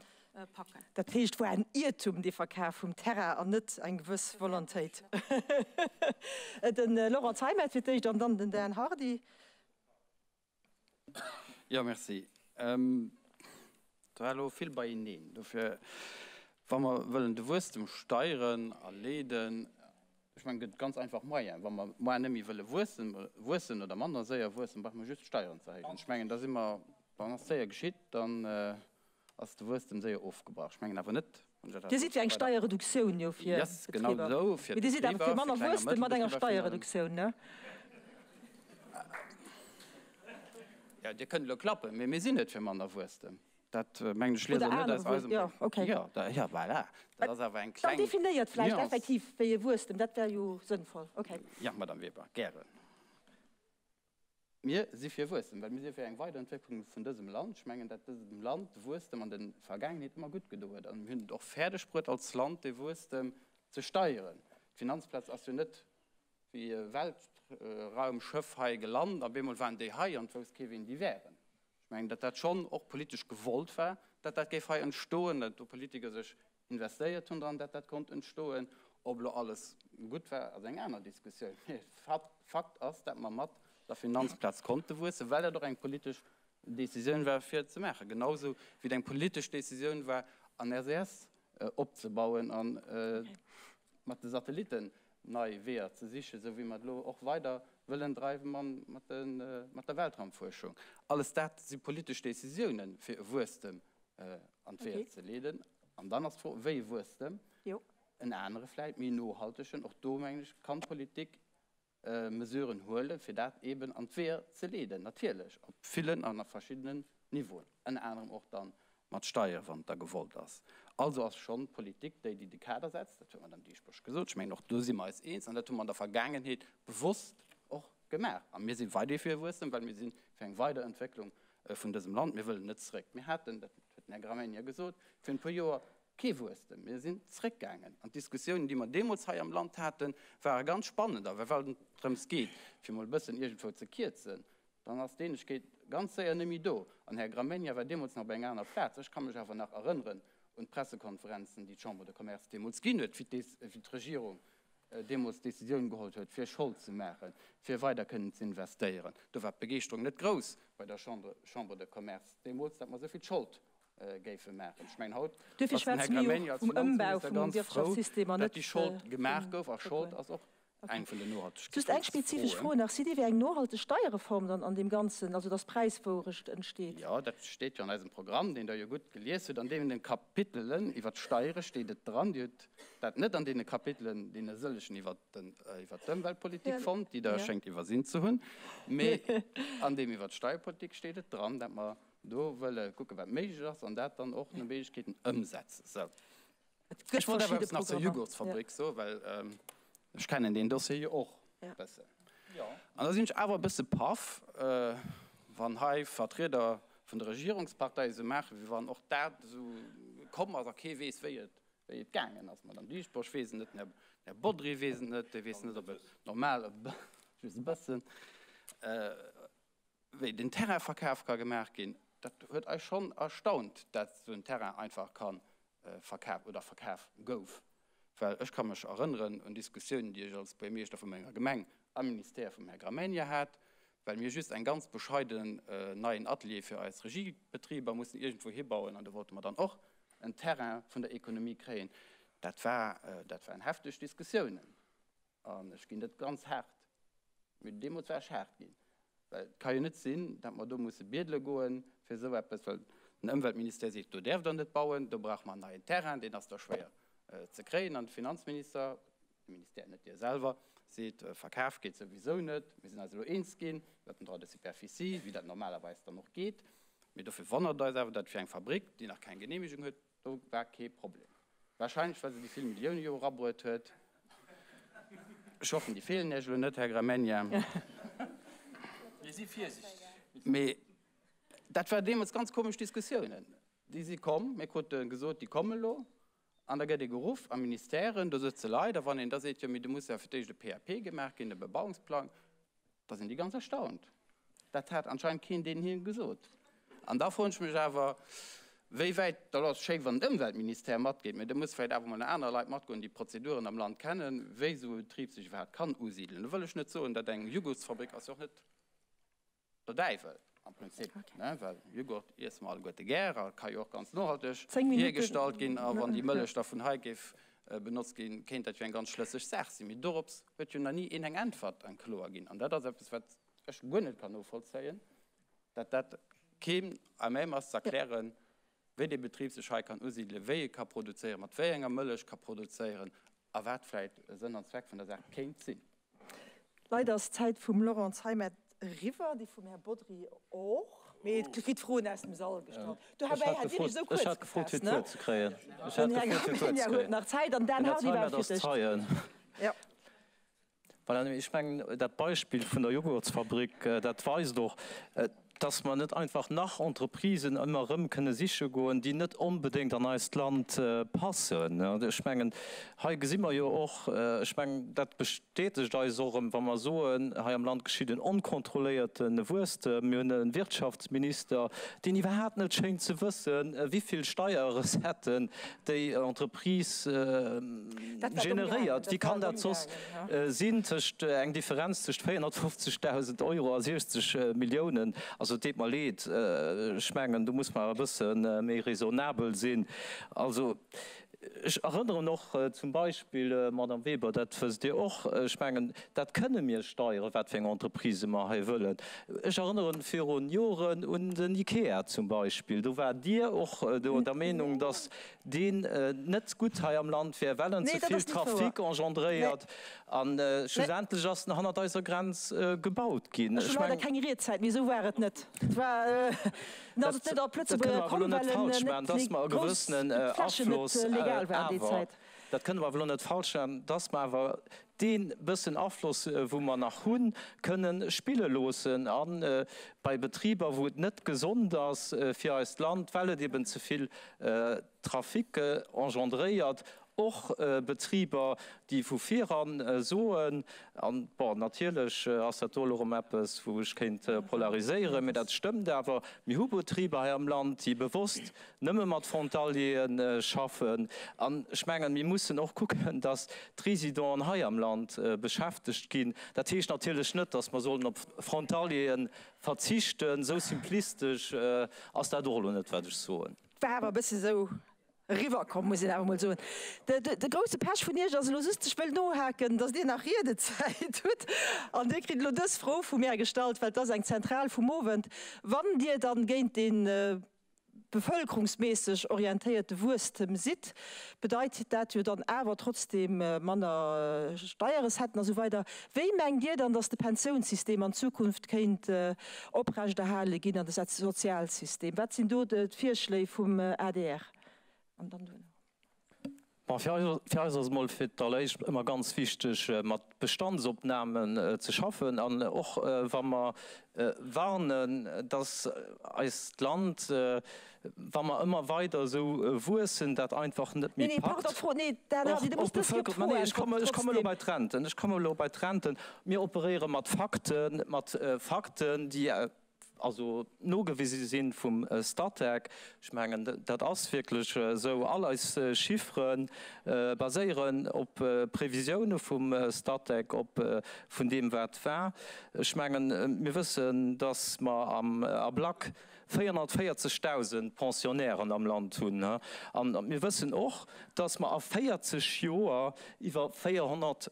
packen. Dat heescht, et war en Iertum, dee Verkaf vum Terrain, an net eng gewëss Volontéit. De Laurent Zeimet fir d'éischt an dann den Dan Hardy. Jo, merci. Do war elo vill beieneen. Dofir, wa mer wëllen de Wuesstem steieren a leeden, ech mengen, et gëtt ganz einfach Moyenen. Wa mer moar net méi wëlle wuessen, wuessen oder manner séier wuessen, brauche mer just d'Steieren ze erhéijen. Ech mengen, da si mer, dann ass séier geschitt, dann ass de Wuesstem séier ofgebrach. Ech mengen awer net, wann ech dat Dir sidd fir eng Steierreduktioun, jo, fir Yes, genau Betriber. esou, fir Mee Dir sidd awer d'Betriber, fir manner fir kleng a Wuesstem mat enger Mëttelbetriber virun allem. Steierreduktioun, ne? Jo, Dir kënnt elo klappen, mee mir sinn net fir manner Wuesstem. Dat, mengen ech, liest Oder Der net aner aus Wuess, eisem. jo, okay. Jo, da, jo, voilà. Dat ass awer eng Dann kleng definéiert vläicht Nuance. effektiv, wéi e Wuesstem, dat wär jo sënnvoll. Okay. Jo, Madame Weber, gären. Mir si fir Wuesstem, well mir si fir eng Weiderentwécklung vun dësem Land. Ech mengen, dat dësem Land de Wuesstem an der Vergaangenheet ëmmer gutt gedo huet. An mir hunn et och fäerdeg bruet, als Land dee Wuesstem ze steieren. D'Finanzplaz ass jo net wéi e Weltraumschëff hei gelant a bemol waren déi hei an et wousst kee wien déi wären. Ech mengen, datt dat schonn och politesch gewollt war, datt dat géif hei entstoen, datt do Politiker sech investéiert hunn dran, datt dat konnt entstoen. Ob elo alles gutt war, ass eng aner Diskussioun. Mee Fakt ass, datt mer mat der Finanzplaz konnte wuessen, well dat och eng politesch Décisioun war, fir et ze maachen. Genausou wéi et eng politesch Décisioun war, an SES opzebauen a mat de Satellitten nei Weeër ze sichen, esou wéi mer et elo och weider wëllen dreiwe mat der Weltraumfuerschung. Alles dat si politesch Décisiounen, fir e Wuesstem an d'Weeër ze leeden. An dann ass d'Fro, wéi e Wuesstem? En anere vläicht, méi nohaltegen. Och do, mengen ech, kann d'Politik Mesuren huelen, fir dat eeben an d'Weeër ze leeden. Natierlech op villen an a verschiddenen Niveauen, ënner anerem och da mat Steiere, wann et da gewollt ass. Also ass schonn d'Politik déi, déi de Kader setzt. Dat huet d'Madame Dieschbourg gesot. Ech mengen, och do si mer eis eens an dat hu mer an der Vergaangenheet bewosst och gemaach. A mir si weiderhi fir e Wuesstem, well mir si fir eng Weiderentwécklung vun dësem Land. Mir wëllen net zréck. Mir haten, dat huet den Här Gramegna gesot, virun e puer Joer kee Wuesstem. Mir sinn zréckgaangen. An d'Diskussiounen, déi mer deemools hei am Land haten, ware ganz spannend. A well et drëms geet, fir emol e bëssen iergendwou ze kierzen, dann ass d'Eenegkeet ganz séier net méi do. An Här Gramegna war deemools nach op enger aner Plaz. Ech ka mech awer nach erënneren un d'Pressekonferenzen, déi d'Chambre de Commerce deemools ginn huet, wéi d'Regierung deemools d'Decisioun geholl huet, fir Schold ze maachen, fir weider kënnen ze investéieren. Do war d'Begeeschterung net grouss bei der Chambre de Commerce deemools, datt mer esou vill Schold géife maachen. Ech mengen, haut Duerfir ass den Här schwätze mir jo Gramegna als vum Ëmbau Finanzminister vum ganz frou, Wirtschaftssystem an datt net déi Schold vum gemaach gouf. A Schold Rückgoen. ass och eng vun den Just eng spezifesch Nohaltegkeetsfroen. Fro nach, Sidd Dir fir eng nohalteg Steierreform dann an deem Ganzen, also datt Präiswourecht entsteet? Jo, dat steet jo an eisem Programm, deen Der jo gutt gelies hutt. An deenen Kapitelen iwwer d'Steiere steet et dran. Dir hutt dat net an deene Kapitelen, deene sëllegen iwwer d'Ëmweltpolitik fonnt, déi Der schéngt iwwersinn ze hunn. Mee an deem iwwer d'Steierpolitik steet et dran, datt mer do wëlle kucken, wat méiglech ass, an dat dann och no Méiglechkeeten ëmsetzen. Sou. Et gëtt Ech wollt awer verschidde eppes nach zur Programmer. Jugurtsfabrik soen, well ech kennen deen Dossier jo och e bëssen. An da sinn ech awer e bësse paff, wann hei Vertrieder vun de Regierungsparteie esou maachen, wéi wann och dat esou komm ass a kee weess, wéi et, wéi et gaangen ass. D'Madame Dieschbourg weess et net, den Här Bodry weess et net, dee weess net, ob et normal, just e bëssen, wéi den Terrainverkaf ka gemaach ginn, dat huet eis schonn erstaunt, dat esou en Terrain einfach ka verkaf oder verkaf gouf. Well ech ka mech erënneren un Diskussiounen, déi ech als Buergermeeschter vu menger Gemeng am Ministère vum Här Gramegna hat, well mir just eng ganz bescheidenen neien Atelier fir eis Regiebetriber mussen iergendwou hibauen an do wollte mer dann och en Terrain vun der Economie kréien. Dat war, dat waren hefteg Diskussiounen. An ech ginn net ganz haart, mee deemools war ech haart ginn, well et ka jo net sinn, datt mer do musse biedele goen fir esou eppes, well den Ëmweltministère seet, do däerft Der net bauen, do brauche mer en neien Terrain, deen ass da schwéier ze kréien. An de Finanzminister, de Ministère, net Dir selwer, seet, Verkaf geet souwisou net, mir sinn eis elo eens ginn iwwert den Droit de superficie, wéi dat normalerweis dann och geet, mee dofir wonnert et eis awer, datt fir eng Fabrik, déi nach keng Genehmegung huet, Do war kee Problem. Wahrscheinlech well se déi vill Millioune jo erabruet huet. Ech hoffen déi feelen Iech elo net, Här Gramegna. Mir si virsichteg. Mee dat war deemools ganz komesch Diskussiounen. Déi si komm, mir krute gesot, déi komme lo. An da gëtt ee geruff a Ministèren, do sëtze Leit, a wann een da seet, jo mee do muss jo fir d'éischt e PAP gemaach ginn, e Bebauungsplang, Da sinn déi ganz erstaunt. Dat hat anscheinend keen deenen hinnen gesot. An da froen ech mech awer, wéi wäit, da ass schéi wann den Ëmweltministère matgeet, mä da muss vläicht awer mol nach aner Leit matgoen, déi d'Prozeduren am Land kennen, wéi esou e Betrib sech iwwerhaapt kann usidelen. Do wëll ech net soen, datt eng Jugurtsfabrik ass jo och net der Däiwel am Prinzip, ne, well Jughurt iesse mer alleguerte gär a ka jo och ganz nohalteg hiergestallt ginn. A wann déi Mëllech da vun hei géif benotzt ginn, kéint dat jo eng ganz schlësseg Saach sinn. Mee dorops huet jo nach ni een eng Äntwert, eng kloer ginn. An dat ass eppes, wat ech guer net kann novollzéien, datt dat keem à même ass ze erklären, wéi dee Betrib sech hei kann usidelen, wéi e ka produzéieren, mat wéi enger Mëllech ka produzéieren a wat vläicht Sënn an Zweck vun der Saach kéint sinn. Leider ass d'Zäit vum Laurent Zeimet eriwwer, déi vum Här Bodry och. Mee et kritt Froen aus dem Sall gestallt. Do Ech heibäi hat hat Dir gefrot, lech esou ech kuerz hat gefrot, fir gefaasst, ne? d'Wuert ze kréien. Ech hat Den Här gefrot, fir d'Wuert Gramegna ze huet kréien. nach Zäit an Dan Den Här Hardy war Zeimet fir ass d'éischt. Zeien. Jo. Voilà, ech mengen, dat Beispill vun der Joghurtsfabrik, dat weist och, dass mer net einfach nach Entreprisen ëmmer erëm kënne siche goen, déi net onbedéngt an eist Land passen. Ech mengen, hei gesi mer jo och, ech mengen, dat bestätegt eis och erëm, wa mer soen, hei am Land geschitt en onkontrolléierte Wuesstem. Mir hunn e Wirtschaftsminister, deen iwwerhaapt net schéngt ze wëssen, wivill Steierrecetten déi Entreprise generéiert. Wéi kann dat soss sinn, tëscht eng Differenz tëscht 450.000 Euro a 60 Milliounen? Also et deet mer leed, ech mengen, do muss mer e bësse méi raisonnabel sinn. Also ech erënneren och zum Beispill, Madame Weber, dat wësst Dir och, ech mengen, dat kënne mir steieren, wat fir eng Entreprisë mer hei wëllen. Ech erënneren virun Joren un den IKEA zum Beispill. Do waart Dir och do der Meenung, dass deen net gutt hei am Land wär, well en ze vill Trafic engendréiert. A schlussendlech ass en hannert eiser Grenz gebaut ginn. Ech hu leider keng Riedzäit méi. Esou war et net. Et war, en ass et net op Dat kënne Lëtzebuerger mer awer komm, elo net well en falsch net maachen, dass méi mer e grouss gewëssenen d'Flächen net Afloss legal waren déi awer, Zäit. dat kënne mer awer elo net falsch maachen, dass mer awer dee bëssen Afloss, wou mer nach hunn, kënnen spille loossen a bei Betriber, wou et net gesond ass fir eist Land, well et eben ze vill Trafic engendréiert, och Betriber, déi vu viran soen, an bon, natierlech ass dat do elo erëm eppes, wou ech kéint polariséieren, mä dat stëmmt awer, mir hu Betriber hei am Land, déi bewosst nëmme mat Frontalieren schaffen. An ech mengen, mir mussen och kucken, dass d'Résidenten hei am Land beschäftegt ginn. Dat heescht natierlech net, dass mer sollen op Frontaliere verzichten. Esou simplistesch ass dat och elo net, wat ech soen. War awer e bësse sou eriwwerkomm, muss een awer emol soen. De grousse Pech vun Iech ass elo just, ech wëll nohaken, dass Dir nach Riedezäit hutt. An Dir kritt elo dës Fro vu mär gestallt, well et ass eng zentral vum Owend, Wann Dir dann géint dee bevëlkerungsméisseg orientéierte Wuesstem sidd, bedeit dat jo dann awer trotzdeem manner Steierrecetten a sou weider. Wéi mengt Dir dann, datt de Pensiounssystem an Zukunft kéint oprechterhale ginn an de Sozialsystem? Wat sinn do d'Virschléi vum adr? An dann duerno. Bon, fir eis ass et mol fir d'alleréischt ëmmer ganz wichteg, mat Bestandsopnamen ze schaffen an och wa mer warnen, dass eist Land, wa mer ëmmer weider esou wuessen, dat einfach net méi packt. Och d'Bevëlkerung, mä nee, ech komme, ech komme elo bei d'Renten, ech komme elo bei d'Renten. Mir operéiere mat Fakten, mat Fakten, déi also nogewise sinn vum Statec. Ech mengen, dat ass wierklech esou. All eis Chiffere baséieren op Previsioune vum Statec, op vun deem wat war. Ech mengen, mir wëssen, datt mer am Ablack 440.000 Pensionnairen am Land hunn. A mir wëssen och, datt mer a 40 Joer iwwer 400.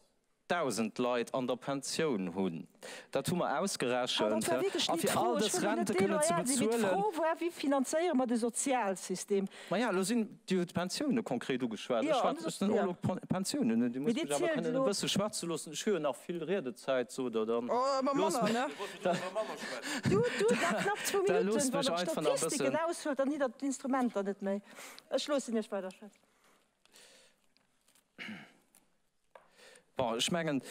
1.000 Leit an der Pensioun hunn. Dat hu mer ausgerechent. A fir all dës Rente kënnen ze bezuelen. D'Fro war, Wéi finanzéiere mer de Sozialsystem? Maja, elo sinn, Dir hutt d'Pensioune konkret ugeschwat. Ech schwätzen, ech sinn och elo d'Pensiounen. Dir musst mech awer kënnen e bësse schwätze loossen. Ech hu jo nach vill Riedezäit, sot Der. Dann loosst mech, da loosst mech einfach nach e bëssen. Bon, ech mengen,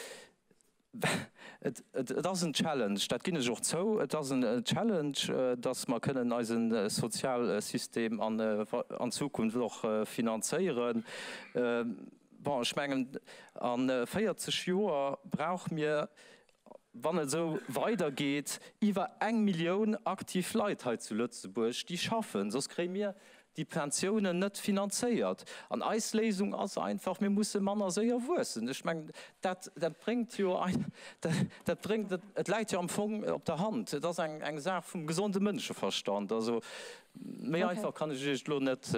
et ass en Challenge, dat ginn ech och zou, et ass en Challenge, datt mer kënnen eise Sozialsystem an Zukunft och finanzéieren. Bon, ech mengen, a 40 Joer brauche mir, wann et esou weidergeet, iwwer eng Millioun aktiv Leit hei zu Lëtzebuerg, déi schaffen, soss kréie mir déi Pensiounen net finanzéiert. An eis Léisung ass einfach, mir musse manner séier wuessen. Ech mengen, dat, dat bréngt jo, dat bréngt, et läit jo am Fong op der Hand. Et ass eng, eng Saach vum gesonde Mënscheverstand. Also méi einfach kann ech Iech et elo net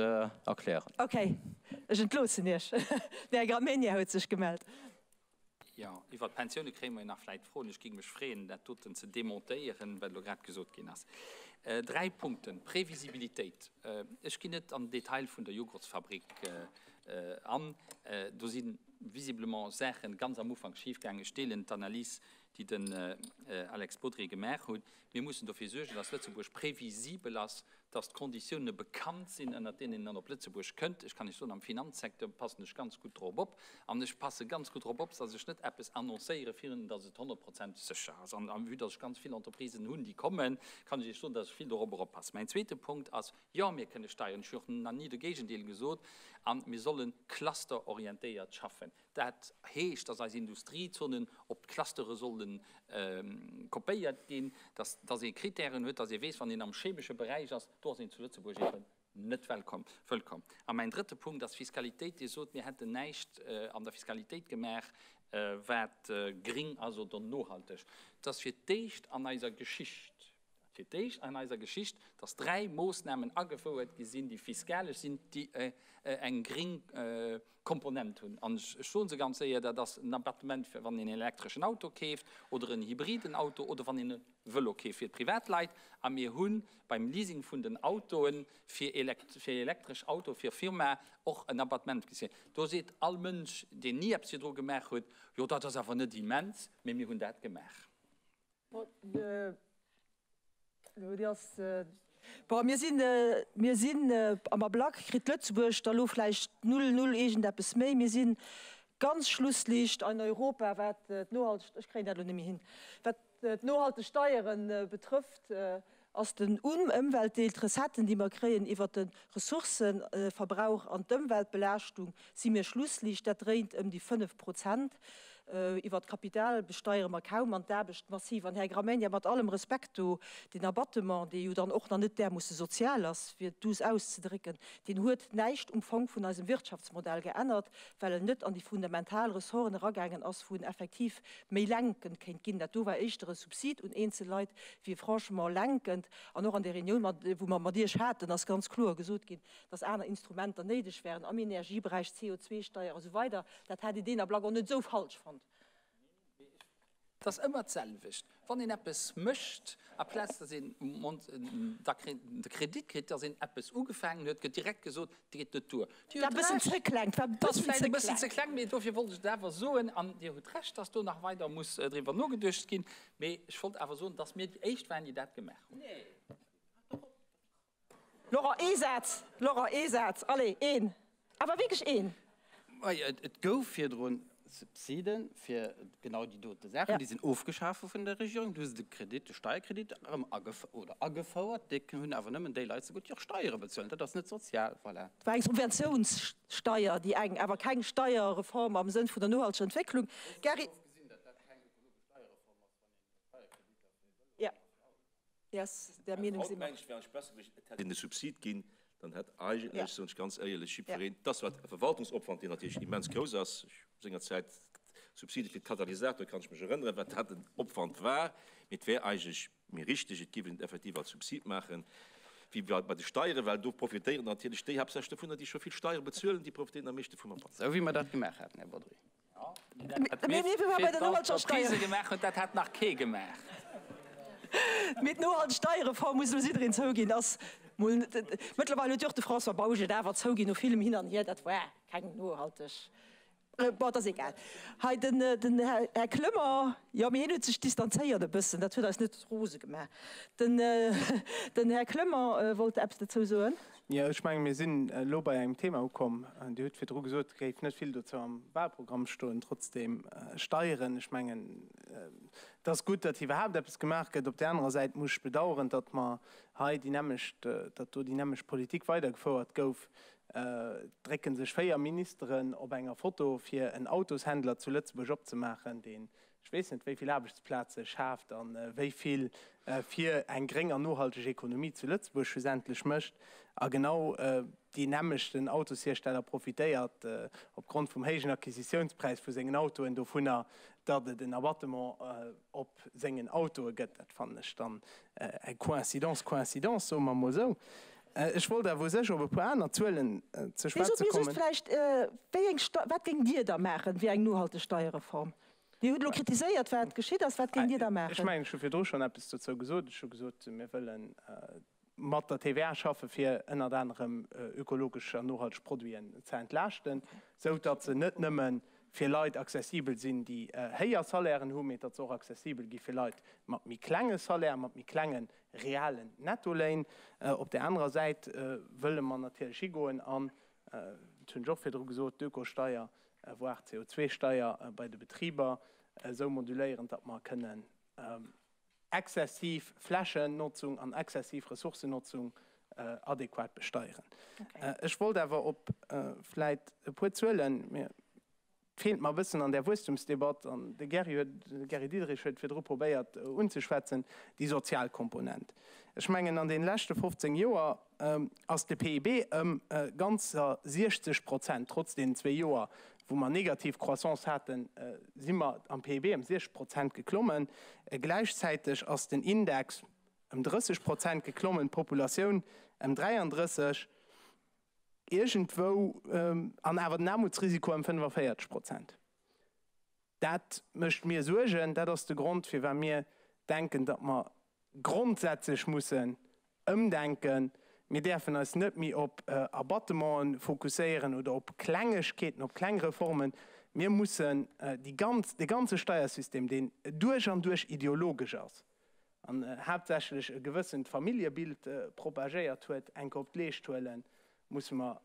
erklären. Okay, ech entloossen Iech. Den Här Gramegna huet sech gemellt. Jo, iwwert d'Pensioune kréie mer jo nach vläit Froen. Ech géing mech freeën, dat doten ze demontéieren, wat elo grad gesot ginn ass. Dräi Punkten. Previsibilitéit. Ech ginn net an den Detail vun der Joghurtsfabrik an. Do si visiblement Saache ganz am Ufank schifgaangen. Ech deelen d'Analys, déi den Alex Bodry gemaach hutt. Mir mussen dofir suergen, dass Lëtzebuerg previsibel ass, dass d'Konditioune bekannt sinn, ënnert deenen een dann op Lëtzebuerg kënnt. Ech kann Iech soen, am Finanzsecteur passen ech ganz gutt drop op. An ech passe ganz gutt drop op, dass ech net eppes annoncéiere virun dass et honnertprozenteg sécher ass. An vue dass ech ganz vill Entreprisen hunn, déi kommen, kann ech Iech soen, dass ech vill dorobber oppassen. Mäin zweete Punkt ass, Jo, mir kënne Steieren, ech hunn och nach ni de Géigendeel gesot, a mir solle clusterorientéiert schaffen. Dat heescht, dass eis Industriezonen op d'Clustere solle kopéiert ginn, dass dass ee Kritären huet, dass ee weess, wann een am chemesche Beräich ass, do ass een zu Lëtzebuerg eben net wellkomm, wëllkomm. A mäin drëtte Punkt ass d'Fiskalitéit. Dir sot, mir hätten näischt an der Fiskalitéit gemaach, wat gring ass oder nohalteg. Et ass fir d'éischt an eiser Geschicht, Fir d'éischt an eiser Geschicht, dass 3 Moossnamen agefouert gi sinn, déi fiskalesch sinn, déi eng gring Komponent hunn. An ech soe se ganz séier, dat ass en Abattement, wann een en elektreschen Auto keeft oder en hybriden Auto oder wann een e Vëlo keeft fir d'Privatleit. A mir hu beim Leasing vun den Autoe fir elektresch Autoe fir Firmae och en Abattement gesinn. Do seet all Mënsch, deen ni eppes virdru gemaach huet, Jo, dat ass awer net immens, mee mir hunn dat gemaach. Bon, mir sinn, mir sinn am Ablack kritt Lëtzebuerg da lo vläicht null, null iergendeppes méi. Mir si ganz Schlusslicht an Europa, wat d'nohalteg, ech kréien dat elo net méi hin, wat d'nohalteg Steiere betrëfft. Ass den Ëmweltdeel, d'Recetten, déi mer kréien iwwert de Ressourcëverbrauch an d'Ëmweltbelaaschtung, si mir Schlussliicht. Dat dréint ëm déi 5 Prozent. Iwwert d'Kapital besteiere mer kaum an d'Aarbecht massiv. An, Här Gramegna, mat allem Respekt do, deen Abattement, dee jo dann och nach net därmoosse sozial ass, fir et duuss auszedrécken, deen huet näischt um Fong vun eisem Wirtschaftsmodell geännert, well en net an déi fundamental Ressorten eragaangen ass, wou en effektiv méi lenkend kéint ginn. Dat do war éischter e Subsid un eenzel Leit wéi franchement lenkend. An och an där Reunioun, wou mer mat Iech haten, ass ganz kloer gesot ginn, dass aner Instrumenter néideg wären am Energieberäich, CO2-Steier a sou weider. Dat hat een deen Ablack och net esou falsch fonnt. Et ass ëmmer d'selwecht, wann een eppes mécht, aplaz datt een de Kredit kritt, datt een eppes ugefaangen huet, gëtt direkt gesot, dat geet net duer. Dir hutt Recht, dat ass vläicht e bëssen ze kleng, mee dofir wollt ech et awer soen. An Dir hutt Recht, datt do nach weider muss driwwer nogeduecht ginn. Mee ech wollt awer soen, datt mir déi éischt waren, déi dat gemaach hunn. Laurent, ee Saz! Laurent, ee Saz! Allez, een! Awer wierklech een! Et gouf virdrun Subside fir genau déi dote Saachen. Déi sinn ofgeschaf vun der Regierung. Du hu se de Kredit, de Steierkredit erëm oder agefouert. Dee hunn awer nëmmen déi Leit zegutt, déi och Steiere bezuelen. Dat ass net sozial. Voilà. Et war eng Subventiounssteier, déi eng, awer keng Steierreform am Sënn vun der nohalteger Entwécklung. Gary. Yes, där Meenung si Haut mer. mengen ech, wär ech besser gewiescht, et hätt een e Subsid ginn, dann hätt eigentlech, soen ech ganz éierlech, jiddwereen, dass wat e Verwaltungsopwand, deen natierlech immens grouss ass, ech hu sengerzäit Subside fir d'Katalysator, kann ech mech erënneren, wat dat en Opwand war, mee et wär eigentlech méi richteg, et géif een et effektiv als Subsid maachen, wéi bei de Steieren, well do profitéieren natierlech déi haaptsächlech dovunner, déi scho vill Steiere bezuelen, déi profitéieren am meeschte vum Rabatt. Esou wéi mer dat gemaach haten, Här Bodry. Mee mir ware bei der nohalteger Steier. Gemaach huet, dat hat nach kee gemaach. Mee d'nohalteg Steierreform, muss elo jiddereen zouginn, ass mol net. Mëttlerweil huet jo och de François Bausch et awer zouginn, no villem Hin an Hier, dat war keng nohalteg. Bon, et ass egal. Hei den, den Här Clement, jo, mee hien huet sech distanzéiert e bëssen, dat huet eis net rose gemaach. Den, den Här Clement wollt eppes dozou soen. Jo, ech menge mir sinn elo bei engem Thema ukomm. Dir hutt virdru gesot, et géif net vill dozou am Wahlprogramm stoen. Trotzdem, Steieren, ech mengen, et ass gutt, datt iwwerhaapt eppes gemaach gëtt. Op där anerer Säit muss ech bedauern, datt mer hei déi nämmlecht, datt do déi nämmlecht Politik weidergefouert gouf. Et drécke sech 4 Ministeren op enger Foto, fir en Autoshändler zu Lëtzebuerg opzemaachen, deen ech weess net, wéi vill Aarbechtsplaze schaaft a wéi vill fir eng gréng an nohalteg Ekonomie zu Lëtzebuerg schlussendlech mécht. A genau deen nämmlechten Autoshiersteller profitéiert opgrond vum héijen Acquisitiounspräis vu sengen Autoen dovunner, datt et en Abattement op sengen Autoe gëtt. Dat fannen ech dann eng Coïncidence, coïncidence, soe mer emol esou. Ech wollt awer u sech op e puer aner Zuelen ze Mee sot schwätze mir just kommen. vläicht, wéi eng Stei-, wat géingt Dir da maachen, wéi eng nohalteg Steierreform? Dir hutt elo kritiséiert, wat geschitt ass. Wat géingt Dir da Ech maachen? mengen, ech hu virdru schonn eppes dozou gesot. Ech hu gesot, mir wëlle mat der TVA schaffe fir ënnert anerem ökologesch an nohalteg Produiten ze entlaaschten, sou datt se net nëmme. fir Leit accessibel sinn, déi héijer Salairen hunn, mee datt se och accessibel gi fir Leit mat méi klenge Salairen, mat méi klenge realen Nettoléin. Op där anerer Säit wëlle mer natierlech higoen an, dat hunn ech och virdru gesot, d'Ökosteier, voire d'CO2-Steier bei de Betriber esou moduléieren, datt mer kënnen exzessiv Flächennotzung an exzessiv Ressourcennotzung adequat besteieren. Ech wollt awer op vläit e puer Zuelen, mir feelt mer e bëssen an där Wuesstumsdebatt, an de Gary huet, de Gary Diderich huet virdru probéiert unzeschwätzen, déi sozial Komponent. Ech mengen, an deene leschte 15 Joer ass de PIB ëm ganzer 60 Prozent, trotz deenen zwee Joer, wou mer negativ Croissance haten, si mer am PIB ëm 60 Prozent geklommen. Gläichzäiteg ass den Index ëm 30 Prozent geklommen, d'Populatioun ëm 33 iergendwou, an awer den Aarmutsrisiko ëm 45 Prozent. Dat mécht mir Suergen. Dat ass de Grond, firwat mir denken, datt mer grondsätzlech mussen ëmdenken. Mir däerfen eis net méi op Abattementen fokusséieren oder op Klengegkeeten, op kleng Reformen. Mir mussen déi ganz, dee ganze Steiersystem, deen duerch an duerch ideologesch ass an haaptsächlech e gewëssent Familljebild propagéiert huet, enke op d'Leescht huelen. Musse mer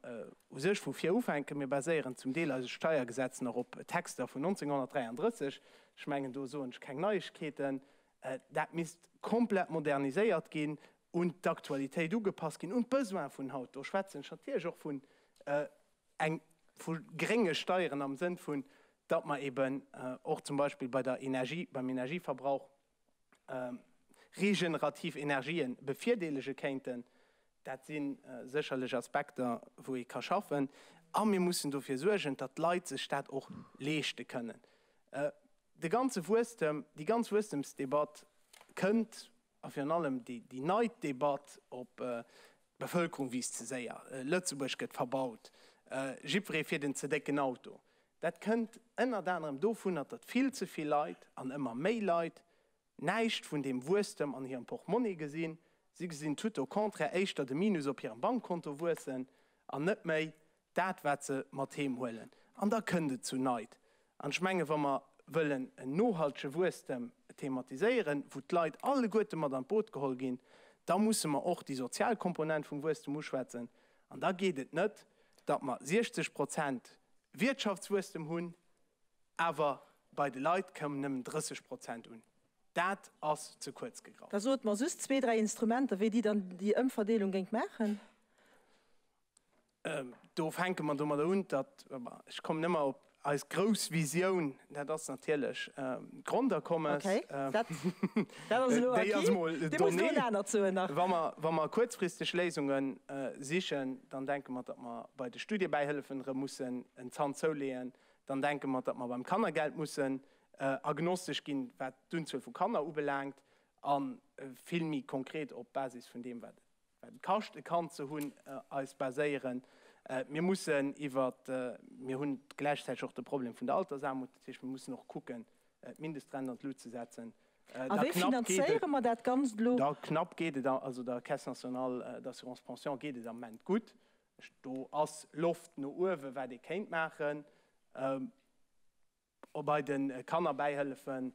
u sech vu vir ufänken. Mir baséieren zum Deel eise Steiergesetz nach op Texter vun 1933. Ech mengen, do soen ech keng Neiegkeeten. Dat misst komplett moderniséiert ginn, un d'Aktualitéit ugepasst ginn, un d'Besoine vun haut. Do schwätzen ech natierlech och vun eng vu grénge Steieren am Sënn vun, datt mer eben och zum Beispill bei der Energie, beim Energieverbrauch regenerativ Energien bevirdeelege kéinten. Dat si sécherlech Aspekter, wou ee ka schaffen. A mir mussen dofir suergen, datt d'Leit sech dat och leeschte kënnen. De ganze Wuesstem, déi ganz Wuesstemsdebatt kënnt, a virun allem déi nei Debatt op d'Bevëlkerung wiisst ze séier, Lëtzebuerg gëtt verbaut, jiddweree fiert en ze décken Auto. Dat kënnt ënnert anerem dovunner, datt vill ze vill Leit an ëmmer méi Leit näischt vun deem Wuesstem an hirem Portmonni gesinn. Si gesinn tout au contraire éischter de Minus op hirem Bankkonto wuessen an net méi dat wat se mat heem huelen. An da kënnt et zu Neid. An ech menge wa mer wëllen en nohaltege Wuesstem thematiséieren, wou d'Leit alleguerte mat an d'Boot geholl ginn, da musse mer och déi sozial Komponent vum Wuesstem uschwätzen. An da geet et net, datt mer 60 Prozent Wiertschaftswuesstem hunn, awer bei de Leit kommen nëmmen 30 Prozent un. Dat ass ze kuerz gegraff. Da sot mer just zwee, dräi Instrumenter, wéi Dir dann déi Ëmverdeelung géingt maachen. Do fänke mer domadder un, datt, ech kommen ëmmer op eis grouss Visioun, dat ass natierlech d'Grondakommes. Okay, dat, dat ass elo Déi ass acquis. emol Dir musst elo donnée. en anert soen nach. Wa mer, wa mer kuerzfristeg Léisunge sichen, dann denke mer, datt mer bei de Studiebäihëllefen erëm mussen en Zant zouleeën. Dann denke mer, datt mer beim Kannergeld mussen agnostesch ginn, wat d'Unzuel vu Kanner ubelaangt, a vill méi konkret op Basis vun deem, wat wat et kascht e Kand ze hunn, eis baséieren. Mir mussen iwwer, mir hunn gläichzäiteg och de Problem vun der Altersaarmut, dat heescht mir mussen och kucken d'Mindestrent an d'Lut ze setzen. A wéi finanzéiere mer dat Ganzt elo? Der CNAP geet et, also der Caisse nationale d'assurance pension geet et am Moment gutt. Do ass Loft no uewen, wat ee kéint maachen. Bei de Kannerbäihëllefe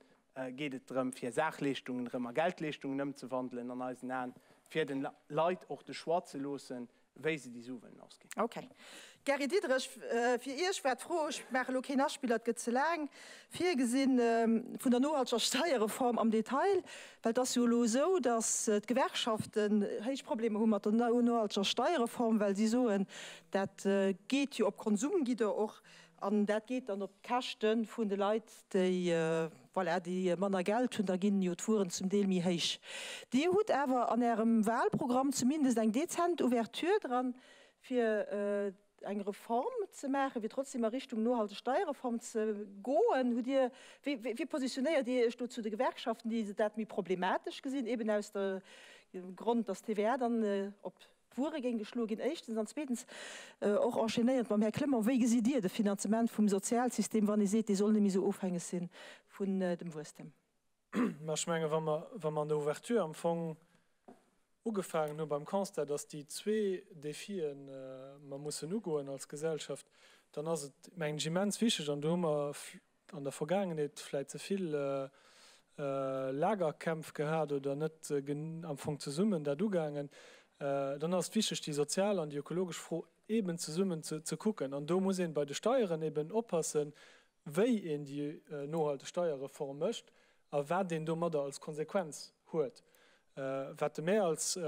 geet et drëm, fir Saachleeschtungen erëm a Geldleeschtungen ëmzewandelen, an eisen Aen, fir de Leit och de Choix ze loossen, wéi se déi Sue wëllen ausginn. Ok. Gary Diderich, fir Iech war d'Fro, ech maache elo keen Aspiller, et gëtt ze laang, virgesinn vun der nohalteger Steierreform am Detail, well et ass jo elo esou, datt d'Gewerkschaften héich Problemer hu mat der nohalteger Steierreform, well si soen, dat geet jo op Konsumgidder och. An dat geet dann op d'Käschte vun de Leit, déi, voilà, déi manner Geld hunn. Da ginn jo d'Wueren zum Deel méi héich. Dir hutt awer an Ärem Wahlprogramm zumindest eng dezent Ouverture dran, fir eng Reform ze maachen, fir trotzdem a Richtung nohalteg Steierreform ze goen. Hutt Dir, wéi, wéi positionéiert Dir Iech do zu de Gewerkschaften, déi dat méi problematesch gesinn, eben aus der Grond, dass d'TVA dann op D'Wuere géing geschloe ginn, éischtens, an zweetens, och enchaînéierend mam Här Clement, wéi gesitt Dir de Finanzement vum Sozialsystem, wann ee seet, dee soll net méi esou ofhängeg si vun dem Wuesstem? Mä ech menge wa mer, wa mer an der Ouverture am Fong ugefaangen hu beim Constat, dass déi zwee Défien mer mussen ugoen als Gesellschaft, dann ass et, mengen ech, immens wichteg, an do hu mer an der Vergaangenheet vläit ze vill Lagerkämpf gehat oder net am Fong zesummen dat ugaangen, dann ass et wichteg, déi sozial an déi ökologesch Fro eeben zesummen ze kucken. An do muss een bei de Steieren eeben oppassen, wéi een déi nohalteg Steierreform mécht a wat een domadder als Konsequenz huet. Wat de mär als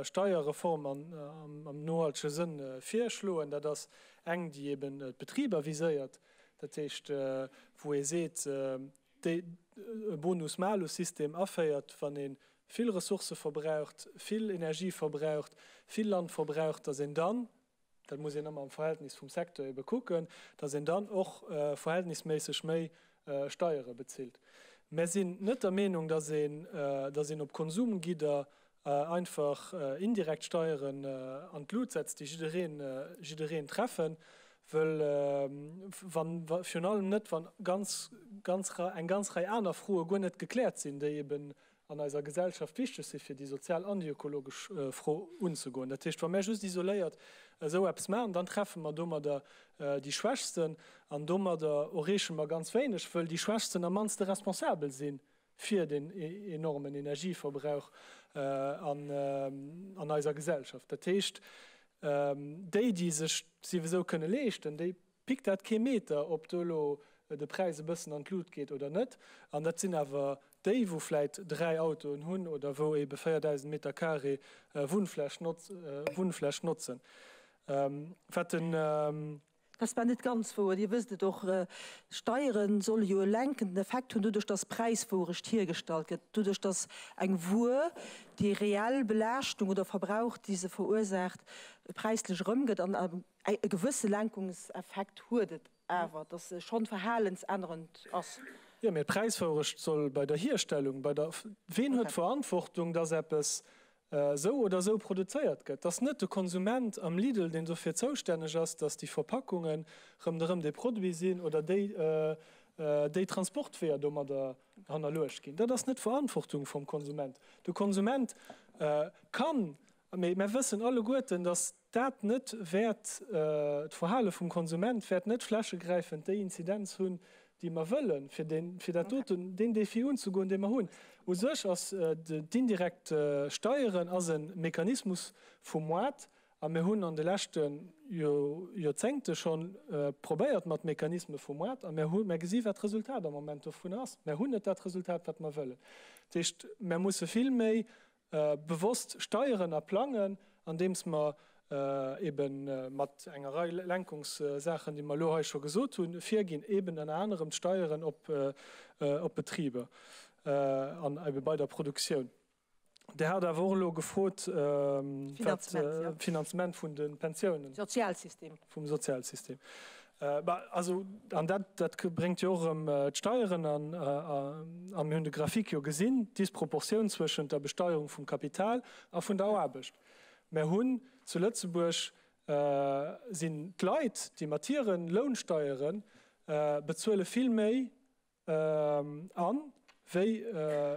Steierreform am nohaltege Sënn virschloen, dat ass eng, déi eben d'Betriber viséiert, dat heescht, wou ee seet, déi e Bonus-Malus-System aféiert, wann ee vill Ressourcë verbraucht, vill Energie verbraucht, vill Land verbraucht, datt een dann, dat muss een ëmmer am Verhältnis vum Secteur ebe kucken, datt een dann och verhältnisméisseg méi Steiere bezilt. Mär sinn net der Meenung, datt een, datt een op Konsumgidder einfach indirekt Steieren an d'Lut setzt, déi jiddereen, jiddereen treffen, wëll wann, virun allem net, wann ganz, ganz, eng ganz Rei aner Froe guer net gekläert sinn, déi eben an eiser Gesellschaft wichteg si fir déi sozial an déi ökologesch Fro unzegoen. Dat heescht, wa mär just isoléiert esou eppes maachen, dann treffe mer domadder déi Schwächsten an domadder erreeche mer ganz wéineg, wëll déi Schwächsten am mannste responsabel si fir den enormen Energieverbrauch an eiser Gesellschaft. Dat heescht, déi, déi sech souwisou kënne leeschten, déi Pickt dat kee Meter, ob do elo de Präis e bëssen an d'Lut geet oder net. An dat sinn awer déi, wou vläit 3 Autoen hunn oder wou ebe 4.000 Meter carré Wunnfläch notzen. Wat den. Dat ass zwar net ganz wouer, Dir wësst et och, Steiere solle jo e lenkenden Effekt hunn, doduerch datt Präiswourecht hiergestallt gëtt, doduerch datt eng Wuer déi reell Belaaschtung oder Verbrauch, déi se verursaacht, präislech erëmgëtt. An E gewësse Lenkungseffekt huet et awer, datt e schonn verhalensännerend ass. Jo, mee d'Präiswourecht soll bei der Hierstellung, bei der, ween huet d'Verantwortung, datt eppes esou oder esou produzéiert gëtt? T'ass net de Konsument am Lidl, deen dofir zoustänneg ass, datt déi Verpackunge rëmderëm dee Produit sinn oder déi, déi Transportweeër domadder hannerluecht ginn. Dat ass net d'Verantwortung vum Konsument. De Konsument kann, mee mär wëssen alleguerten, datt dat net wäert, d'Verhale vum Konsument wäert net flächegräifend déi Inzidenz hunn, déi mer wëllen, fir deen, fir dat doten, deen Défi unzegoen, dee mer hunn. U sech ass d'indirekt Steieren ass e Mechanismus vum Moart a mir hunn an de leschte Joerzéngte scho probéiert mat Mechanisme vum Moart a mir hu, mir gesi wat d'Resultat am Moment dovun ass. Mir hunn net dat Resultat, wat mer wëllen. Dat heescht, mir musse vill méi bewosst steieren a plangen, andeems mer ebe mat enger Rei Lenkungssaachen, déi mer elo hei scho gesot hunn, virginn, eben ënner anerem d'Steieren op Betriber an ebe bei der Produktioun. Dir hat awer och elo gefrot, wat d'Finanzement vun de Pensiounen. Sozialsystem. Vum Sozialsystem. Also, an dat, dat bréngt jo och erëm d'Steieren an, a mir hunn de Graphique jo gesinn, d'Disproportioun zwëschent der Besteierung vum Kapital a vun der Aarbecht. Mer hunn zu Lëtzebuerg, sinn d'Leit, déi mat hire Lounsteiere bezuele vill méi An wéi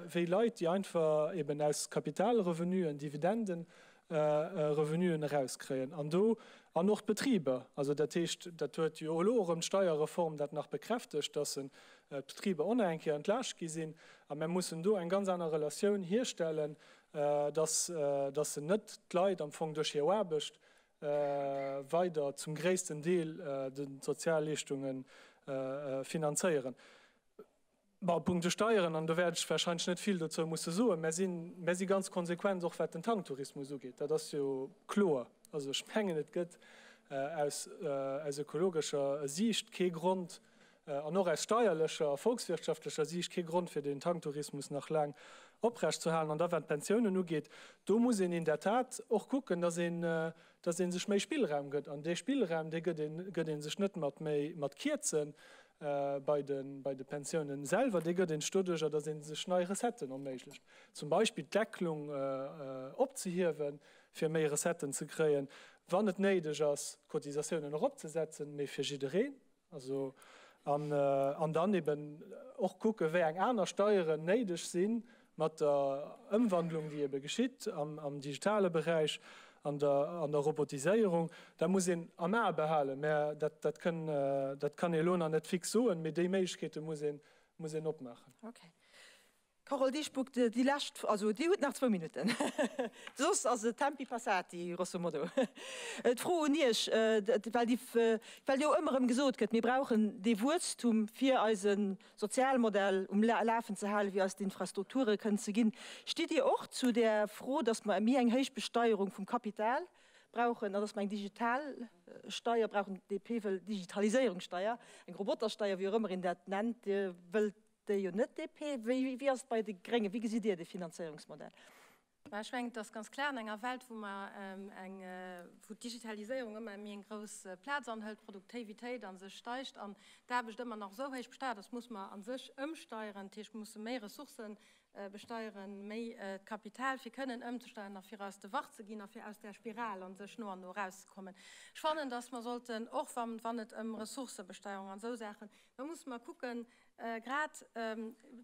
wéi Leit, déi einfach eben aus Kapitalrevenuen, Dividendenrevenuen erauskréien. An do, an och d'Betriber, also dat heescht, dat huet jo elo erëm d'Steierreform dat nach bekräftegt, dass d'Betriber och nach eng Kéier entlaascht gi sinn. A mir mussen do eng ganz aner Relatioun hierstellen, dass dass se net d'Leit am Fong duerch hir Aarbecht weider zum gréissten Deel de Sozialleeschtunge finanzéieren. Bon, punkto Steieren, an do wäert ech wahrscheinlech net vill dozou musse soen, mär sinn, mär si ganz konsequent och wat den Tanktourismus ugeet, dat ass jo kloer. Also ech mengen, et gëtt aus, aus ökologescher Siicht kee Grond an och aus steierlecher a volkswirtschaftlecher Siicht kee Grond fir den Tanktourismus nach laang oprechtzuhalen. An da wat d'Pensiounen ugeet, do muss een in der Tat och kucken, dass een, dass ee sech méi Spillraum gëtt. An dee Spillraum, dee gëtt een, gëtt ee sech net mat méi, mat Kierze bei de, bei de Pensiounen selwer, dee gëtt een sech doduerjer, dass ee sech nei Recetten erméiglecht, zum Beispill d'Decklung opzehiewen, fir méi Recetten ze kréien, wann et néideg ass, d'Cotisatiounen eropzesetzen, mee fir jiddereen. Also, an, an dann eben och kucken, wéi eng aner Steieren néideg si mat der Ëmwandlung, déi ebe geschitt am, am digitale Beräich. an der, an der Robotiséierung. Dat muss een am A behalen, mä dat, dat kënn, dat kann ee elo nach net fix soen, mee déi Méiglechkeete muss een, muss een opmaachen. Okay. Carole Dieschbourg, déi lescht, also Dir hutt nach zwou Minutten, soss ass et tempi passati, grosso modo. D'Fro un Iech, well déi, well jo ëmmer erëm gesot gëtt, mir brauchen dee Wuesstum fir eise Sozialmodell um Lafen ze halen, fir eis d'Infrastrukture kënnen ze ginn. Stitt Dir och zu där Fro, datt mer méi eng héich Besteierung vum Kapital brauchen an datt mer eng digital Steier brauchen, d'DP wëll Digitaliséierungssteier, eng Robotersteier, wéi och ëmmer een dat nennt, Dir wëllt Déi jo net DP. Wéi wéi ass et bei de Gréngen? Wéi gesitt Dir de Finanzéierungsmodell? Mä ech mengen, et ass ganz klar, an enger Welt, wou mer eng, wou d'Digitaliséierung ëmmer méi eng grouss Plaz anhëlt, d'Produktivitéit a sech steigt an d'Aarbecht ëmmer nach esou héich besteiert ass, muss mer a sech ëmsteieren. Dat heescht, mer musse méi Ressourcë besteieren, méi d'Kapital, fir kënnen ëmzesteieren a fir eis de Wach ze ginn a fir aus där Spiral a sech no an no erauszekommen. Ech fannen, datt mer sollten, och wann, wann et ëm Ressourcëbesteierung an esou Saachen, da musse mer kucken, grad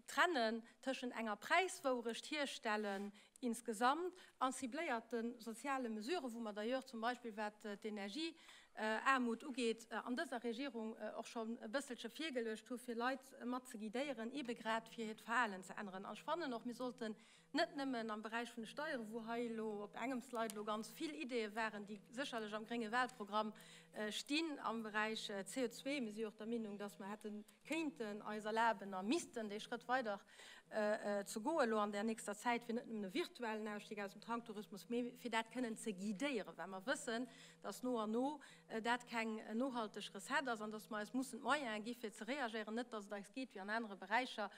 trennen tëschent enger Präiswourecht hierstellen insgesamt an cibléierte soziale Mesuren, wou mer d'ailleurs zum Beispill wat d'Energieaarmut ugeet an dëser Regierung och schonn e bësselche virgeluecht hu fir Leit mat ze guidéieren, eebe grad fir hiert Verhalen ze änneren. An ech fannen och, mir sollten net nëmmen am Beräich vun de Steieren, wou hei elo op engem Slide elo ganz vill Ideeë waren, déi sécherlech am grénge Wahlprogramm stinn am Beräich CO2, mir si jo och der Meenung, dass mer hätte kéinten eis erlaben a missten dee Schrëtt weider ze goen elo an der nächster Zäit, fir net nëmmen e virtuellen Ausstig aus dem Tanktourismus, mee fir dat kënnen ze guidéieren, well mer wëssen, dass no an no dat keng nohalteg Recette ass an dass mer eis mussen d'Moyene gi fir ze reagéieren, net dass et eis geet wéi an anere Beräicher,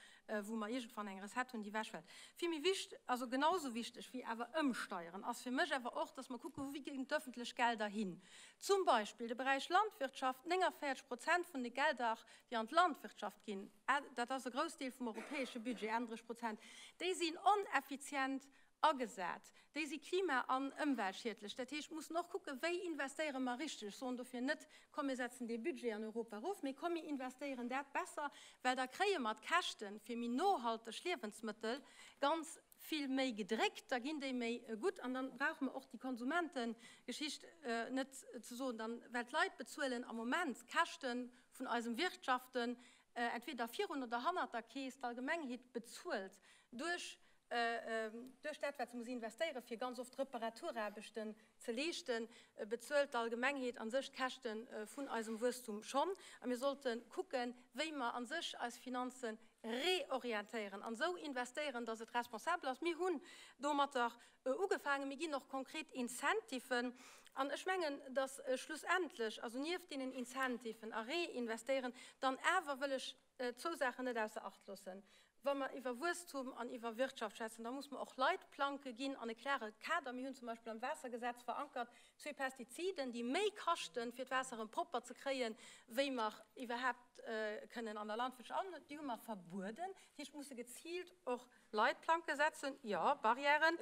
wou mer iergendwann eng Recette hunn, déi ewechfält. Vill méi wicht, also genau esou wichteg wéi awer ëmsteieren, ass fir mech awer och, dass mer kucken, wou ginn d'öffentlech Gelder hin. Zum Beispill de Beräich Landwirtschaft, 49 Prozent vun de Gelder, déi an d'Landwirtschaft ginn, dat ass e Groussdeel vum europäesche Budget, 38 Prozent, déi sinn oneffizient agesat, déi si klima an ëmweltschiedlech. Dat heescht, mir mussen och kucken, wéi investéiere mer richteg. Ech soen dofir net, komm mir setzen dee Budget an Europa erof, mee komm mir investéieren dat besser, well da kréie mer d'Käschte fir méi nohalteg Liewensmëttel ganz vill méi gedréckt, da ginn déi méi gutt an dann brauche mer och déi Konsumentegeschicht net ze soen, dann, well d'Leit bezuelen am Moment d'Käschte vun eisem Wirtschaften, entweder virun oder hannert der Keess, d'Allgemengheet bezuelt duerch Duerch dat, wat se muss investéieren, fir ganz oft Reparaturaarbechten ze leeschten, bezuelt d'Allgemengheet a sech d'Käschte vun eisem Wuesstum schonn. A mir sollte kucken, wéi mer a sech eis Finanze reorientéieren an esou investéieren, dass et responsabel ass. Mir hunn domatter ugefaangen. Mir ginn och konkret Incentiven. An ech mengen, dass schlussendlech, also nieft deenen Incentiven a Reinvestéieren, dann awer wëll ech zwou Saachen net ausser Acht loossen. Wa mer iwwer Wuesstum an iwwer Wirtschaft schwätzen, da muss mer och Leitplanke ginn an e klare Kader. Mir hunn zum Beispill am Waassergesetz verankert, zwee Pestiziden, déi méi kaschten, fir d'Waasser erëm propper ze kréien, wéi mer iwwerhaapt kënnen an der Landwirtschaft an, déi hu mer verbueden. Dat heescht, musse geziilt och Leitplanke setzen, jo, Barrièren,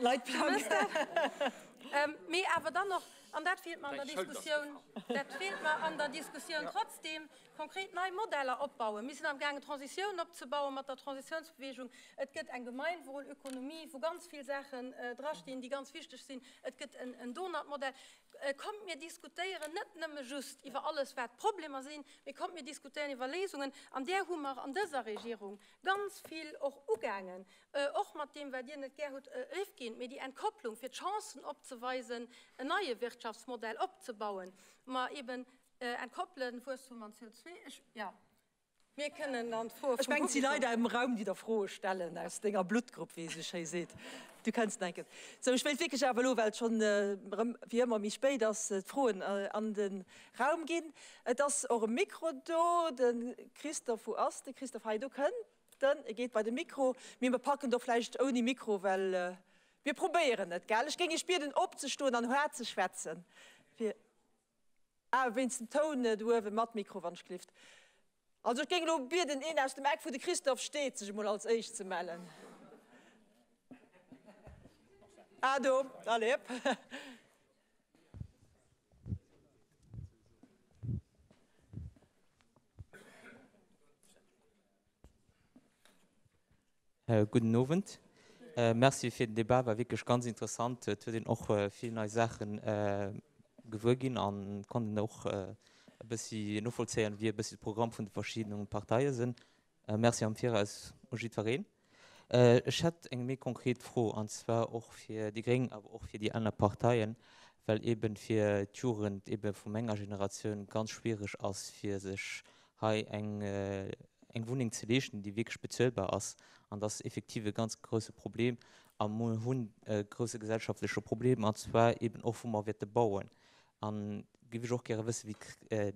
mee awer dann och, an dat feelt mer an der Diskussioun, dat feelt mer an der Diskussioun trotzdem, konkret nei Modeller opbauen. Mir sinn amgaangen, Transitioun opzebauen mat der Transitiounsbewegung. Et gëtt eng Gemeinwohlökonomie, wou ganz vill Saachen drastinn, déi ganz wichteg sinn. Et gëtt en Donut-Modell. Kommt, mir diskutéieren net nëmme just iwwer alles, wat d'Problemer sinn, mee kommt, mir diskutéieren iwwer Léisungen. An där hu mer an dëser Regierung ganz vill och ugaangen, och mat deem, wat Dir net gär hutt, Rifkin, mee déi Entkopplung, fir d'Chancen opzeweisen, en neie Wirtschaftsmodell opzebauen, mer eben entkoppelen Wuesstum an CO2. Ech, jo, mir kënnen an d'Froe vum Ech mengen, et si Leit am Raum, déi der Froe stellen aus denger Bluttgrupp, wéi ee sou schéi seet. Du kënns denken. Sou, ech wéilt wierklech awer elo, well et schonn erëm wéi ëmmer méi spéit ass, d'Froen an de Raum ginn. Et ass och e Mikro do. De Christophe, wou ass de Christophe? Hei, do kënnt en. E geet bei de Mikro. Mee mir packen et och vläicht ouni Mikro, well mir probéieren et, gell? Ech géing Iech bieden, opzestoen an haart ze schwätzen, fir. Ah, wéinst dem Toun do uewen, mat Mikro, wann ech glift. Also ech géing elo bieden, een aus dem Eck, wou de Christophe steet, sech emol als éischt ze mellen. Ah, do, allez, hëpp. Gudden Owend. Merci fir den Debat, war wierklech ganz interessant. Et huet een och vill nei Saache gewuer ginn an konnt een och e bëssi novollzéien, wéi e bëssi de Programm vun de verschiddenen Parteie sinn. Merci am Viraus u jiddwereen. Ech hätt eng méi konkret Fro, an zwar och fir déi Gréng, awer och fir déi aner Parteien, well eebe fir d'Jugend eebe vu menger Generatioun ganz schwierig ass, fir sech hei eng eng Wunneng ze leeschten, déi wierklech bezuelbar ass. An dat ass effektiv e ganz grouse Problem. A mer hunn e grouse gesellschaftleche Problem, an zwar eeben och, wou mer wäerte bauen. An géif ech och gäre wëssen, wéi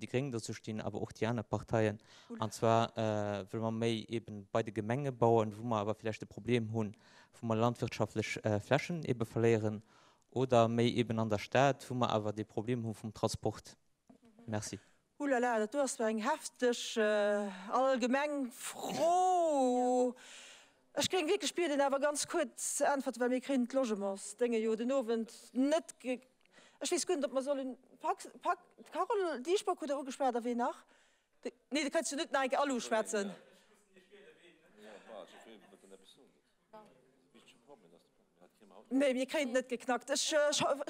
déi Gréng dozou stinn, awer och déi aner Parteien. An zwar wëlle mer méi eeben bei de Gemenge bauen, wou mer awer vläicht e Problem hunn, wou mer landwirtschaftlech Flächen eebe verléieren, oder méi eeben an der Stad, wou mer awer dee Problem hu vum Transport. Merci. Oulala, dat do ass zwar eng hefteg allgemeng Fro. Ech géing wierklech bieden, awer ganz kuerz ze äntwerten, well mir kréien d'Logementsdénge jo den Owend net ge. Ech weess guer net, ob mer sollen. Pax, Pax, d'Carole Dieschbourg hutt Der ugeschwat a ween nach? Nee, de kënns jo net nach eng Kéier all uschwätzen. Nee, mir kréien et net geknackt. Ech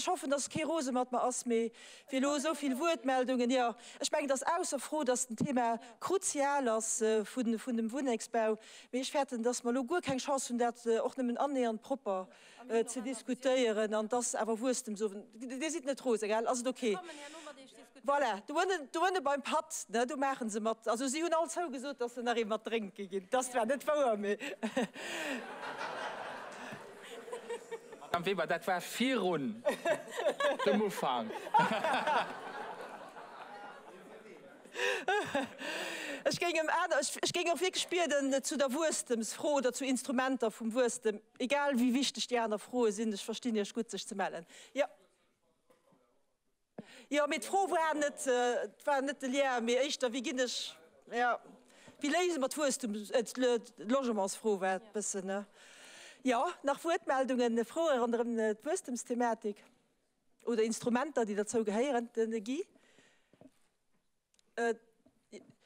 hoffen, dass kee rose mat mer ass, mee fir elo esou vill Wuertmeldungen, jo, ech mengen, et ass ausser Fro, dass den Thema kruzial ass vun dem Wunnengsbau, mee ech fäerten, dass mer elo guer keng Chance hunn, dat och nëmmen annähernd propper ze diskutéieren an dass awer Wuesstemsowend, Dir sidd net rose, gell? Ass et ok? Voilà, do ënnen, do ënne beim Patt, ne, do maache se mat. Also si hunn all zougesot, dass se nach ee mat drénke ginn. Dat ass zwar net wouer, mee. Madame Weber, dat war virun dem Ufank. Ech géing ëm aner, ech géing och wierklech bieden zu der Wuesstemsfro oder zu Instrumenter vum Wuesstem, egal wéi wichteg déi aner Froe sinn, ech verstinn Iech gutt, sech ze mellen. Jo. Jo, mee d'Fro war net, war net de Lien, mee éischter, wéi ginn ech, jo, wéi léise mer d'Wuesstem, d'Logementsfro war et bëssen, ne? Jo, nach Wuertmeldungen, Froe ronderëm d'Wuesstemsthematik oder Instrumenter, déi derzou gehéieren? Den Guy,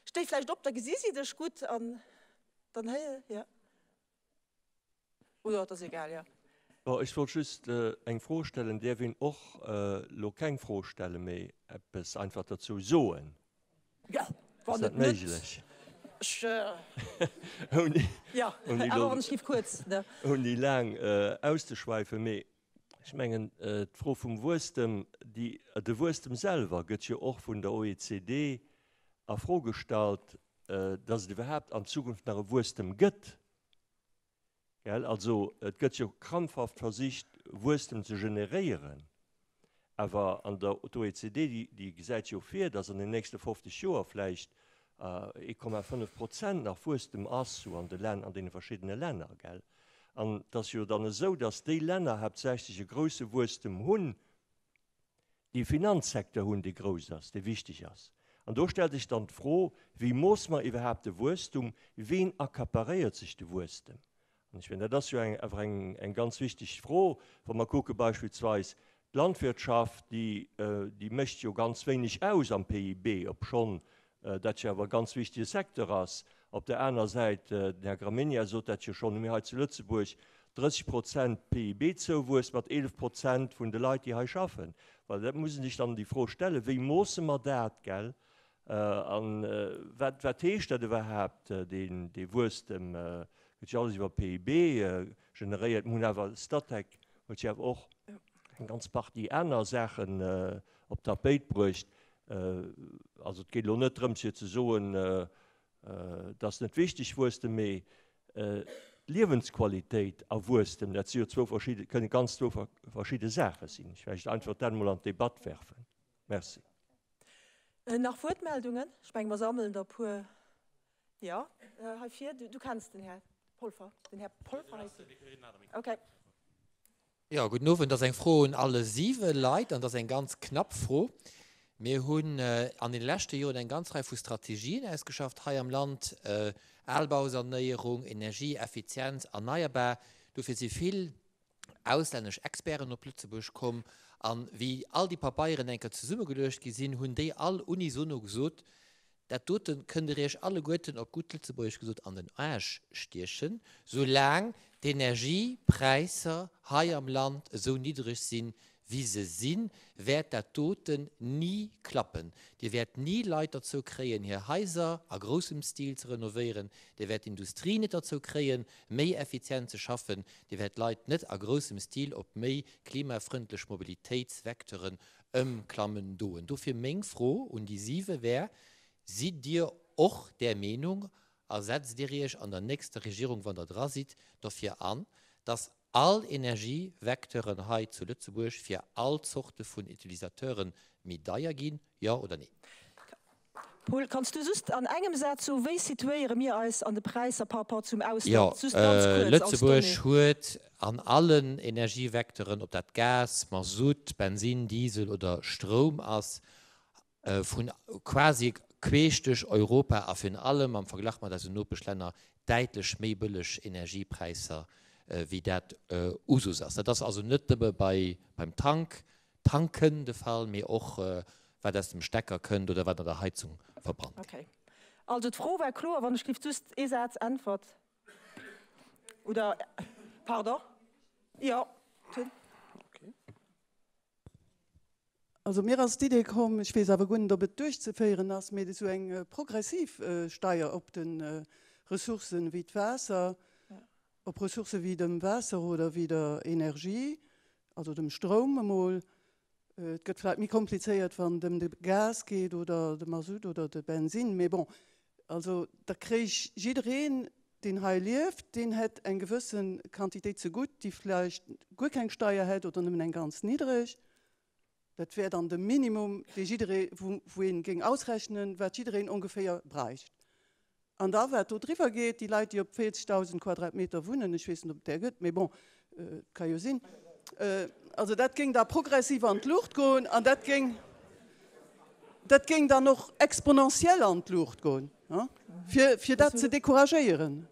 stéi vläicht op, da gesi si dech gutt an dann héier, jo. Oder et ass egal, jo. Bon, ech wollt just eng Fro stellen. Däerf een och elo keng Fro stellen, mee eppes einfach derzou soen? Jo, wann et net. Ass dat méiglech? Jo, awer wann ech géif kuerz, ne? Ouni laang auszeschwäifen, mee ech mengen, d'Fro vum Wuesstem, déi, de Wuesstem selwer gëtt jo och vun der OECD a Fro gestallt, dass et iwwerhaapt an Zukunft nach e Wuesstem gëtt. Gell? Also et gëtt jo krampfhaft versicht, Wuesstem ze generéieren, awer an der d'OECD, déi, déi gesäit jo vir, dass an den nächste 50 Joer vläicht 1,5 Prozent nach Wuesstem ass, sou an de Län, an deene verschiddene Länner, gell? An et ass jo dann esou, dass déi Länner haaptsächlech e grouse Wuesstem hunn, déi e Finanzsecteur hunn, dee grouss ass, dee wichteg ass. An do stellt sech dann d'Fro, Wéi moosse mer iwwerhaapt de Wuesstum? Ween accaparéiert sech de Wuesstem? An ech mengen, dat ass jo eng, awer eng, eng ganz wichteg Fro, wa mer kucke beispillsweis d'Landwirtschaft, déi, déi mécht jo ganz wéineg aus am PIB, obschonn dat jo awer e ganz wichtige Secteur ass. Op der aner Säit, den Här Gramegna sot dat jo schonn, hu mir hei zu Lëtzebuerg 30 Prozent PIB-Zouwuess mat 11 Prozent vun de Leit, déi hei schaffen. Well dat muss ee sech dann déi Fro stellen, Wéi moosse mer dat, gell? A wat, wat heescht dat iwwerhaapt, deen, dee Wuesstem? Gëtt jo alles iwwer PIB generéiert. Mir hunn awer, Statec huet jo awer och eng ganz Partie aner Saachen op d'Tapéit bruecht. Also et geet elo net drëms fir ze soen, et ass net wichteg Wuesstem, mee Liewensqualitéit a Wuesstem, dat si jo zwou verschidde, kënne ganz zwou verschidde Saache sinn. Ech vläicht einfach dat emol an d'Debatt werfen. Merci. Nach Wuertmeldungen? Ech menge mer sammelen der e puer. Jo, hei vir. Du kenns den Här Polfer. Den Här Polfer heescht en. Okay. Jo, gudden Owend. Dat ass eng Fro un alle siwe Leit an dat ass eng ganz knapp Fro. Mir hunn an deene leschte Joren eng ganz Rei vu Strategien ausgeschafft hei am Land, Albausanéierung, Energieeffizienz, erneierbar. Dofir si vill auslännesch Experten op Lëtzebuerg komm. An wéi all déi Papeieren eng Kéier zesummegeluecht gi sinn, hunn déi all unisono gesot, Dat dote kënnt Der Iech alleguerten, op gutt Lëtzebuergesch gesot, an den Aarsch stiechen, soulaang d'Energiepräisser hei am Land esou niddreg sinn, wéi se sinn, wäert dat doten ni klappen. Dir wäert ni Leit derzou kréien, hir Haiser a groussem Stil ze renovéieren. Dir wäert d'Industrie net derzou kréien, méi effizient ze schaffen. Dir wäert d'Leit net a groussem Stil op méi klimafrëndlech Mobilitéitsvecteuren ëmklammen doen. Dofir meng Fro un déi siwe wär, Sidd Dir och där Meenung a setzt Dir Iech an der nächster Regierung, wann Der dra sidd, dofir an, dass all Energievecteuren hei zu Lëtzebuerg fir all Zorte vun Utilisateuren méi deier ginn, jo oder nee? Paul, kanns du just an engem Saz soen, wéi situéiere mir eis an de Präisser par rapport zum Ausland? Jo, Just ganz kuerz als Lëtzebuerg Donnée. huet an allen Energievecteuren, ob dat Gas, Masutt, Bensin, Diesel oder Stroum ass, vun quasi queesch duerch Europa a virun allem am Verglach mat eisen Nopeschlänner däitlech méi bëlleg Energiepräisser wéi dat Usus ass. Dat ass also net nëmme bei beim Tank, Tanken de Fall, mee och wat aus dem Stecker kënnt oder wat an der Heizung verbrannt gëtt. Okay. Also d'Fro war kloer. Wann ech géif just ee Saz Äntwert oder, pardon, jo. Also mir ass d'Idee komm, ech weess awer guer net, ob et duerchzeféieren ass, mee esou eng progressiv Steier op de Ressourcen wéi d'Waasser, op Ressourcë wéi dem Waasser oder wéi der Energie, also dem Stroum emol. Et gëtt vläicht méi komplizéiert, wann et ëm de Gas geet oder de Masutt oder de Bensinn, mee bon, also da kréich jiddereen, deen hei lieft, deen hätt eng gewësse Quantitéit zegutt, déi vläicht guer keng Steier hätt oder nëmmen eng ganz niddreg. Dat wär dann de Minimum, dee jidderee, wou ee géing ausrechnen, wat jiddereen ongeféier bräicht. An da wat do driwwer geet, déi Leit, déi op 40.000 Quadratmeter wunnen, ech weess net, ob et där gëtt, mee bon, et ka jo sinn, also dat géing da progressiv an d'Luucht goen an dat géing, dat géing dann och exponentiell an d'Luucht goen, fir, fir dat ze decouragéieren.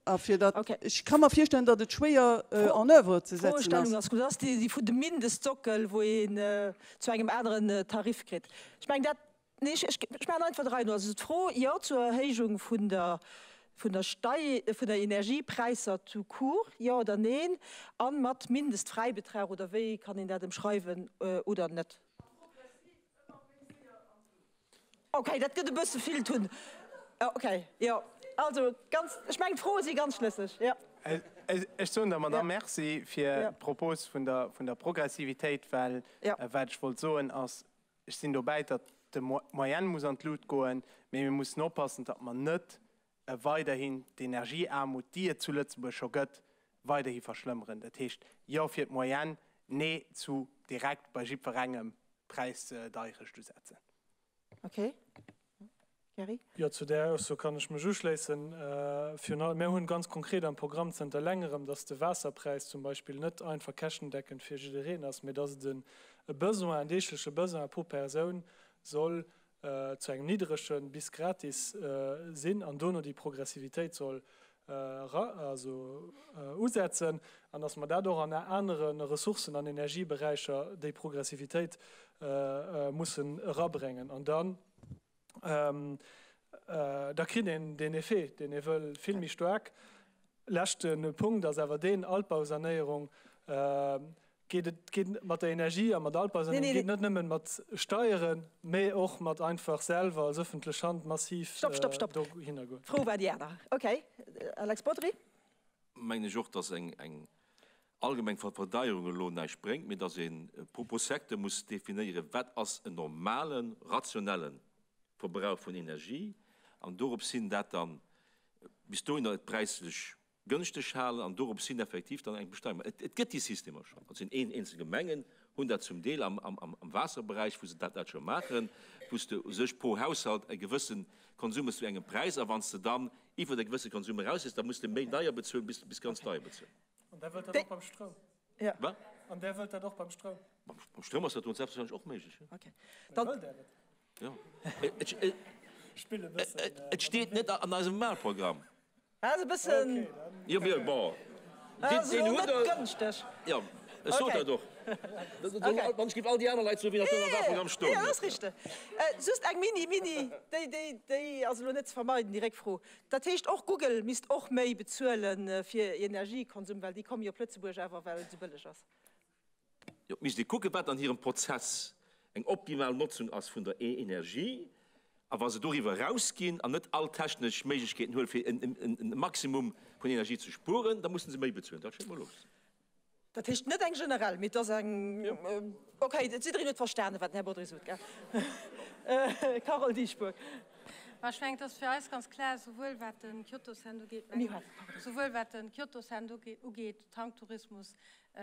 A fir datt, ech ka mer virstellen, datt et schwéier en oeuvre ze setzen ass. D'Froestellung ass gutt. Ass déi vun dem Mindestsockel, wou een zu engem aneren Tarif kritt. Ech mengen dat, nee, ech maachen einfach der Rei no. Also d'Fro, jo zur Erhéijung vun der, vun der Stei, vun der Energiepräisser tout court, jo oder neen, a mat Mindestfräibetrag, oder wéi kann een dat ëmschreiwen, oder net? Ok, dat gëtt e bësse vill tun. Ok, jo. Also ganz, ech mengen d'Froe si ganz schlësseg, jo. Ech soen der Madamm Merci fir d'Propos vun der, vun der Progressivitéit, well wat ech wollt soen ass, ech sinn dobäi, datt de Moyenne muss an d'Lut goen, mee mir mussen oppassen, datt mer net weiderhin d'Energieaarmut, déi et zu Lëtzebuerg scho gëtt, weiderhi verschlëmmeren. Dat heescht, Jo fir d'Moyenne, Nee zu direkt bei jiddwerengem Präisdeierecht usetzen. Ok. Gerry? Jo, zu där Ausso kann ech mech uschléissen. Virun allem, mir hunn ganz konkret am Programm zënter längerem, dass de Waasserpräis zum Beispill net einfach käschtendeckend fir jiddereen ass, mee dass et e Besoin, en deegleche Besoin pro Persoun soll zu engem niddrege bis gratis sinn an dono déi Progressivitéit soll also usetzen an dass mer dat och an anere Ressourcen an Energieberäicher déi Progressivitéit mussen erabréngen. An dann, da kritt een deen Effet, deen ee wëll, vill méi staark. Leschte Punkt ass awer deen, Altbausanéierung geet et geet mat der Energie a mat Altbausanéierung geet net nëmmen mat Steieren, mee och mat einfach selwer als ëffentlech Hand massiv Stopp, stopp, stopp! dohinner goen. D'Fro war déi aner. Okay, Alex Bodry. Mengen ech och, dass eng eng allgemeng Verdeierung elo näischt bréngt, mee dass ee pro pro Secteur muss definéieren, wat ass en normalen, rationelle Verbrauch vun Energie an dorops hin dat dann bis dohinner et präislech gënschteg halen an dorops hin effektiv dann eng Besteierung maachen. Et gëtt déi Systemer schonn. Et sinn eenzel Gemengen hunn dat zum Deel am Waasserberäich, wou se dat dat scho maachen, wou s de u sech pro Haushalt e gewësse Konsum hues zu engem Präis a wann s de dann iwwert e gewësse Konsum eraus gees, da muss de méi deier bezuelen, bis bis ganz deier bezuelen. An där wëllt dat och beim Stroum? Wat? An där wëllt dat och beim Stroum? Beim Stroum ass dat do selbstverständlech och méiglech. Okay. Dann. Wëllt Där et? Jo. Et steet net an eisem Wahlprogramm. Dat ass e bëssen. Jo, mee bon. Dat ass elo net gënschteg. Jo. Ech sot dat och. Wann ech géif all déi aner Leit soen, wéi dat do am Wahlprogramm stoen huet. Jo, dat ass richteg. Just eng mini, mini, déi, déi, déi ass elo net ze vermeiden, déi Réckfro. Dat heescht, och Google misst och méi bezuele fir Energiekonsum, well déi komme jo op Lëtzebuerg awer, well et esou bëlleg ass. Jo, et misst ee kucken, wat an hirem Prozess eng optimal Notzung ass vun der Energie. A wa se doriwwer erausginn an net all technesch Méiglechkeeten huelen, fir e Maximum vun Energie ze spueren, da mussen se méi bezuelen. Dat schéngt mer logesch. Dat heescht net eng generell, mee et ass eng. Okay, jiddereen huet verstanen, wat den Här Bodry sot, gell? Carole Dieschbourg. Ma ech mengen, et ass fir eis ganz klar, souwuel wat de Kyoto-Cent ugeet, souwuel wat de Kyoto-Cent ugeet, Tanktourismus,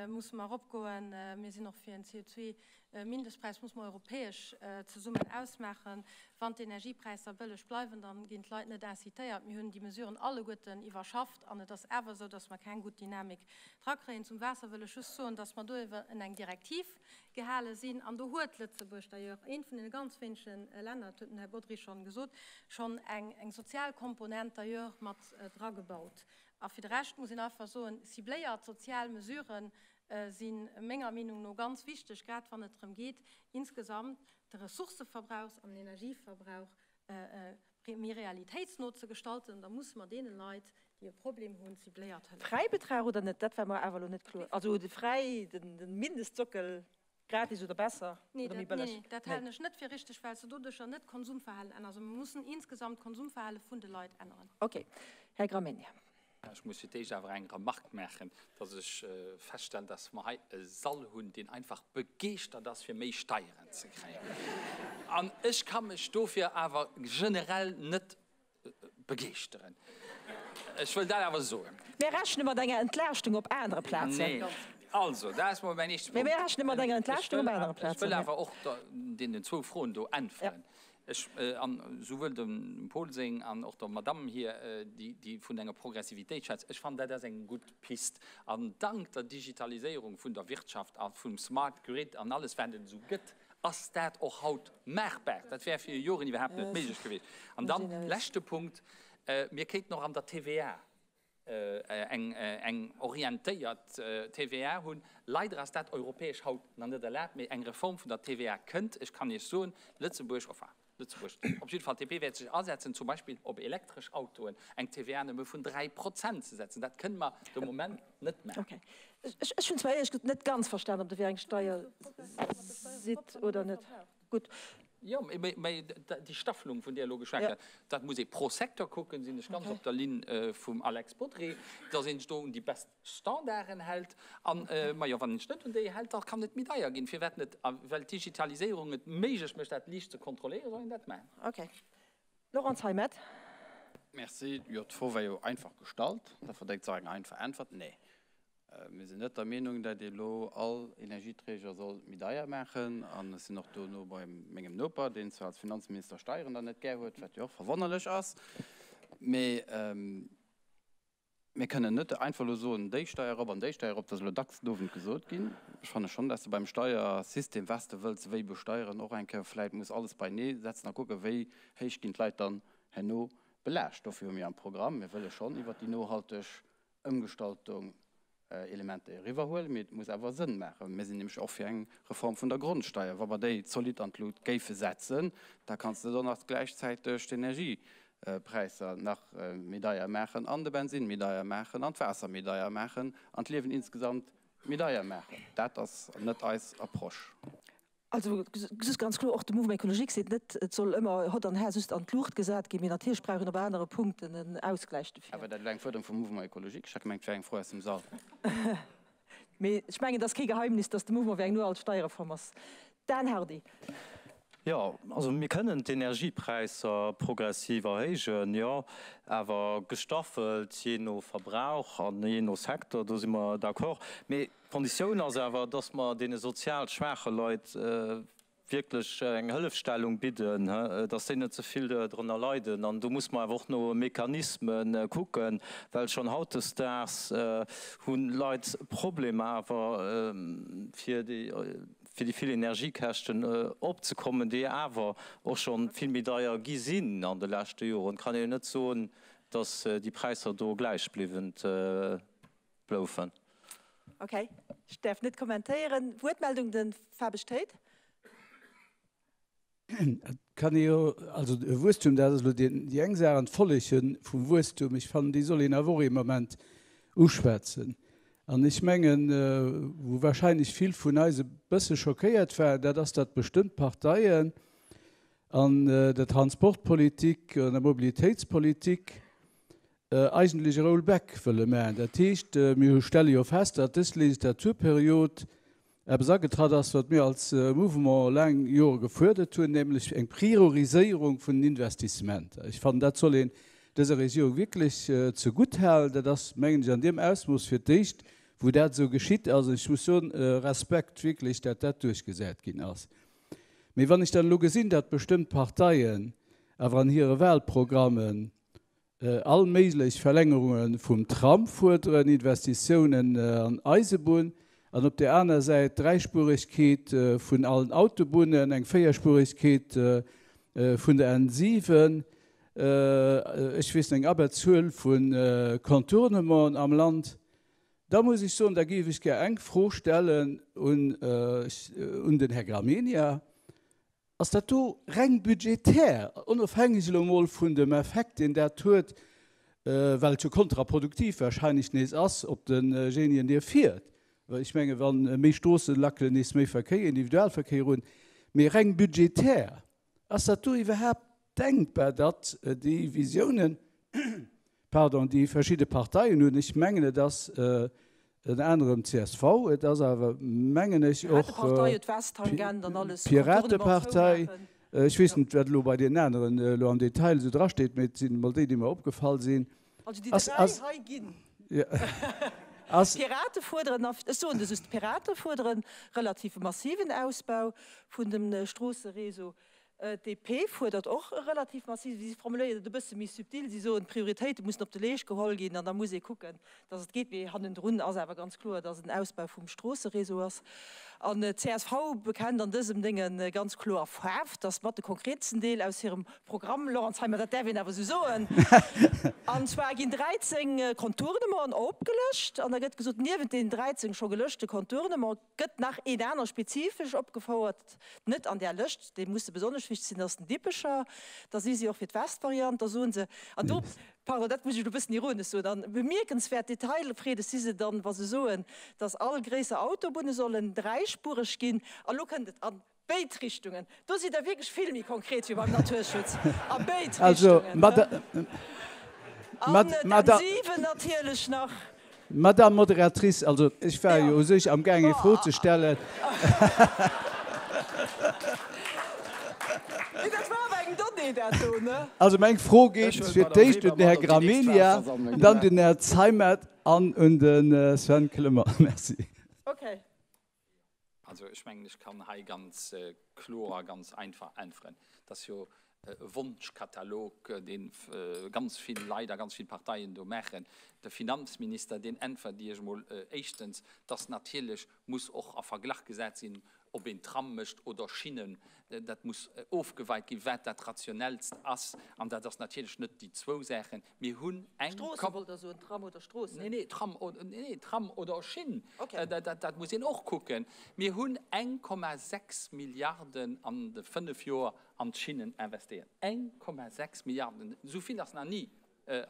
musse mer eropgoen. Mir sinn och fir en CO2-Mindestpräis, muss mer europäesch zesummen ausmaachen. Wann d'Energiepräisser bëlleg bleiwen, da ginn d'Leit net incitéiert. Mir hunn déi Mesuren alleguerten iwwerschafft an et ass awer esou, dass mer keng gutt Dynamik drakréien. Zum Waasser wëll ech just soen, dass mer do iwwer eng Direktiv gehale sinn an do huet Lëtzebuerg d'ailleurs, eent vun deene ganz wéinege Länner, dat huet den Här Bodry schonn gesot, schonn eng sozial Komponent d'ailleurs mat dragebaut. A fir de Rescht muss een einfach soen, cibléiert sozial Mesurë si menger Meenung no ganz wichteg, grad wann et drëm geet, insgesamt de Ressourcëverbrauchs an den Energieverbrauch méi realitéitsno ze gestalten. Da musse mer deene Leit, déi e Problem hunn, cibléiert hëllefen. Fräibetrag oder net, dat war mer awer elo net kloer. Also de Fräi, de Mindestsockel Gratis oder besser oder méi bëlleg? Nee, dat halen ech net fir richteg, well s de doduercher net d'Konsumverhalen ännerst. Mir mussen insgesamt d'Konsumverhale vun de Leit änneren. Okay. Här Gramegna. Ech muss fir d'éischt awer eng Remarque maachen, dass ech feststellen, dass mer hei e Sall hunn, deen einfach begeeschtert ass, fir méi Steieren ze kréien. An ech ka mech dofir awer generell net begeeschteren. Ech wëll dat awer soen. Mir rechne mat enger Entlaaschtung op anere Plazen. Nee. Also, dat ass mol mäin éischte Punkt. Mee mir rechne mat enger Entlaaschtung op anere Plazen. Ech wëll awer och deenen zwou Froen do äntweren. Ech, an souwuel dem Paul seng an och der Madamm hir, déi vun enger Progressivitéit schwätzt, ech fannen, dat ass eng gutt Pist. An dank der Digitaliséierung vun der Wirtschaft a vum Smart Grid an alles, wat et esou gëtt, Ass dat och haut maachbar? Dat wär viru Joren iwwerhaapt net méiglech gewiescht. An dann, leschte Punkt, Mir kéinten och an der TVA eng orientéiert TVA hunn. Leider ass dat europäesch haut nach net erlaabt, mee eng Reform vun der TVA kënnt. Ech kann Iech soen, Lëtzebuerg, enfin Lëtzebuerg, op jidde Fall d'DP wäert sech asetzen, zum Beispill op elektresch Autoen eng TVA nëmme vun 3 Prozent ze setzen. Dat kënne mer de Moment net maachen. Ech hunn zwar éierlech gesot net ganz verstan, ob Der fir eng Steier sidd oder net. Gutt. Jo, mä déi Staffelung, vun där elo geschwat gëtt, dat muss ee pro Secteur kucken, sinn ech ganz op der Linn vum Alex Bodry, dass een sech do un déi best Standarden hält. An, majo, wann een sech net un déi hält, da kann et méi deier ginn. Firwat net? A well d'Digitaliséierung et méiglech mécht, dat liicht ze kontrolléieren, soll een dat maachen. Okay. Laurent Zeimet. Merci. Jo, d'Fro war jo einfach gestallt. Da verdéngt se och eng einfach Äntwert, Nee. Mir sinn net der Meenung, dat ee lo all Energieträger soll méi deier maachen. An ech sinn och do no bei mengem Noper, deen zwar als Finanzminister Steieren dann net gär huet, wat jo och verwonnerlech ass. Mee mir kënnen net einfach elo soen, déi Steier erop an déi Steier erop. Dat ass elo dacks den Owend gesot ginn. Ech fanne schonn, dass de beim Steiersystem, wat s de wëlls wéi besteieren, och eng Kéier vläicht muss alles beinee setzen a kucken, wéi héich ginn d'Leit dann herno belaascht. Dofir hu mir am Programm, mir wëlle schonn iwwert déi nohalteg Ëmgestaltung Elementer eriwwerhuelen, mee et muss awer Sënn maachen. Mir sinn nämlech och fir eng Reform vun der Grondsteier. Wa mer déi zolidd an d'Lut géife setzen, da kanns de dann nach gläichzäiteg d'Energiepräisser nach méi deier maachen an de Bensinn méi deier maachen an d'Waasser méi deier maachen an d'Liewen insgesamt méi deier maachen. Dat ass net eis Approche. Also just ganz kloer, och de Mouvement écologique seet net, et soll ëmmer hott an här just an d'Luucht gesat ginn, mee natierlech brauch een op anere Punkten en Ausgläich dofir. Awer dat elo eng Fuerderung vum Mouvement écologique? Ech hat gemengt, et wär eng Fro aus dem Sall. Mee ech mengen, et ass kee Geheimnis, datt de Mouvement fir eng nohalteg Steierreform ass. Dan Hardy. Jo, also mir kënnen d'Energiepräisser progressiv erhéijen, jo, awer gestaffelt, jee no Verbrauch an jee no Secteur, do si mer d'accord. Mee D'Konditioun ass awer, dass mer deene sozial schwaache Leit wierklech eng Hëllefstellung bidden, dass déi net ze vill drënner leiden. An do muss mer awer och no Mechanisme kucken, well schonn hautdesdaags hu Leit Problemer awer fir déi vill Energiekäschten opzekommen, déi awer och scho vill méi deier gi sinn an de leschte Joren. Et kann een jo net soen, dass déi Präisser do gläichbliwwend bloufen. Okay, ech däerf net kommentéieren. Wuertmeldung, de Fabesch Théid. Et kann ee jo, also de Wuesstum, dat ass elo déi eng Saach, an d'Follege vum Wuesstum, ech fannen, déi soll een awer och ee Moment uschwätzen. An ech mengen, wou wahrscheinlech vill vun eis e bësse schockéiert waren, dat ass, datt bestëmmt Parteien an der Transportpolitik, an der Mobilitéitspolitik eigentlech e Rollback wëlle maachen. Dat heescht, mir stelle jo fest, datt dës Legislaturperiod eppes agetratt ass, wat mir als Mouvement laang Jore gefuerdert hunn, nämlech eng Prioriséierung vun den Investissementer. Ech fannen, dat soll een dëser Regierung wierklech zegutt halen. Dat ass, mengen ech, an deem Ausmooss fir d'éischt, wou dat esou geschitt ass. Ech muss soen, Respekt wierklech, dat dat duerchgesat ginn ass. Mee wann ech dann elo gesinn, datt bestëmmt Parteien awer an hire Wahlprogrammen All méiglech Verlängerunge vum Tram fuerderen, Investitiounen an Eisebunn an op där aner Säit Dräispuregkeet vun allen Autobunnen, eng Véierspuregkeet vun der N7, ech weess net, eng Abberzuel vu Contournementen am Land. Da muss ech soen, da géif ech gär eng Fro stellen un den Här Gramegna. Ass dat do reng budgetär, onofhängeg elo emol vun dem Effekt, deen dat huet, well et jo kontraproduktiv wahrscheinlech nees ass op dejenien, dee fiert, well ech menge wa méi Stroosse lackelen nees méi Verkéier, Individualverkéier un, mee reng budgetär, ass dat do iwwerhaapt denkbar, datt déi Visiounen, pardon, déi verschidde Parteien hunn, ech mengen et ass ënner anerem csv, et ass awer mengen ech och d'Piratepartei, ech weess net wat elo bei deenen aneren elo am Detail esou drasteet, mee et sinn emol déi, déi mer opgefall sinn. Also déi 3 hei ginn. D'Pirate fuerderen, ech soen de just, d'Pirate fuerderen relativ massiven Ausbau vun dem Stroossereseau. D'DP fuerdert och e relativ massiven, si formuléiert et e bësse méi subtil, si soen, d'Prioritéite mussen op de Leescht geholl ginn an da muss ee kucken, datt et geet. Mee hannendrun ass awer ganz kloer, datt et en Ausbau vum Stroosseréseau ass. An d'CSV bekennt an dësem Dénge ganz kloer Faarf, datt mat de konkretsten Deel aus hirem Programm, Laurence Zeimet, dat däerf een awer esou soen, an zwar ginn 13 Contournementen opgelëscht an da gëtt gesot, niewent deenen 13 scho gelëschte Contournementen, Gëtt nach een aner spezifesch opgefouert, net an där Lëscht, dee musse besonnesch wichteg sinn, dat ass den Dippecher. Da si si och fir d'Westvariant, da soen se, an do, pardon, dat muss ech elo e bëssen ironesch soen, an bemierkenswäert detailfreedeg si se dann, wa se soen, datt all gréisser Autobunne sollen dräispureg ginn, an elo kënnt et, an béid Richtungen. Do sidd Der wierklech vill méi konkret wéi beim Naturschutz, a béid Richtungen. An d'N 7 natierlech nach. Madame Moderatrice, also ech war jo u sech amgaang eng Fro ze stellen. Mee dat war awer eng Donnée, dat do, ne? Also meng Fro geet fir d'éischt un den Här Gramegna, dann den Här Zeimet an un de Sven Clement. Merci. Okay. Also ech mengen, ech kann hei ganz kloer a ganz einfach äntweren. Et ass jo e Wonschkatalog, dee ganz vill Leit a ganz vill Parteien do maachen. De Finanzminister, deen äntwert Iech emol éischtens, dass natierlech muss och a Verglach gesat sinn, ob een Tram mécht oder Schinnen. Dat muss ofgeweit ginn, wat dat Rationellst ass. An dat ass natierlech net déi zwou Saachen. Mir hunn eng. Stroosse wollt Der soen, Tram oder Stroossen? Nee, nee, Tram, nee, nee, Tram oder Schinn. Okay. Dat, dat muss een och kucken. Mir hunn 1,6 Milliarden an de fënnef Joer an d'Schinnen investéiert. 1,6 Milliarden! Esou vill ass nach ni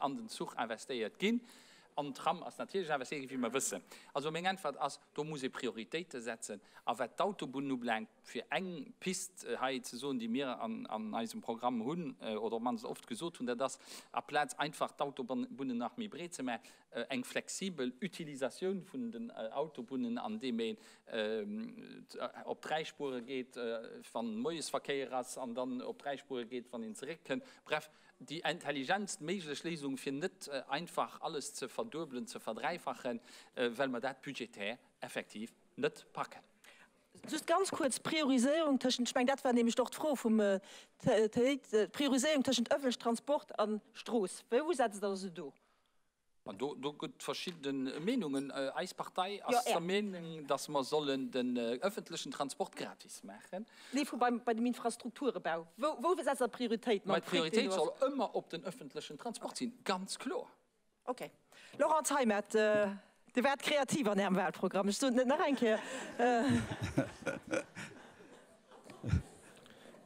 an den Zuch investéiert ginn. An den Tram ass natierlech investéiert ginn, wéi mer wëssen. Also meng Äntwert ass, do muss ee Prioritéite setzen. A wat d'Autobunnen ubelaangt, fir eng Pist hei ze soen, déi mir an eisem Programm hunn oder op d'mannst oft gesot hunn, dat ass, aplaz einfach d'Autobunnen nach méi breet ze maachen, eng flexibel Utilisatioun vun den Autobunnen, andeem een op 3 Spuere geet, wann Moiesverkéier ass, an dann op 3 Spuere geet, wann een zeréckkënnt. Bref, déi intelligentst méiglech Léisung, fir net einfach alles ze verduebelen, ze verdräifachen, well mer dat budgetär effektiv net packen. Just ganz kuerz, d'Prioriséierung tëschent, ech mengen, dat war nämlech och d'Fro vum Théid, d'Prioriséierung tëschent ëffentlechem Transport a Strooss, wou setzt Der se do? An do, do gëtt verschidde Meenungen. Eis Partei ass der Meenung, datt mer sollen den ëffentlechen Transport gratis maachen. Nee, vu beim, bei dem Infrastrukturebau. Wou, wou setzt Der d'Prioritéit mam Fric, deen do ass? D'Prioritéit soll ëmmer op den ëffentlechen Transport sinn, ganz kloer. Ok. Laurent Zeimet. Dir waart kreativ an Ärem Wahlprogramm, ech soen et net nach eng Kéier.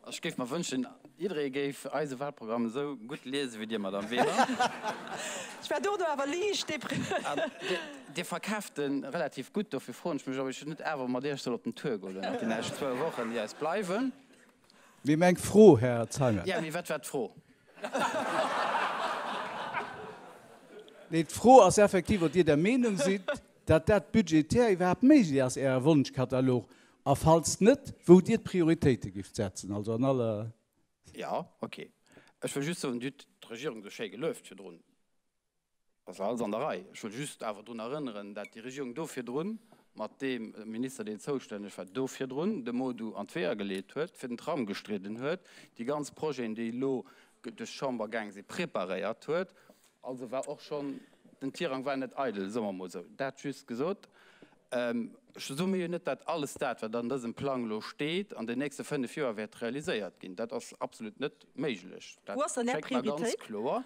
Ech géif mer wënschen, jidderee géif eise Wahlprogramm esou gutt liese wéi Dir, Madame Weber. Ech war dono awer liicht depri. An Dir verkaaft e relativ gutt, dofir froen ech mech, ob ech net awer mat Iech soll op den Tour goen elo nach déi nächst zwou Wochen, déi eis bleiwen. Mee meng Fro, Här Zeimet. Jo, mee wat war d'Fro? Nee, d'Fro ass effektiv, ob Dir der Meenung sidd, datt dat budgetär iwwerhaapt méiglech ass, Äre Wonschkatalog, a falls net, wou Dir d'Prioritéite gift setzen, also an aller. Jo, okay. Ech wëll just soen, Dir hutt d'Regierung esou schéi gelueft virdrun. Dat ass alles an der Rei. Ech wëll just awer drun erënneren, dat déi Regierung do virdrun, mat deem Minister, deen zoustänneg war do virdrun, de MoDu an d'Weeër geleet huet, fir den Tram gestridden huet, déi ganz Projeten, déi elo duerch d'Chamber gaang sinn, preparéiert huet. Also war och schonn, den Tirang war net eidel, soe mer emol esou. Dat just gesot. Ech soe mir jo net, dat alles dat, wat an dësem Plang elo steet, an den nächste 5 Joer wäert realiséiert ginn. Dat ass absolut net méiglech. Dat Wou ass dann Är schéngt mer ganz Prioritéit? kloer.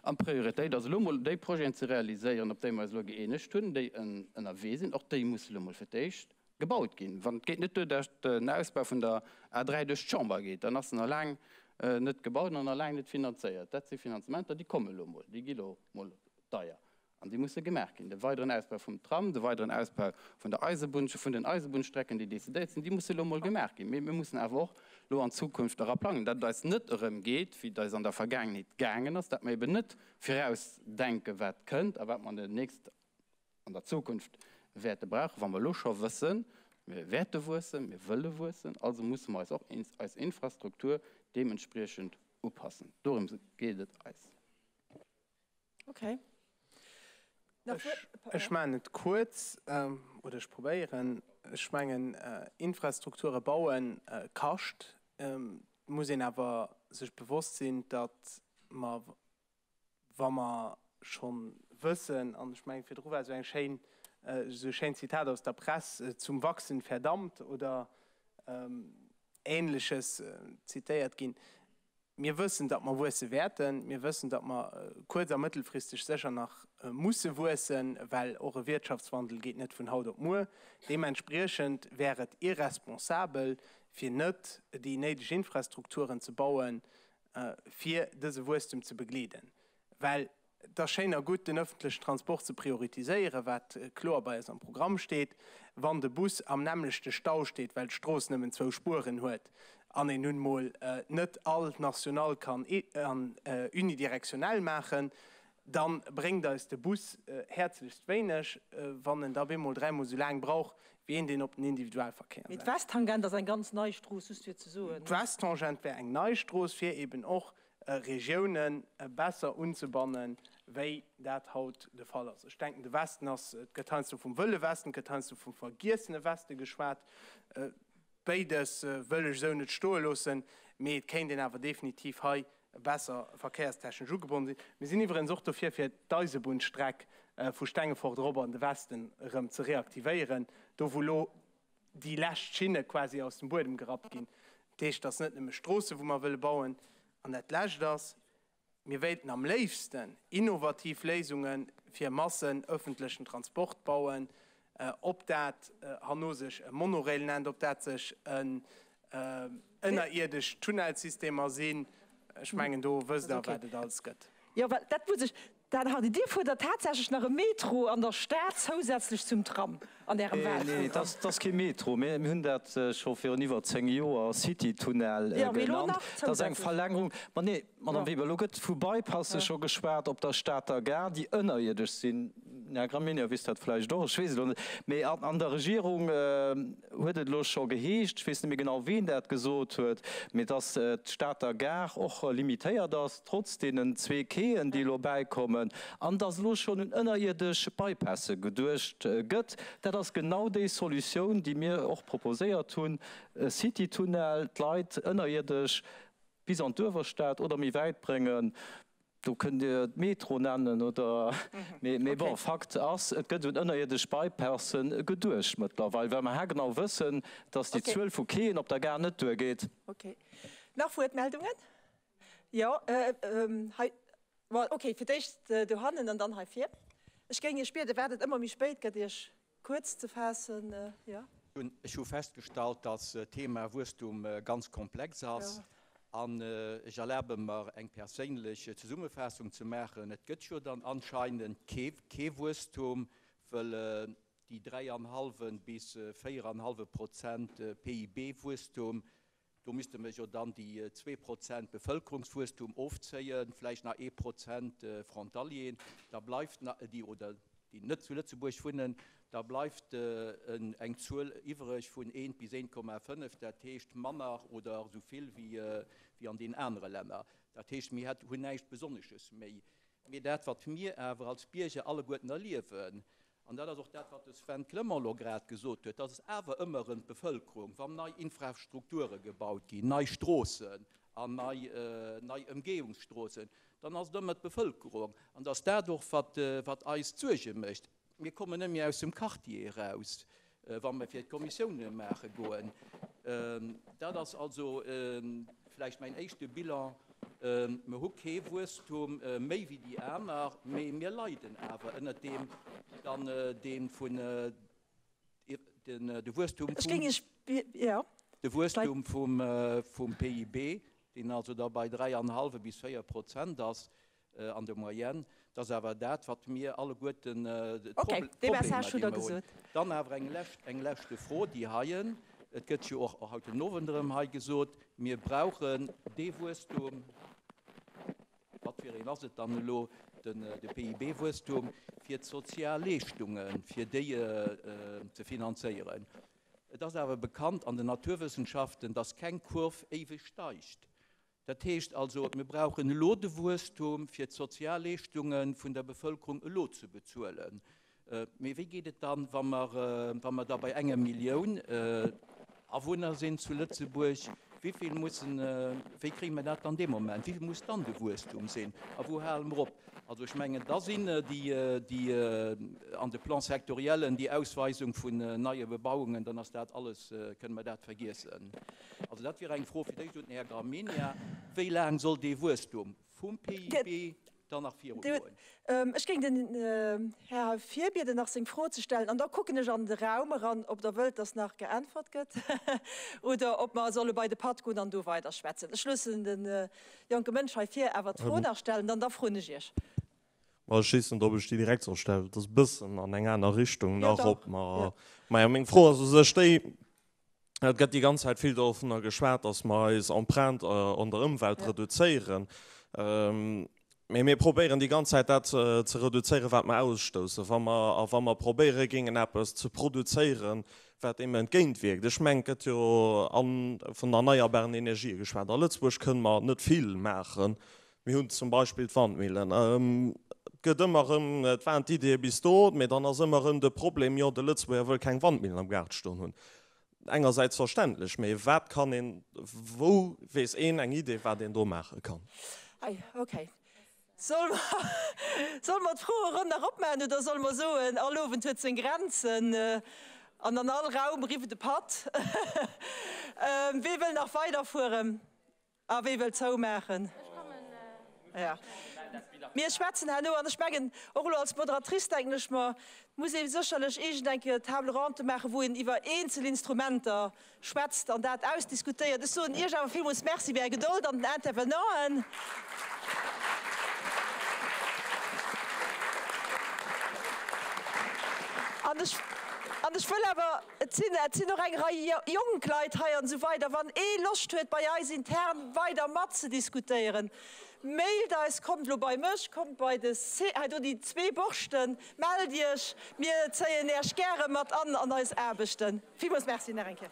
An d'Prioritéit ass elo emol, déi Projeten ze realiséieren, op déi mer eis elo gëeenegt hunn, déi ënnerwee sinn. Och déi musse elo emol fir d'éischt gebaut ginn. Wann et geet net duer, datt den Ausbau vun der A3 duerch d'Chamber geet, dann ass en nach laang net gebaut an nach laang net finanzéiert. Dat si Finanzementer, déi komme elo emol, déi gi elo emol deier. An déi musse gemaach ginn. De weideren Ausbau vum Tram, de weideren Ausbau vun der Eisebunn, vun den Eisebunnstrecken, déi decidéiert sinn, déi musse elo emol gemaach ginn. Mee mir mussen awer och elo an Zukunft era plangen, datt et eis net erëm geet, wéi et eis an der Vergaangenheet gaangen ass, datt mer eben net virausdenken, wat kënnt a wat mer an der nächst, an der Zukunft wäerte brauchen, wa mer elo scho wëssen, mir wäerte wuessen, mir wëlle wuessen, also musse mer eis och eis Infrastruktur deementspriechend upassen. Dorëms geet et eis. Okay. Ech maachen et kuerz, oder ech probéieren. Ech mengen, Infrastrukture baue kascht. Et muss een awer sech bewosst sinn, datt mer, wa mer scho wëssen, an ech mengen, virdru war esou eng schéin, esou e schéint Zitat aus der Press, zum Wachsen verdammt oder Ähnleches zitéiert ginn, Mir wëssen, datt mer wuesse wäerten. Mir wëssen, datt mer kuerz a mëttelfristeg sécher nach musse wuessen, well och e Wirtschaftswandel geet net vun haut op muer. Deementspriechend wär et irresponsabel, fir net déi néideg Infrastrukturen ze bauen, fir dëse Wuesstem ze begleeden. Well Et ass schéin a gutt, den öffentlechen Transport ze prioritiséieren, wat kloer bei eis am Programm steet. Wann de Bus am nämmlechte Stau steet, well d'Strooss nëmmen zwou Spueren huet an een nun mol net all d'Nationale kann unidirektionell maachen, da bréngt eis de Bus häerzlechst wéineg, wann en da bemol dräimol esou laang brauch wéi een, deen op den Individualverkéier Mee setzt. d'Westtangent ass eng ganz nei Strooss, just fir ze soen. D'Westtangent wär eng nei Strooss, fir eben och Regioune besser unzebannen, wéi dat haut de Fall ass. Ech denken, de Westen ass, et gëtt heiansdo vum wëlle Westen, et gëtt heiansdo vum vergiessene Weste geschwat. Béides wëll ech esou net stoe loossen, mee et kéint een awer definitiv hei besser verkéierstechnesch ugebonnen sinn. Mir sinn iwwerens och dofir, fir d'Eisebunnstreck vu Stengefort erop an de Westen erëm ze reaktivéieren, do wou elo déi lescht Schinne quasi aus dem Buedem gerappt ginn. Dat heescht, et ass net nëmme Stroosse wou mer wëlle bauen. An dat Lescht ass, mir wéilten am léifsten innovativ Léisunge fir Massen-öffentlechen Transport bauen, ob dat herno sech e Monorail nennt, ob dat sech en ënnerierdesch Tunnelsystemer sinn. Ech mengen, do wësst Der, wat et alles gëtt. Jo, well dat muss ech, Dan Hardy, Dir fuerdert tatsächlech nach e Metro an der Stad zousätzlech zum Tram an Ärem Nee, Wahlprogramm. dat ass kee Metro. Mir hunn dat scho virun iwwer 10 Joer City-Tunnel Jo, mee elo genannt. nach Dat ass eng zousätzlech. Verlängerung. Ma nee, Madame Weber, elo gëtt vu Bypasse scho geschwat op der Stater Gare, déi ënnerierdesch sinn. Den Här Gramegna weess dat vläicht och, ech weess et elo net. Mee an der Regierung huet et elo scho geheescht, ech weess net méi genau, ween dat gesot huet, mee dass d'Stater Gare och limitéiert ass, trotz deenen zwee Quaien, déi elo bäikommen, an dass elo schonn un ënnerierdesch Bypasse geduecht gëtt. Dat ass genau déi Solutioun, déi mir och proposéiert hunn, e City-Tunnel, d'Leit ënnerierdesch bis an d'Uewerstad oder méi wäit bréngen. Do kënnt Dir d'Metro nennen oder, mee bon, Fakt ass, et gëtt un ënnerierdesch Bypasse geduecht mëttlerweil, well mer haargenau wëssen, dass déi Zuel vu Quaien op der Gare net duergeet. Ok. Nach Wuertmeldungen? Jo, hei, bon, ok, fir d'éischt dohannen an dann hei vir. Ech géing Iech bieden, wat et ëmmer méi spéit gëtt, Iech kuerz ze faassen. Jo. Ech hu festgestallt, dass d'Thema Wuesstum ganz komplex ass. An ech erlabe mer, eng perséinlech Zesummefaassung ze maachen. Et gëtt jo dann anscheinend kee Wuesstum, wëll déi dräianhallwe bis véieranhallwe Prozent PIB-Wuesstum, Do misste mer jo dann déi 2% Bevëlkerungswuesstum ofzéien, vläicht nach ee Prozent Frontalieren, da bleift nach, déi oder déi net zu Lëtzebuerg wunnen, da bleift eng Zuel iwwereg vun eent bis 1,5, dat heescht manner oder esou vill wéi an deenen anere Länner. Dat heescht, mir hunn näischt Besonnesches méi. Mee dat, wat mir awer als Bierger alleguerten erliewen, an dat ass och dat, wat de Sven Clement elo grad gesot huet, dat ass awer ëmmer erëm d'Bevëlkerung, wann nei Infrastrukture gebaut ginn, nei Stroossen an nei, nei Ëmgehungsstroossen, dann ass et ëmmer d'Bevëlkerung. An dass dat och, wat, wat eis d'Suerge mécht. Mir kommen net méi aus dem Quartier eraus, wa mer fir d'Kommissioune maache goen. Dat ass also vläicht mäin éischte Bilan. Mer hu kee Wuesstum méi wéi déi aner, mee mir leiden awer ënnert deem dann, dee vun de Wuesstum vum, de Wuesstum vum PIB, deen also da bei dräianhallwe bis 4 Prozent ass, an der Moyenne, dat ass awer dat, wat mir alleguerten d'Problemer, déi mer hunn. Dann awer eng lescht, eng leschte Fro, déi heien, et gëtt jo och haut den Owend erëm hei gesot, mir brauchen dee Wuesstum, wat fir een ass et dann elo, den, de PIB-Wuesstum, fir d'sozial Leeschtungen, fir déi ze finanzéieren. Et ass awer bekannt an den Naturwëssenschaften, dass keng Kurv éiweg steigt. Dat heescht also, mir brauchen elo de Wuesstum, fir d'Sozialleeschtunge vun der Bevëlkerung elo ze bezuelen. Mee wéi geet et dann, wa mer, wa mer da bei enger Millioun Awunner sinn zu Lëtzebuerg? Wéi vill mussen, wéi kréie mer dat dann dee Moment? Wéi vill muss dann de Wuesstum sinn a wou hale mer op? Also ech mengen, da sinn déi, déi an de Plan-sectoriellen, déi Ausweisung vun neie Bebauungen, dann ass dat alles, kënne mer dat vergiessen. Also dat wier eng Fro fir d'éischt un den Här Gramegna, Wéi laang soll dee Wuesstum vum PIB dann nach virugoen? Ech géing den Här hei vir bieden, nach seng Fro ze stellen, an da kucken ech an de Raum eran, ob Der wëllt, dass nach geäntwert gëtt oder ob mer solle bei de Patt goen an do weiderschwätzen. Ech loossen de jonke Mënsch hei vir awer d'Fro nach stellen, dann da froen ech Iech. Ma ech weess net, ob ech déi direkt soll stellen. Dat ass e bëssen an eng aner Richtung nach, ob mer. Majo, meng Fro ass u sech déi, Et gëtt déi ganz Zäit vill dovunner geschwat, datt mer eis Empreinte an der Ëmwelt reduzéieren. Mee mir probéieren déi ganz Zäit dat ze reduzéieren, wat mer ausstoussen. Wa mer, a wa mer probéiere géingen eppes ze produzéieren, wat deem entgéintwierkt. Ech mengen, et gëtt jo vun erneierbaren Energië geschwat. A Lëtzebuerg kënne mer net vill maachen. Mir hunn zum Beispill d'Wandmillen. Et gëtt ëmmer erëm, et waren d'Iddie bis do, mee dann ass ëmmer erëm de Problem, jo de Lëtzebuerger wëll keng Wandmillen am Gaart stoen hunn. Engersäits verständlech, mee wat kann een, wou weess een eng Idee, wat een do maache kann? Ei, okay. Solle mer, solle mer d'Froeronn nach opmaachen oder solle mer soen, all Owend huet seng Grenzen an an all Raum rifft e Patt? Wee wëll nach weiderfueren? A wee wëll zoumaachen? Ja. Mir schwätzen herno, an ech mengen, och elo als Moderatrice denken ech mer, et muss ee sécherlech iergend eng Kéier Table ronde maachen, wou een iwwer eenzel Instrumenter schwätzt an dat ausdiskutéiert. Ech soen Iech awer villmools Merci fir Är Gedold an den Intervenanten. An ech, an ech wëll awer. Et sinn, et sinn och eng Rei jonk Leit hei an esou weider. Wann ee Loscht huet, bei eis intern weider matzediskutéieren, mailt eis, kommt elo bei mech, kommt bei de C, hei do déi zwee Borschten, mellt Iech, mir zéien Äech gäre mat an an eis Aarbechten. Villmools Merci nach eng Kéier.